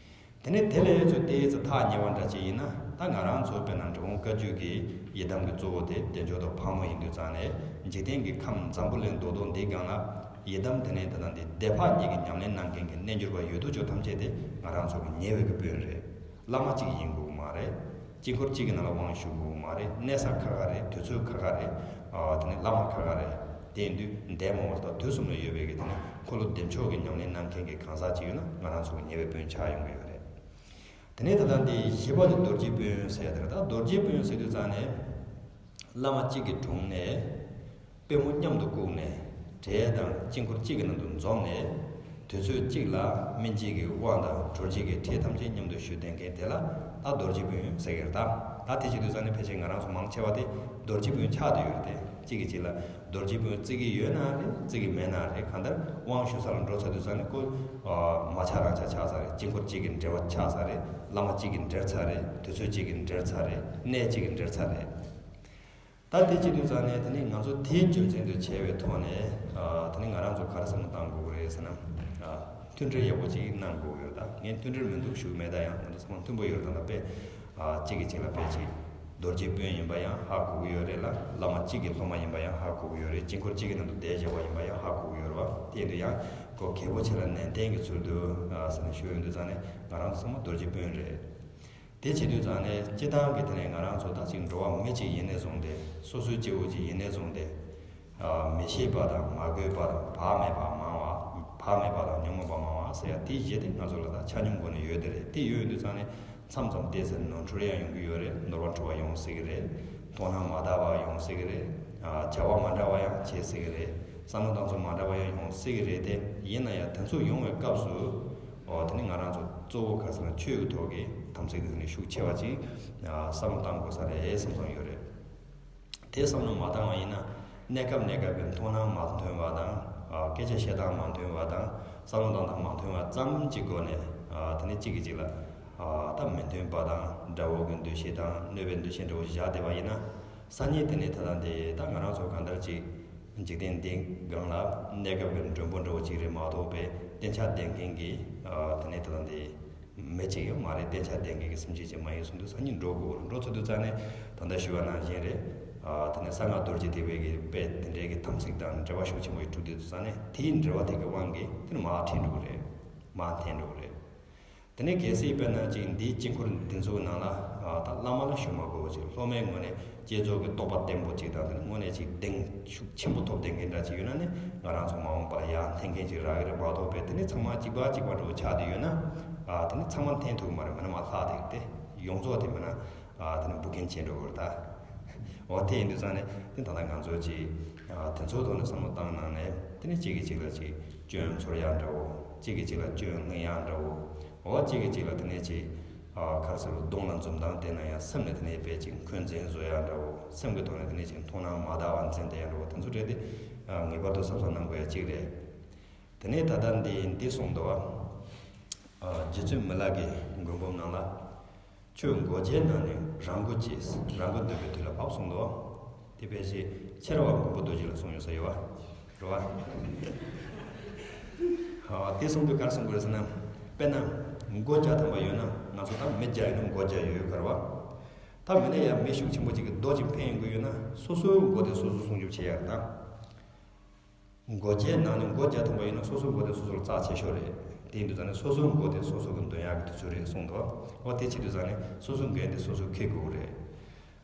དེ་ནས་དེ་ལས་ཚུར་ཏོག་ཙམ་ཐག་ཉེ་བ་འདྲ་ཅིག་ཡིན་ན། ད་ང་རང་ཚོ་དཔེར་ན་འབྲི་གུང་བཀའ་བརྒྱུད་ཀྱི་ཡི་དམ་གྱི་གཙོ་བོ་དེ་བདེ་མཆོག་དང་ཕག་མོ་ཡིན་དུས་ཙང་ནས། འཇིག་རྟེན་གྱི་ཁམས་འཛམ་བུ་གླིང་རྡོག་རྡོག་འདིའི་སྒང་ལ་ཡི་དམ་དེ་ནས་ད་ལྟ་འདི་བདེ་ཕག་གཉིས་ཀྱི་ཉམས་ལེན་གནང་མཁན་གྱི་རྣལ་འབྱོར་པ་ཡོད་དོ་ཅོག་ཐམས་ཅད་དེ་ང་རང་ཚོ་གི་ཉེ་བའི་གི་སྤུན་རེད། བླ་མ་གཅིག་ཡིན་དགོས་མ་རེད། དཀྱིལ་འཁོར་གཅིག་གི་ནང་ལ་དབང་ཞུ་དགོས་མ་རེད། གནས་ས་ཁ་ཁ་རེད། དུས་ཚོད་ཁ་ཁ་རེད། ཨ་དེ་ནས་བླ་མ་ཁ་ཁ་རེད། དེ་ཡིན་དུས་འདས་མ་འོངས་པ་དང་དུས་གསུམ་ལ་ཡོད་པའི་གི་དེ་ནས་འཁོར་ལོ་བདེ་མཆོག་གི་ཉམས་ལེན་གནང་མཁན་གྱི་གང་ཟག་ཅིག་ཡོད་ན་ང་རང་ཚོ་གི་ཉེ་བའི་སྤུན་ཆགས་ཡོང་གི་ཡོད་རེད། དེ་ནས་ད་ལྟ་འདི་བཞི་པ་དེ་རྡོ་རྗེ་སྤུན་ཟེར་ཡ་དེ་རེད། ད་རྡོ་རྗེ་སྤུན་ཟེར་དུས་ཙང་ནས། བླ་མ་གཅིག་གི་དྲུང་ནས། པུས་མོ་མཉམ་དུ་བཀུག་ནས། བྲེ་དང་དཀྱིལ་འཁོར་གཅིག་གི་ནང་དུ་འཛོམས་ནས། དུས་ཚོད་གཅིག་ལ་སྨིན་བྱེད་ཀྱི་དབང་དང་གྲོལ་བྱེད་ཀྱི་ཁྲིད་ཐམས་ཅད་མཉམ་དུ་ཞུ་བསྡད་མཁན་དེ་ལ་ད་རྡོ་རྗེ་སྤུན་ཟེར་གྱི་རེད། ད་ད་དེ་བྱེད་དུས་ཙང་ནས་ཕལ་ཆེར་ང་རང་ཚོ་མང་ཆེ་བ་དེ་རྡོ་རྗེ་སྤུན་ཆགས་བསྡད་ཡོད་རེད་དེ། གཅིག་གིས་གཅིག་ལ་རྡོ་རྗེ་སྤུན་བརྩི་གི་ཡོད་ན་རེད། བརྩི་གི་མེད་ན་རེད། གང་ལྟར་དབང་ཞུ་ས་ལ་འགྲོ་ཚར་དུས་ཙང་ནས་ཁོ་མ་ཆགས་རང་ཆགས་ཆགས་ཚར་རེད། དཀྱིལ་འཁོར་གཅིག་གི་འབྲེལ་བ་ཆགས་ཚར་རེད། བླ་མ་གཅིག་གི་འབྲེལ་ཚར་རེད། དུས་ཚོད་གཅིག་གི་འབྲེལ་ཚར་རེད། གནས་གཅིག་གི་འབྲེལ་ཚར་རེད། ད་དེ་བྱེད་དུས་ཙང་ནས་དེ་ནི་ང་ཚོ་དེའི་རྒྱུ་མཚན་དུ་བྱས་པའི་ཐོག་ནས། ཨ་དེ་ནི་ང་རང་ཚོ་ག་རེ་བསམ་བློ་བཏང་དགོས་ཀྱི་རེད་ཟེར་ན། ཨ་མཐུན་སྒྲིལ་ཡག་པོ་ཅིག་གནང་དགོས་ཀྱི་ཡོད། ད་ངས་མཐུན་སྒྲིལ་མི་འདུག་ཞུ་གི་མེད། ད་ཡང་ང་ཚོ་ཚང་མ་མཐུན་པོ་ཡོད་རེད། ད་ལྟ་དཔེ་ཨ་གཅིག་གིས་གཅིག་ལ་དཔེ་ཅིག་རྡོ་རྗེ་སྤུན་ཡིན་པ་ཡང་ཧ་གོ་གི་ཡོད་རེད་ལ། བླ་མ་གཅིག་གི་སློབ་མ་ཡིན་པ་ཡང་ཧ་གོ་གི་ཡོད་རེད། དཀྱིལ་འཁོར་གཅིག་གི་ནང་དུ་བསྡད་བཞག་པ་ཡིན་པ་ཡང་ཧ་གོ་གི་ཡོད་རེད་བ། དེ་ཡིན་དུས་ཡང་ཁོ་གལ་པོ་ཆེ་ལ་ནན་ཏན་གྱི་ཚུལ་དུ་ཨ་ཟེར་ནས་ཞུ་ཡོང་དུས་ཙང་ནས་ང་རང་ཚོ་ཚང་མ་རྡོ་རྗེ་སྤུན་རེད། དེ་བྱེད་དུས་ཙང་ནས་སྤྱིར་བཏང་གི་དེ་ནས་ང་རང་ཚོ་ད་ཅིག་འགྲོ་བ་མི་གཅིག་ཡིན་ནས་བཟུང་སྟེ། སོ་སོའི་སྐྱེ་བོ་གཅིག་ཡིན་ནས་བཟུང་སྟེ། ཨ་མི་ཤེས་པ་དང་མ་གོས་པ་དང་བག་མེད་པ་མང་བ། བག་མེད་པ་དང་ཉོན་མོངས་པ་མང་བ་ཟེར་ཡ་དེ་བཞི་དེ་ང་ཚོ་ལ་ད་ཆ་སྙོམས་སྒོ་ནས་ཡོད་དེ་རེད། དེ་ཡོད་ཡོད་དུས་ཙང་ནས་མཚམས་མཚམས་བལྟས་ཚེ་ནོར་འཁྲུལ་ཡང་ཡོང་གི་ཡོད་རེད། ནོར་བ་འཁྲུལ་བ་ཡོང་སྲིད་ཀྱི་རེད། མཐོང་སྣང་མ་དག་པ་ཡོང་སྲིད་ཀྱི་རེད། ཨ་བྱ་བ་མ་འདྲ་བ་ཡང་བྱེད་སྲིད་ཀྱི་རེད། བསམ་བློ་གཏོང་ཚུལ་མ་འདྲ་བ་ཡང་ཡོང་སྲིད་ཀྱི་རེད་དེ། ཡིན་ན་ཡང་དེ་ཚོ་ཡོང་བའི་སྐབས་སུ། ཨོ་དེ་ནི་ང་རང་ཚོ་གཙོ་བོ་ག་ཟེར་ན་ཆོས་ཀྱི་ཐོག་གི་དམ་ཚིག་དེ་ནི་ཤུགས་ཆེ་བ་ཅིག་ཨ་བསམ་བློ་བཏང་དགོས་ས་རེད་བསམ་བསམ་ཡོད་རེད། དེ་བསམ་བློ་མ་བཏང་བ་ཡིན་ན། གནས་སྐབས་གནས་སྐབས་ཀྱི་མཐོང་སྣང་མ་མཐུན་པ་དང་། ཨ་སྐད་ཆ་བཤད་སྟངས་མ་མཐུན་པ་དང་། བསམ་བློ་བཏང་སྟངས་མ་མཐུན་པ་ཙམ་གྱི་སྒོ་ནས། ཨ་དེ་ནི་གཅིག་གིས་གཅིག་ལ་ཨ་ད་མི་མཐུན་པ་དང་། དགྲ་བོ་གི་འདུ་ཤེས་དང་གནོད་པའི་འདུ་ཤེས་འདྲ་བོ་ཞིག་བཞག་བསྡད་པ་ཡིན་ན། སང་ཉིན་དེ་ནས་ད་ལྟ་འདི་ད་ང་རང་ཚོ་གང་ལྟར་ཅིག་འཇིག་རྟེན་འདི་སྒང་ལ་གནས་སྐབས་ཀྱི་མགྲོན་པོ་འདྲ་བོ་ཅིག་རེད་མ་གཏོགས་པའི་གཏན་ཆགས་ལྡན་མཁན་གྱི་ཨ་དེ་ནས་ད་ལྟ་འདི་ མི་གཅིག་ཡང་མ་རེད། བརྟན་ཆགས་ལྡན་མཁན་གྱི་སེམས་ཅན་ཅིག་མ་ཡིན་གསུངས་དུས་སང་ཉིན་འགྲོ་དགོས་རེད། འགྲོ་ཚར་དུས་ཙང་ནས་ད་ལྟ་ཞུས་པ་ནང་བཞིན་རེད། ཨ་དེ་ནས་གསང་སྔགས་རྡོ་རྗེ་ཐེག་པའི་གི་དཔེ་དེ་འདྲའི་གི་དམ་ཚིག་དང་འབྲེལ་བ་ཤུགས་ཆེན་པོ་ཞིག་གྲུབ་དུས་ཙང་ནས་དེའི་འབྲེལ་བ་དེ་གི་དབང་གིས་དེ་ནི་མར་ཁྲིད་འགྲོ་གི་རེད། མར་འཐེན་འགྲོ་གི་རེད། དེ་ནས་གལ་སྲིད་དཔེར་ན་ཅིག་འདིའི་དཀྱིལ་འཁོར་འདི་ཚོའི་ནང་ལ་ཨ་ད་བླ་མ་ལ་ཞུགས་མ་དགོས་པ་ཅིག་སློབ་མའི་ངོས་ནས་བསྐྱེད་རྫོགས་ཀྱི་རྟོགས་པ་བརྟན་པོ་ཅིག་དང་། དེ་ནས་དངོས་གནས་ཅིག་གདེང་ཤུགས་ཆེན་པོ་ཐོབ་བསྡད་མཁན་འདྲ་ཅིག་ཡོད་ན་ནི་ང་རང་ཚོ་མ་འོངས་པར་ཡར་འཐེན་མཁན་ཅིག་རག་གི་རེད། མ་གཏོགས་པའི་དེ་ནི་ཚང་མ་གཅིག་པ་གཅིག་པ་འདྲ་བོ་ཆགས་བསྡད་ཡོད་ན་ཨ་དེ་ནི་ཚང་མ་འཐེན་ཐུབ་ཀྱི་མ་རེད། མིན་ན་མར་ལྷག་བསྡད་ཀྱི་རེད། ཡོངས་རྫོགས་དེ་མིན་ན་ཨ་དེ་ནི་འབུད་མཁན་བྱེད་འགྲོ་གི་རེད་ད། འོ་དེ་ཡིན་དུས་ཙང་ནས་དེ་ད་ལྟ་ང་ཚོས་ཅིག་ཨ་དེ་ཚོའི་ཐོག་ནས་བསམ་བློ་བཏང་གནང་ནས་དེ་ནས་གཅིག་གིས་གཅིག་ལ་ཅིག་སྐྱོན་འཚོལ་ཡག་འདྲ་བོ། གཅིག་གིས་གཅིག་ལ་སྐྱོན་གླེང་ཡག་འདྲ་བོ། འོ་གཅིག་གིས་གཅིག་ལ་དེ་ནས་ཅིག་ཨ་ག་རེ་ཟེར་རོ། གདོང་ལ་འཛུམ་མདངས་བསྟན་ན་ཡང་སེམས་ནས་དེ་ནས་དཔེ་ཅིག་འཁོན་འཛིན་བཟོ་ཡག་འདྲ་བོ། སེམས་ཀྱི་ཐོག་ནས་དེ་ནས་ཅིག་མཐོང་སྣང་མ་དག་པ་འཛིན་བསྡད་ཡག་འདྲ་བོ། དེ་ཚོ་རེད་དེ། ཨ་ངེས་པར་དུ་གཟབ་གཟབ་གནང་དགོས་ཡག་གཅིག་རེད། དེ་ནས་ད་ལྟ་འདི་འདི་གསུངས་འདུག་བ། ཨ་རྗེ་བཙུན་མི་ལ་གི་མགོན་འབུམ་ནང་ལ། ཆོས་མགོ་བརྗེ་ན་ནི་རང་མགོ་བརྗེ། རང་མགོ་འདོན་པའི་དུས་ལ་བབ་གསུངས་འདུག། དེ་ཕལ་ཆེར་ཤེས་རབ་མགོན་པོ་རྡོ་རྗེ་ལ་གསུངས་ཡོད་ས་ཡོད་པ་རེད་པ། ཨ་དེ་གསུངས་དུས་ག་རེ་གསུང་དགོས་རེད་ཟེར་ན། དཔེར་ན་མགོ་བརྒྱ་ཐམ་པ་ཡོད་ན་ང་ཚོ་ད་མི་བརྒྱ་ཡོད་ན་མགོ་བརྒྱ་ཡོད་ཡོད་ག་རེད་པ། ད་མི་ནས་ཡང་མི་ཤུགས་ཆེན་པོ་ཅིག་གིས་རྡོ་ཅིག་འཕེན་ཡོང་གི་ཡོད་ན་སོ་སོའི་མགོ་དེ་སོ་སོས་སྲུང་སྐྱོབ་བྱེད་ཡག་རེད་ད། མགོ་བརྒྱའི་ནང་ནས་མགོ་བརྒྱ་ཐམ་པ་ཡིན་ན་སོ་སོའི་མགོ་དེ་སོ་སོར་རྩ་ཆེ་ཤོས་རེད། དེ་ཡིན་དུས་ཙང་ནས་སོ་སོའི་མགོ་དེ་སོ་སོ་གིས་འདོན་ཡག་གི་དུས་ཚོད་རེད་གསུངས་འདུག། འོ་དེ་བྱེད་དུས་ཙང་ནས་སོ་སོའི་འགན་དེ་སོ་སོས་འཁྱེར་དགོས་རེད།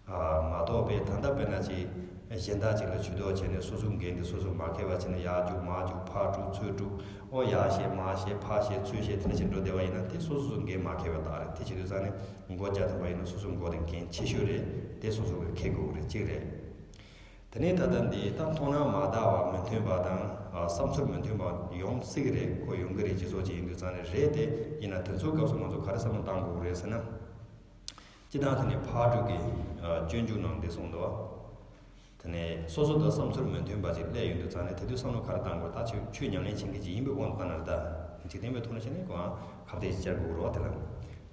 ཨ་མ་གཏོགས་པའི་ད་ལྟ་དཔེར་ན་ཅིག་གཞན་དག་ཅིག་ལ་ཇུས་གཏོགས་བྱས་ནས་སོ་སོའི་འགན་དེ་སོ་སོས་མ་འཁྱེར་བ་བྱས་ནས་ཡར་རྒྱུག་མར་རྒྱུག་ཕར་དཀྲུག་ཚུར་དཀྲུག། འོ་ཡར་བཤད་མར་བཤད་ཕར་བཤད་ཚུར་བཤད་དེ་འདྲ་ཅིག་འགྲོ་བསྡད་པ་ཡིན་ན་དེ་སོ་སོ་སོའི་འགན་མ་འཁྱེར་བ་དག་རེད། དེ་བྱེད་དུས་ཙང་ནས་མགོ་བརྒྱ་ཐམ་པ་ཡིན་ན་སོ་སོའི་མགོ་དེ་འགན་ཆེ་ཤོས་རེད། དེ་སོ་སོ་གིས་འཁྱེར་དགོས་ཀྱི་རེད། གཅིག་རེད། དེ་ནས་ད་ལྟ་འདི་ད་མཐོང་སྣང་མ་དག་པ་མི་མཐུན་པ་དང་ཨ་བསམ་ཚུལ་མི་མཐུན་པ་ཡོང་སྲིད་ཀྱི་རེད། ཁོ་ཡོང་གི་རེད། སྤྱི་ཚོགས་ཅིག་ཡིན་དུས་ཙང་ནས་རེད་དེ། ཡིན་ན་དེ་ཚོའི་སྐབས་སུ་ང་ཚོ་ག་རེ་བསམ་བློ་བཏང་དགོས་ཀྱི་རེད་ཟེར་ན། སྤྱིར་བཏང་དེ་ནས་ཕག་གྲུ་གི་ཨ་སྤྱོད་འཇུག་ནང་འདི་གསུངས་འདུག། དེ་ནས་སོ་སོ་དང་བསམ་ཚུལ་མི་མཐུན་པ་ཅིག་སླེབས་ཡོང་དུས་ཙང་ནས་དེ་དུས་བསམ་བློ་ག་རེ་བཏང་དགོས། ད་ཆོས་ཆོས་ཉམས་ལེན་བྱེད་མཁན་ཅིག་ཡིན་པའི་དབང་དུ་བཏང་ན་རེད་ད། འཇིག་རྟེན་པའི་ཐོག་ནས་བཤད་ན་ཁོའང་ཁ་གཏད་ཅིག་བཅར་དགོས་ཀྱི་རེད་བ། དེ་ལ་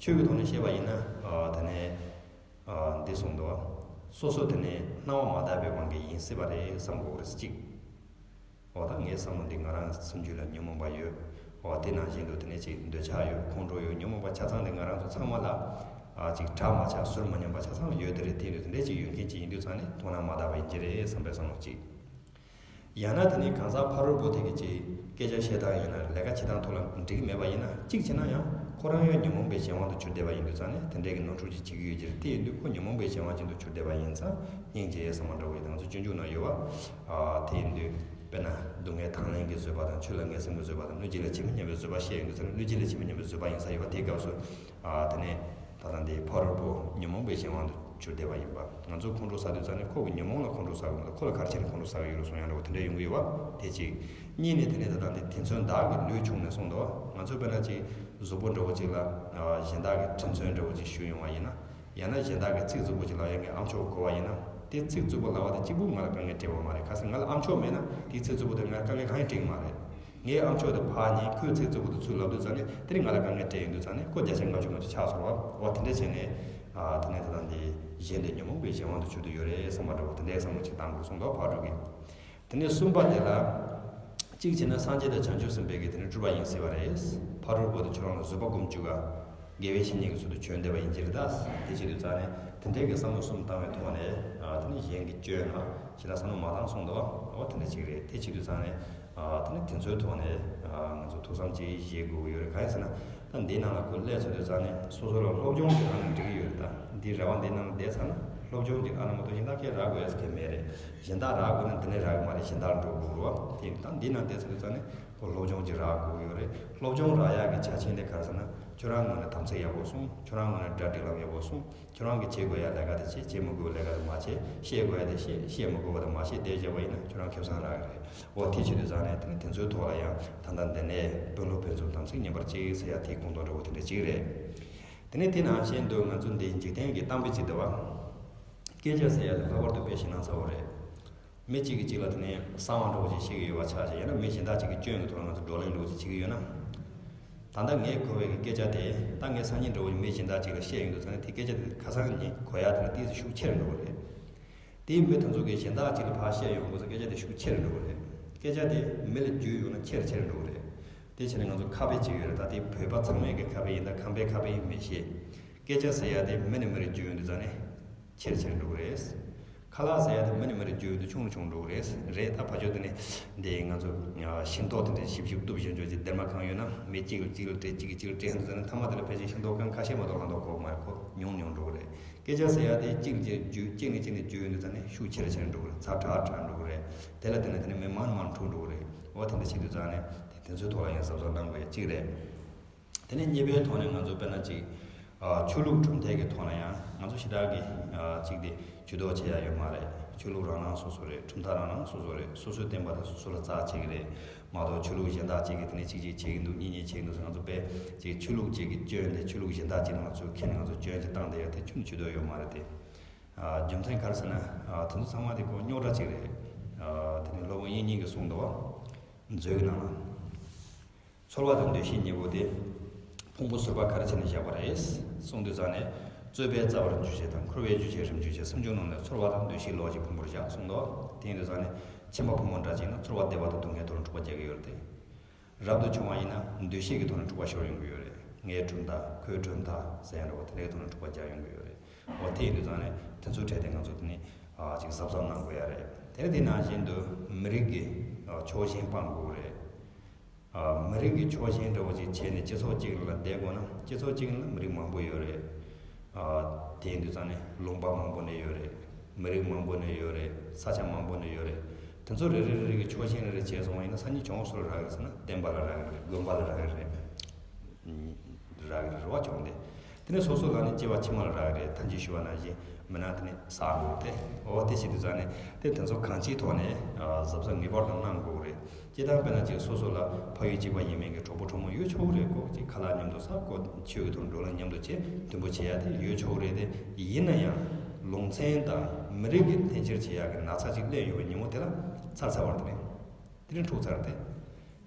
ཆོས་ཀྱི་ཐོག་ནས་བཤད་པ་ཡིན་ན་ཨ་དེ་ནས། ཨ་འདི་གསུངས་འདུག། སོ་སོ་དེ་ནས་སྣང་བ་མ་དག་པའི་དབང་གིས་ཡིན་སྲིད་པ་རེད་བསམ་དགོས་རེད་གཅིག། འོ་ད་ངའི་བསམ་བློ་འདི་ང་རང་སེམས་རྒྱུད་ལ་ཉོན་མོངས་པ་ཡོད། འོ་དེ་ནང་བཞིན་དུ་དེ་ནས་ཅིག་འདོད་ཆགས་ཡོད། ཁོང་ཁྲོ་ཡོད། ཉོན་མོངས་པ་ཆ་ཚང་འདི་ང་རང་ཚོ་ཚང་མ་ལ་ཨ་ཅིག་བྲལ་མ་ཆགས་ཟུར་མ་ཉམས་པ་ཆ་ཚང་ཡོད་དེ་རེད། དེ་ཡིན་དུས་དེ་འདྲས་ཅིག་ཡོད་མཁན་ཅིག་ཡིན་དུས་ཙང་ནས་མཐོང་སྣང་མ་དག་པ་ཡིན་གྱི་རེད་བསམ་པའི་བསམ་བློ་གཅིག། ཡང་ན་དེ་ནས་གང་ཟག་ཕ་རོལ་པོ་དེ་གི་ཅིག་སྐད་ཆ་བཤད་སྟངས་ཡིན་ན་ལས་ཀ་བྱེད་སྟངས་ཐོག་ལ་འགྲིག་གི་མེད་པ་ཡིན་ན། གཅིག་བྱས་ན་ཡང་ཁོ་རང་ཡང་ཉོན་མོངས་པའི་གཞན་དབང་དུ་གྱུར་བསྡད་པ་ཡིན་དུས་ཙང་ནས་དེ་འདྲའི་གི་ནོར་འཁྲུལ་ཅིག་བྱེད་ཀྱི་ཡོད་ཀྱི་རེད། དེ་ཡིན་དུས་ཁོ་ཉོན་མོངས་པའི་གཞན་དབང་ཅན་དུ་གྱུར་བསྡད་པ་ཡིན་ཙང་སྙིང་རྗེ་བསམ་པ་འདྲ་བོ་ཡིན། ང་ཚོ་སྤྱོད་འཇུག་ནང་ཡོད་པ། ཨ་དེ་ཡིན་དུས་དཔེར་ན་སྡུག་བསྔལ་དང་ལེན་གྱི་བཟོད་པ་དང་ཆོས་ལ་ངེས་སེམས་ཀྱི་བཟོད་པ་དང་གནོད་བྱེད་ལ་ཇི་མི་སྙམ་པའི་བཟོད་པ་བཤད་ཡོང་དུས་ཙང་ནས་གནོད་བྱེད་ལ་ཇི་མི་སྙམ་པའི་བཟོད་པ་ཡིན་ས་ཡོད་པ། དེའི་སྐབས་སུ་ཨ་དེ་ནས། ད་ལྟ་འདི་ཕ་རོལ་པོ་ཉོན་མོངས་པའི་གཞན་དབང་དུ་གྱུར་བསྡད་པ་ཡིན་པ། ང་ཚོ་ཁོང་ཁྲོ་ཟ་དུས་ཙང་ནས་ཁོ་གི་ཉོན་མོངས་ལ་ཁོང་ཁྲོ་ཟ་གི་མ་གཏོགས་ཁོ་ལ་ག་རེ་བྱས་ནས་ཁོང་ཁྲོ་ཟ་གི་ཡོད་རེད་གསུང་ཡག་འདྲ་བོ་དེ་འདྲ་ཡོང་གི་ཡོད་པ། དེ་གཅིག། གཉིས་ནས་དེ་ནས་ད་ལྟ་འདི་དེ་མཚོན་བདག་གི་ལུས་ཕྱུང་ནས་གསུངས་འདུག། ང་ཚོ་དཔེར་ན་ཅིག་གཟུགས་པོ་འདྲ་བོ་ཅིག་ལ་གཞན་དག་གི་དྲིན་མཚོན་འདྲ་བོ་ཅིག་ཞུས་ཡོང་བ་ཡིན་ན། ཡང་ན་གཞན་དག་གི་ཚིག་རྩུབ་པོ་ཅིག་ལ་ཡང་ངའི་ཨ་མཆོག་གོ་བ་ཡིན་ན། དེ་ཚིག་རྩུབ་པོ་ལབ་པ་དེ་གཅིག་པུ་ང་ལ་དཀའ་ངལ་སྤྲད་པ་མ་རེད། གལ་སྲིད་ང་ལ་ཨ་མཆོག་མེད་ན་དེའི་ཚིག་རྩུབ་པོ་དེ་ང་ལ་དཀའ་ངལ་གང་ཡང་སྤྲད་ཀྱི་མ་རེད། ངའི་ཨ་མཆོག་དེ་ཕར་ཉན། ཁོས་ཚིག་རྩུབ་པོ་དེ་ཚུར་ལབ་དུས་ཙང་ནས་དེ་ནི་ང་ལ་དཀའ་ངལ་སྤྲད་ཡོང་དུས་ཙང་ནས་ཁོ་བརྒྱ་ཆ་ལྔ་བཅུ་ང་ཚོ་ཆགས་སོང་བ། འོ་དེ་འདྲ་བྱས་ནས་ཨ་དེ་ནས་ད་ལྟ་འདི་གཞན་དེ་ཉོན་མོངས་པའི་གཞན་དབང་དུ་གྱུར་དུ་ཡོད་རེད་བསམ་པ་འདྲ་བོ་དེ་འདྲའི་བསམ་བློ་ཅིག་བཏང་དགོས་གསུངས་འདུག། ཕག་གྲུ་གིས། དེ་ནས་གསུམ་པ་དེ་ལ། གཅིག་བྱས་ན་སངས་རྒྱས་དང་བྱང་ཆུབ་སེམས་དཔའི་གི་དེ་ནི་སྤྲུལ་པ་ཡིན་སྲིད་པ་རེད། ཕ་རོལ་པོ་དེ་ཁྱོད་རང་ལ་བཟོད་པ་སྒོམ་བཅུག་ག་དགེ་བའི་བཤེས་གཉེན་གྱི་ཚུལ་དུ་བྱོན་བསྡད་པ་ཡིན་གྱི་རེད་ད། དེ་བྱེད་དུས་ཙང་ནས་དེ་འདྲའི་གི་བསམ་བློ་གསུམ་བཏང་བའི་ཐོག་ནས་ཨ་དེ་ནི་གཞན་གྱི་སྐྱོན་ལ་ཞེ་དྲག་བསམ་བློ་མ་བཏང་གསུངས་འདུག། འོ་དེ་འདྲ་ཅིག་རེད། དེ་བྱེད་དུས་ཙང་ནས་ཨ་དེ་ནི་དེ་ཚོའི་ཐོག་ནས་ཨ་ང་ཚོ་ཐུགས་བསམ་ཅིག་བཞེས་དགོས་ཀྱི་ཡོད་རེད། གང་ཡིན་ཟེར་ན་ད་འདིའི་ནང་ལ་ཁོ་སླེབས་ཚར་དུས་ཙང་ནས་སོ་སོ་ལ་སློབ་སྦྱོང་ཅིག་ཨ་ན་འགྲིག་གི་ཡོད་རེད་ད། འདི་ར་བ་འདིའི་ནང་ལ་བསྡད་ཚར་ན་སློབ་སྦྱོང་ཅིག་ཨ་ན་མ་གཏོགས་གཞན་དག་ཁས་རག་དགོས་ཡ་ཟེར་མཁན་མེད་རེད། གཞན་དག་རག་དགོས་ན་འདི་ནས་རག་གི་མ་རེད། གཞན་དག་འགྲོ་དགོས་རེད་བ། དེ་ཡིན་ད་འདི་ནང་བསྡད་ཚར་དུས་ཙང་ནས་ཁོ་སློབ་སྦྱོང་ཅིག་རག་དགོས་ཀྱི་ཡོད་རེད། སློབ་སྦྱོང་རག་ཡག་གི་ཆ་ཆེན་དེ་ག་རེ་ཟེར་ན། ཁྱོད་རང་ངོས་ནས་དམ་ཚིག་ཡག་པོ་སྲུང་། ཁྱོད་རང་ངོས་ནས་གྲ་སྒྲིག་ལམ་ཡག་པོ་སྲུང་། ཁྱོད་རང་གིས་བྱེད་དགོས་ཡ་ལས་ཀ་དེ་བྱེད། བྱེད་མི་དགོས་ལས་ཀ་དེ་མ་བྱེད། བཤད་དགོས་ཡ་དེ་བཤད། བཤད་མི་དགོས་པ་དེ་མ་བཤད་བསྡད་བྱས་པ་ཡིན་ན་ཁྱོད་རང་ཁེ་བཟང་རག་གི་རེད། འོ་དེ་བྱེད་དུས་ཙང་ནས་དེ་ནི་དེ་ཚོའི་ཐོག་ལ་ཡང་ད་ལྟ་འདི་ནས་དཔོན་སློབ་ཕན་ཚུན་དམ་ཚིག་ཉམས་པར་གཅིག་ཟེར་ཡ་དེའི་ཁུངས་གཏོགས་འདྲ་བོ་དེ་འདྲ་གཅིག་རེད། དེ་ནས་དེ་ནང་བཞིན་དུ་ང་ཚོ་འདི་འཇིག་རྟེན་གྱི་གཏམ་དཔེ་ཅིག་འདུག་བ། སྐད་ཆ་ཟེར་ཡ་དེ་ལྷག་པར་དུ་དཔེ་ཞེད་སྣང་ཚ་བོ་རེད། མི་གཅིག་གིས་གཅིག་ལ་དེ་ནས་གསང་བ་འདྲ་བོ་ཅིག་བཤད་ཀྱི་ཡོད་པ་ཆགས་བྱས། ཡང་ན་མི་གཞན་དག་ཅིག་གི་སྐྱོན་གྱི་ཐོག་ལ་ང་ཚོ་བགྲོ་གླེང་འདྲ་བོ་ཅིག་བྱེད་ཀྱི་ཡོད་ན། ད་ལྟ་ངས་གོ་བའི་གི་སྐད་ཆ་དེ་ད་ངས་སང་ཉིན་འདྲ་བོ་ཅིག་མི་གཞན་དག་ཅིག་ལ་བཤད་ཡོང་དུས་ཙང་ནས་དེ་སྐད་ཆ་དེ་ཁ་སང་ཉིན་གོ་ཡ་དེ་ལ་ཏོག་ཙམ་ཤུགས་ཆེ་རུ་འགྲོ་གི་རེད། དེའི་མི་དེ་ཚོ་གིས་གཞན་དག་ཅིག་ལ་ཕར་བཤད་ཡོང་དུས་ཙང་སྐད་ཆ་དེ་ཤུགས་ཆེ་རུ་འགྲོ་གི་རེད། སྐད་ཆ་དེ་མི་ལ་བརྒྱུད་ཡོང་ན་ཆེ་རུ་ཆེ་རུ་འགྲོ་གི་རེད། དེ་བྱས་ནས་ང་ཚོ་ཁ་དཔེ་ཅིག་ཡོད་རེད། ད་དེ་བོད་པ་ཚང་མའི་གི་ཁ་དཔེ་ཡིན། ད་ཁམས་པའི་ཁ་དཔེ་ཡིན་མི་ཤེས། སྐད་ཆ་ཟེར་ཡ་དེ་མི་ནས་མི་རུ་བརྗོད་ཡོང་དུས་ཙང་ནས་ཆེར་ཆེར་འགྲོ་གི་རེད། ཁ་ལག་ཟེར་ཡ་དེ་མི་ནས་མི་རུ་བརྗོད་ཡོང་དུས་ཆུང་རུ་ཆུང་རུ་འགྲོ་གི་རེད། རེད། ད་ཕར་ཕྱོགས་དེ་ནས་འདི་ང་ཚོ་ཤིང་ཏོག་དེ་འདྲ་ཞིབ་ཞིབ་གཏུབ་བཞིན་འཇོག་ཅིག་སྡེར་མ་གང་ཡོད་ན་མི་གཅིག་ལ་གཅིག་ལ་སྤྲད། གཅིག་གིས་གཅིག་ལ་སྤྲད་ཡོང་དུས་ཙང་ནས་མཐའ་མ་དེ་ལ་ཕལ་ཆེར་ཤིང་ཏོག་གང་ཁ་ཤས་མ་གཏོགས་ལྷག་མདོག་གོ་མ་གོ་ཉུང་ཉུང་འགྲོ་གི་རེད། སྐད་ཆ་ཟེར་ཡ་དེ་གཅིག་ལ་གཅིག་བརྗོད། གཅིག་ནས་གཅིག་ནས་བརྗོད་ཡོང་དུས་ཙང་ནས་ཤུགས་ཆེ་རུ་ཆེ་རུ་འགྲོ་གི་རེད། ཚ་དྲག་དྲག་འགྲོ་གི་རེད། དེ་ལ་བརྟེན་ནས་དེ་ནས་མི་མང་མང་འཁྲུག་འགྲོ་གི་རེད། འོ་དེ་འདྲ་བྱེད་དུས་ཙང་ནས་དེ་དེ་ཚོའི་ཐོག་ལ་ཡང་གཟབ་གཟབ་གནང་དགོས་ཡ་གཅིག་རེད། དེ་ནས་གཉིས་པའི་ཐོག་ནས་ང་ཚོ་དཔེར་ན་ཅིག་ཨ་ཆོས་ལུགས་གྲུབ་མཐའ་གི་ཐོག་ལ་ཡང་ང་ཚོ་ཞེ་དྲག་གི་ཨ་ཅིག་དེ་ཇུས་གཏོགས་བྱེད་ཡ་ཡོད་མ་རེད། ཆོས་ལུགས་རང་རང་སོ་སོ་རེད། གྲུབ་མཐའ་རང་རང་སོ་སོ་རེད། སོ་སོའི་བསྟན་པ་དང་སོ་སོ་ལ་རྩ་ཆེ་གི་རེད། མ་གཏོགས་ཆོས་ལུགས་གཞན་དག་ཅིག་གིས་དེ་ནས་གཅིག་གཅིག་བྱེད་ཀྱི་འདུག་གཉིས་གཉིས་བྱེད་ཀྱི་འདུག་ཟེར། ང་ཚོ་དཔེ་ཅིག་ཆོས་ལུགས་ཅིག་གི་སྐྱོན་དེ་ཆོས་ལུགས་གཞན་དག་ཅིག་ལ་ང་ཚོས་ཁྱེར་ནས་ང་ཚོ་སྐྱོན་ཅིག་བཏང་བསྡད་ཡ་དེ་ཁྱོན་ནས་ཇུས་གཏོགས་ཡོད་མ་རེད་དེ། ཨ་རྒྱུ་མཚན་ག་རེ་ཟེར་ན། ཨ་དེ་ཚོ་ཚང་མ་དེ་ཁོ་རྙོག་དྲ་ཅིག་རེད། ཨ་དེ་ནས་སློབ་དཔོན་དབྱིག་གཉེན་གྱིས་གསུངས་འདུག་བ། མཛོད་ཀྱི་ནང་ལ། ཚོར་བ་དང་འདུ་ཤེས་གཉིས་པོ་དེ་ཕུང་པོ་ཟུར་པ་ག་རེ་བྱས་ནས་བཞག་པ་རེད་གསུངས་དུས་ཙང་ནས། རྩོད་པའི་རྩ་བར་འཇུག་བྱེད་དང་འཁོར་བའི་རྒྱུ་བྱེད་རིམ་འཇུག་བྱེད། སུམ་ཅུ་ནང་ནས་ཚོར་བ་དང་འདུ་ཤེས་ལོགས་ཀྱི་ཕུང་པོར་བཞག་གསུངས་འདུག་དེ་ཡིན་དུས་ཙང་ནས་ཁྱིམ་པ་ཕོ་མོ་འདྲ་ཅིག་ཡིན་ན་ཚོར་བ་བདེ་བ་དང་སྡུག་བསྔལ་ཐོག་ལ་འཁྲུག་པ་རྒྱག་གི་ཡོད་རེད་དེ། རབ་ཏུ་བྱུང་བ་ཡིན་ན་འདུ་ཤེས་ཀྱི་ཐོག་ནས་འཁྲུག་པ་ཤོར་ཡོང་གི་ཡོད་རེད། ངའི་གྲུབ་མཐའ་ཁོའི་གྲུབ་མཐའ་ཟེར་ཡ་འདྲ་བོ་དེ་འདྲའི་ཐོག་ནས་འཁྲུག་པ་རྒྱག་ཡོང་གི་ཡོད་རེད། འོ་དེ་ཡིན་དུས་ཙང་ནས་དེ་ཚོའི་གྲས་དེ་ང་ཚོ་དེ་ནས་ཨ་ཅིག་གཟབ་གཟབ་གནང་དགོས་ཡ་རེད། དེ་ནས་དེ་ནང་བཞིན་དུ་མི་རིགས་ཀྱི་ཨ་ཕྱོགས་ཞེན་སྤང་དགོས་རེད། ཨ་མི་རིགས་ཀྱི་ཕྱོགས་ཞེན་འདྲ་བོ་ཅིག་བྱས་ནས་སྤྱི་ཚོགས་གཅིག་ལ་བསྡད་དགོས་ན། སྤྱི་ཚོགས་གཅིག་ལ་མི་རིགས་མང་པོ་ཡོད་རེད། ཨ་དེ་ཡིན་དུས་ཙང་ནས་ལུང་པ་མང་པོ་ནས་ཡོད་རེད། མི་རིགས་མང་པོ་ནས་ཡོད་རེད། ས་ཆ་མང་པོ་ནས་ཡོད་རེད། དེ་ཚོ་རེ་རེ་རེ་རེ་གི་ཕྱོགས་ཞེན་རེ་རེ་བྱས་སོང་བ་ཡིན་ན་སང་ཉིན་གྱོང་སུ་ལ་རག་གི་རེད་ཟེར་ན་བསྟན་པ་ལ་རག་གི་རེད། དགོན་པ་ལ་རག་གི་རེད། རག་གི་རེད་རེད་བ། གྱོང་དེ། དེ་ནས་སོ་སོ་ལ་ནི་སྐྱེ་བ་ཕྱི་མ་ལ་རག་གི་རེད། ཐལ་འགྱུར་ཞུ་བ་ནང་བཞིན་མིན་ན་དེ་ནས་བསགས་འགྲོ་གི་རེད་དེ། འོ་དེ་བྱེད་དུས་ཙང་ནས་དེ་དེ་ཚོ་གང་ཅིའི་ཐོག་ནས་ཨ་གཟབ་གཟབ་ངེས་པར་དུ་གནང་དགོས་ཀྱི་རེད། སྤྱིར་བཏང་དཔེར་ན་ཅིག་སོ་སོ་ལ་ཕ་ཡུལ་གཅིག་པ་ཡིན་མིན་གྱི་གྲོགས་པོ་གྲོགས་མོ་ཡོད་ཆོག་གི་རེད། ཁོ་ཅིག་ཁ་ལག་མཉམ་དུ་ཟ། ཁོ་ཆོས་ཀྱི་ཐོག་འགྲོ་ལམ་མཉམ་དུ་བྱེད། མཐུན་པོ་བྱེད་ཡ་དེ་ཡོད་ཆོག་གི་རེད་དེ། ཡིན་ན་ཡང་ལུང་ཚན་དང་མི་རིགས་ཀྱི་འཐེན་འཁྱེར་བྱེད་ཡ་གི་ན་ཚ་ཅིག་སླེབས་ཡོང་བའི་ཉིན་མོ་དེ་ལ་ཚར་ཚར་བ་རེད་དེ། དེ་རིང་འཁྲུག་ཚར་ཏེ།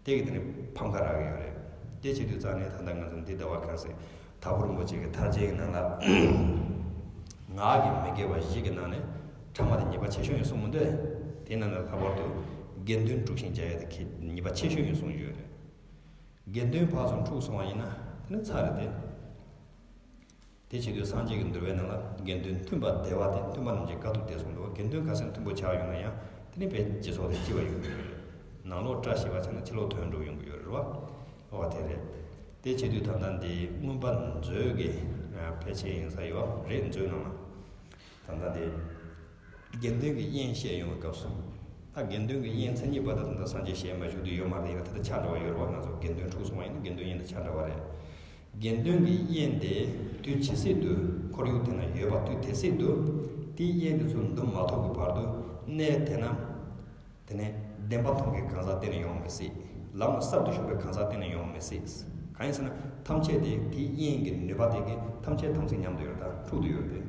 དེ་གི་དེ་ནི་ཕམ་ཁ་རག་གི་ཡོད་རེད། དེ་བྱེད་དུས་ཙང་ནས་ད་ལྟ་ང་ཚོ་འདི་ཟླ་བ་ག་རེ་ཟེར། དྭགས་པོ་རིན་པོ་ཆེ་གི་ཐར་རྒྱན་གྱི་ནང་ལ། ངག་གི་མི་དགེ་བ་བཞི་གི་ནང་ནས་ཕྲ་མ་དེ་ཉེས་པ་ཆེ་ཤོས་ཡིན་གསུངས་མི་འདུག་དེ་ནང་ནས་ལྷག་པར་དུ་དགེ་འདུན་དཀྲུགས་ཤིང་རྒྱག་ཡ་དེ་ཁེ་ཉེས་པ་ཆེ་ཤོས་ཡིན་གསུངས་ཡོད་རེད། དགེ་འདུན་ཕར་ཚུར་འཁྲུག་སོང་བ་ཡིན་ན་དེ་ནི་ཚར་རེད་དེ། དེ་བྱེད་དུས་སངས་རྒྱས་ཀྱི་འདུལ་བའི་ནང་ལ་དགེ་འདུན་མཐུན་པ་བདེ་བ་སྟེ། མཐུན་པ་རྣམས་ཀྱི་དཀའ་ཐུབ་སྟེ་གསུངས་འདུག་དགེ་འདུན་ག་ཚད་མཐུན་པོ་ཆགས་ཡོང་ན་ཡང་དེ་ནི་བས་སྤྱི་ཚོགས་དེ་སྐྱིད་པ་ཡོང་གི་ཡོད་རེད། ནང་ལོགས་བཀྲ་ཤིས་པ་ཆགས་ན་ཕྱི་ལོགས་དོན་འགྲུབ་ཡོང་གི་ཡོད་རེད་བ། འོ་དེ་རེད། དེ་བྱེད་དུས་ད་ལྟ་འདི་མངོན་པ་མཛོད་ཀྱི་ཕལ་ཆེར་ཡིན་ས་ཡོད་རེད། མཛོད་ནང་ལ་ད་ལྟ་འདི། དགེ་འདུན་གྱི་དབྱེན་བཤད་ཡོང་བའི་སྐབས་སུ། ད་དགེ་འདུན་གྱི་དབྱེན་མཚན་ཉིད་པ་དང་ད་ལྟ་སངས་རྒྱས་ཞལ་མ་བཞུགས་དུས་ཡོད་མ་རེད། ཡིན་ན་ད་ལྟ་ཆ་འདྲ་བ་ཡོད་རེད་བ། ང་ཚོ་དགེ་འདུན་འཁྲུག་སོང་བ་ཡིན་ན་དགེ་འདུན་དབྱེན་དང་ཆ་འདྲ་བ་རེད། དགེ་འདུན་གྱི་དབྱེན་དེ་དུས་ཇི་སྲིད་དུ་ཁོར་ཡུག་དེ་ན་ཡོད་པ་དུས་དེ་སྲིད་དུ་དེའི་དབྱེན་དེ་ཚོ་འདུམ་མ་ཐུབ་ཀྱི་བར་དུ་གནས་དེ་ན། དེ་ནས་བདེན་པ་མཐོང་གི་གང་ཟག་གཏན་ནས་ཡོང་མི་སྲིད། ལམ་ལ་གསར་དུ་ཞུགས་པའི་གང་ཟག་གཏན་ནས་ཡོང་མི་སྲིད། གང་ཡིན་ཟེར་ན་ཐམས་ཅད་དེ་དེའི་དབྱེན་གྱི་ནུས་པ་དེ་གིས་ཐམས་ཅད་དམ་ཚིག་ཉམས་དུ་ཡོད་རེད། ད་འཁྲུག་ཏུ་ཡོད་རེད།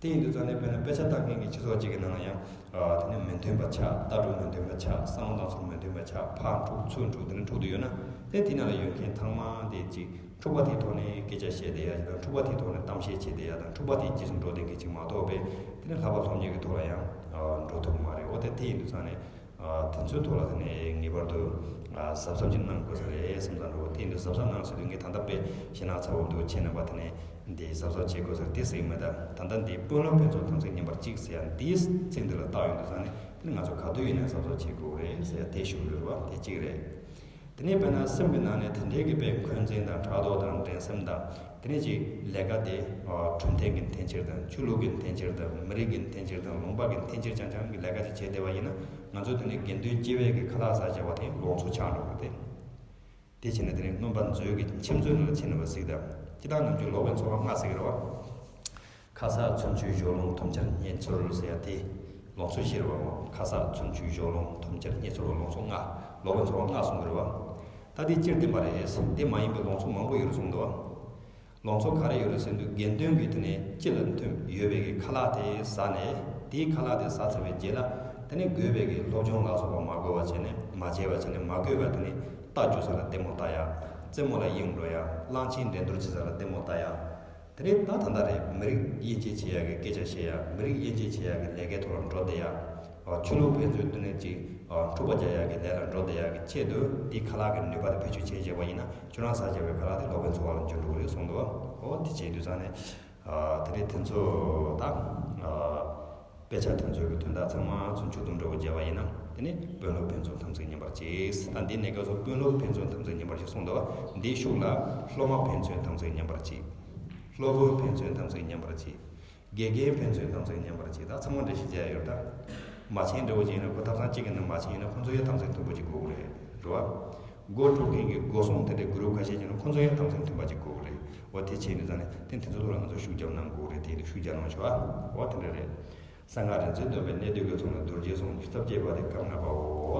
དེ་ཡིན་དུས་ཙང་ནས་དཔེར་ན་དཔེ་ཆ་ལྟ་མཁན་གྱི་སྤྱི་ཚོགས་གཅིག་གི་ནང་ལ་ཡང་། ཨ་དེ་ནས་མི་མཐུན་པ་ཆགས། ལྟ་གྲུབ་མི་མཐུན་པ་ཆགས། བསམ་བློ་དང་ཚུལ་མི་མཐུན་པ་ཆགས། ཕར་འཁྲུག་ཚུར་འཁྲུག་དེ་ནས་འཁྲུག་ཏུ་ཡོད་ན། དེ་དེ་ནང་ལ་ཡོད་མཁན་ཚང་མ་དེ་གཅིག་འཁྲུག་པ་དེའི་ཐོག་ནས་སྐད་ཆ་བཤད་བསྡད་ཡ་དང་། འཁྲུག་པ་དེའི་ཐོག་ནས་གཏམ་བཤད་བྱེད་བསྡད་ཡ་དང་། འཁྲུག་པ་དེའི་རྗེས་སུ་འགྲོ་བསྡད་མཁན་གཅིག་མ་གཏོགས་པས་དེ་ནས་ལྷག་པ་སློབ་གཉེར་གྱི་ཐོག་ལ་ཡང་འགྲོ་ཐུབ་མ་རེད། འོ་དེ་དེ་ཡིན་དུས་ཙང་ནས། ཨ་དེ་ཚོའི་ཐོག་ལ་དེ་ནས་ངེས་པར་དུ་ཨ་གཟབ་གཟབ་ཅིག་གནང་དགོས་ས་རེད་བསམ་བསམ་འགྲོ། དེ་ཡིན་དུས་གཟབ་གཟབ་གནང་ཟེར་དུས་ངས་ད་ལྟ་དཔེ་ཞེ་ན་ཚ་བོ་འདུག་ཁྱེད་རྣམ་པ་དེ་ནས་འདི་གཟབ་གཟབ་བྱེད་དགོས་ས་རེད་དེ་ཟེར་གྱི་མེད། ད་ད་ལྟ་འདི་དཔོན་སློབ་ཕན་ཚུན་དམ་ཚིག་ཉམས་པར་གཅིག་ཟེར་ཡ་འདིའི་ཚིག་འདི་ལ་བལྟ་ཡོང་དུས་ཙང་ནས་དེ་ནི་ང་ཚོ་ག་དུས་ཡིན་ན་གཟབ་གཟབ་བྱེད་དགོས་རེད་ཟེར་ཡ་དེ་ཞུ་གི་ཡོད་རེད་བ། དེ་གཅིག་རེད། དེ་ནས་དཔེར་ན་སེམས་ཀྱི་ནང་ནས་དེ་འདྲའི་གི་དཔེ་འཁོན་འཛིན་དང་ཕྲག་དོག་དང་འགྲན་སེམས་དང་། དེ་ནས་ཅིག་ལས་ཀ་དེ་ཨ་གྲུབ་མཐའ་གི་འཐེན་འཁྱེར་དང་། ཆོས་ལུགས་ཀྱི་འཐེན་འཁྱེར་དང་། མི་རིགས་ཀྱི་འཐེན་འཁྱེར་དང་། ལུང་པ་གི་འཐེན་འཁྱེར་རྐྱང་རྐྱང་གི་ལས་ཀ་ཅིག་བྱས་བསྡད་པ་ཡིན་ན། ང་ཚོ་དེ་ནས་དགེ་འདུན་སྐྱེ་བོའི་གི་ཁ་ལག་ཟ་བྱ་བ་དེ་ལོག་འཚོ་ཆགས་འགྲོ་གི་རེད་དེ། དེ་བྱས་ནས་དེ་ནས་མངོན་པ་མཛོད་ཀྱི་མཆིམས་མཛོད་ནང་ལ་ཕྱིན་ནས་བ་གཟིགས་དང་། སྤྱིར་བཏང་ནམ་རྒྱུན་ལོག་པའི་འཚོ་བ་ལྔ་ཟེར་གི་རེད་བ། ཁ་ཟས་ཚོན་ཆུ་ཞོ་རླུང་ཐོབ་འཆལ་རྙེད་ཚོར་ཟེར་ཡ་དེ་ལོག་འཚོ་བཞི་རེད་བ། ཁ་ཟས་ཚོན་ཆུ་ཞོ་རླུང་ཐོབ་འཆལ་རྙེད་ཚོར་བ་ལོག་འཚོ་ལྔ། ལོག་པའི་འཚོ་བ་ལྔ་གསུང་གི་རེད་བ། ད་དེ་སྤྱིར་བསྟན་པ་རེད། དེ་མ་ཡིན་པའི་ལོག་འཚོ་མང་པོ་ཡོད་རེད་གསུངས་འདུག་བ། ལོག་འཚོ་ག་རེ་ཡོད་རེད་ཟེར་དུས་དགེ་འདུན་གྱི་དེ་ནས་སྤྱི་ལ་མཐུན་ཡོད་པའི་གི་ཁ་ལག་དེ་ཟ་ནས། དེའི་ཁ་ལག་དེ་ཟ་ཚར་བའི་རྗེས་ལ་དེ་ནས་དགོས་པའི་གི་སློབ་སྦྱོང་ལ་སོགས་པ་མ་དགོས་པ་བྱས་ནས། མ་བྱས་པ་བྱས་ནས། མ་དགོས་པ་དེ་ནས་རྟ་རྒྱུག་ས་ལ་ལྟད་མོ་ལྟ་ཡ། རྩེད་མོ་ལ་གཡེང་འགྲོ་ཡ། གླང་ཆེན་འགྲན་བསྡུར་བྱེད་ས་ལ་ལྟད་མོ་ལྟ་ཡ། དེ་རིང་ད་ད་ལྟ་རེད། མི་རིགས་དབྱེ་འབྱེད་བྱེད་ཡག་གི་སྐད་ཆ་བཤད་ཡག་མི་རིགས་དབྱེ་འབྱེད་བྱེད་ཡག་གི་ལས་ཀའི་ཐོག་ལ་འགྲོ་བསྡད་ཡག་ཆོས་ལུགས་ཕན་ཚུན་དེ་ནས་ཅིག་འཁྲུག་པ་རྒྱག་ཡག་གི་ལས་ལ་འགྲོ་བསྡད་ཡག་གི་ཆེད་དུ་འདི་ཁ་ལག་གི་ནུས་པ་དེ་བེད་སྤྱོད་བྱས་བྱས་པ་ཡིན་ན་ཁྱོད་རང་ཟ་བྱས་པའི་ཁ་ལག་དེ་ལོག་པའི་འཚོ་བ་ལ་འགྱུར་འགྲོ་གི་རེད་གསུངས་འདུག་འོ་དེ་བྱས་དུས་ཙང་ནས། དེ་ནས་དེ་ཚོ་དང་། དཔེ་ཆ་དེ་ཚོའི་གི་དོན་དག་ཚང་མ་ཚུར་མཇུག་སྡོམ་འདྲ་བོ་བརྒྱབ་པ་ཡིན་ན་དེ་ནི་དཔོན་སློབ་ཕན་ཚུན་དམ་ཚིག་ཉམས་པར་གྱིས། ད་འདི་གནས་སྐབས་སུ་དཔོན་སློབ་ཕན་ཚུན་དམ་ཚིག་ཉམས་པར་གྱིས་གསུངས་འདུག་འདིའི་ཤུགས་ལ་སློབ་མ་ཕན་ཚུན་དམ་ཚིག་ཉམས་པར་གྱིས། སློབ་དཔོན་ཕན་ཚུན་དམ་ཚིག་ཉམས་པར་གྱིས། དགེ་རྒན་ཕན་ཚུན་དམ་ཚིག་ཉམས་པར་གྱིས། ད་ཚང་མ་འགྲེལ་བཤད་བརྒྱབ་ཡོད་ད། མ་བྱན་འདྲ་བོ་ཅིག་ཡིན་ན་ཁོ་ཐབ་ཚང་གཅིག་གི་ནང་མ་བྱན་ཡིན་ན་ཁོ་ཚོ་ཡང་དམ་ཚིག་མཐུན་པོ་ཅིག་དགོས་ཀྱི་རེད། རེད་བ། སྒོ་སྒྲུབ་མཁན་གྱི་སྒོ་སྲུང་དེ་འདྲའི་གུ་རུབ་ཁ་ཤས་ཀྱི་ནང་ཁོ་ཚོ་ཡང་དམ་ཚིག་མཐུན་པ་ཅིག་དགོས་ཀྱི་རེད། འོ་དེ་བྱས་ནས་ཙང་ནས་དེ་དེ་ཚོ་ཐོག་ལ་ང་ཚོ་ཤུགས་རྒྱབ་གནང་དགོས་རེད། དེ་ཡིན་དུས་ཤུགས་རྒྱབ་གནང་ཆོག་ཨ། འོ་དེ་འདྲ་རེད། གསང་སྔགས་རིག་འཛིན་སྡོམ་པའི་གནད་བསྡུས་ཀྱི་ཚོགས་ནི་རྡོ་རྗེའི་གསུང་བཅུ་རྩ་བརྒྱད་པ་དེ་སྐབས་ལྔ་པའོ།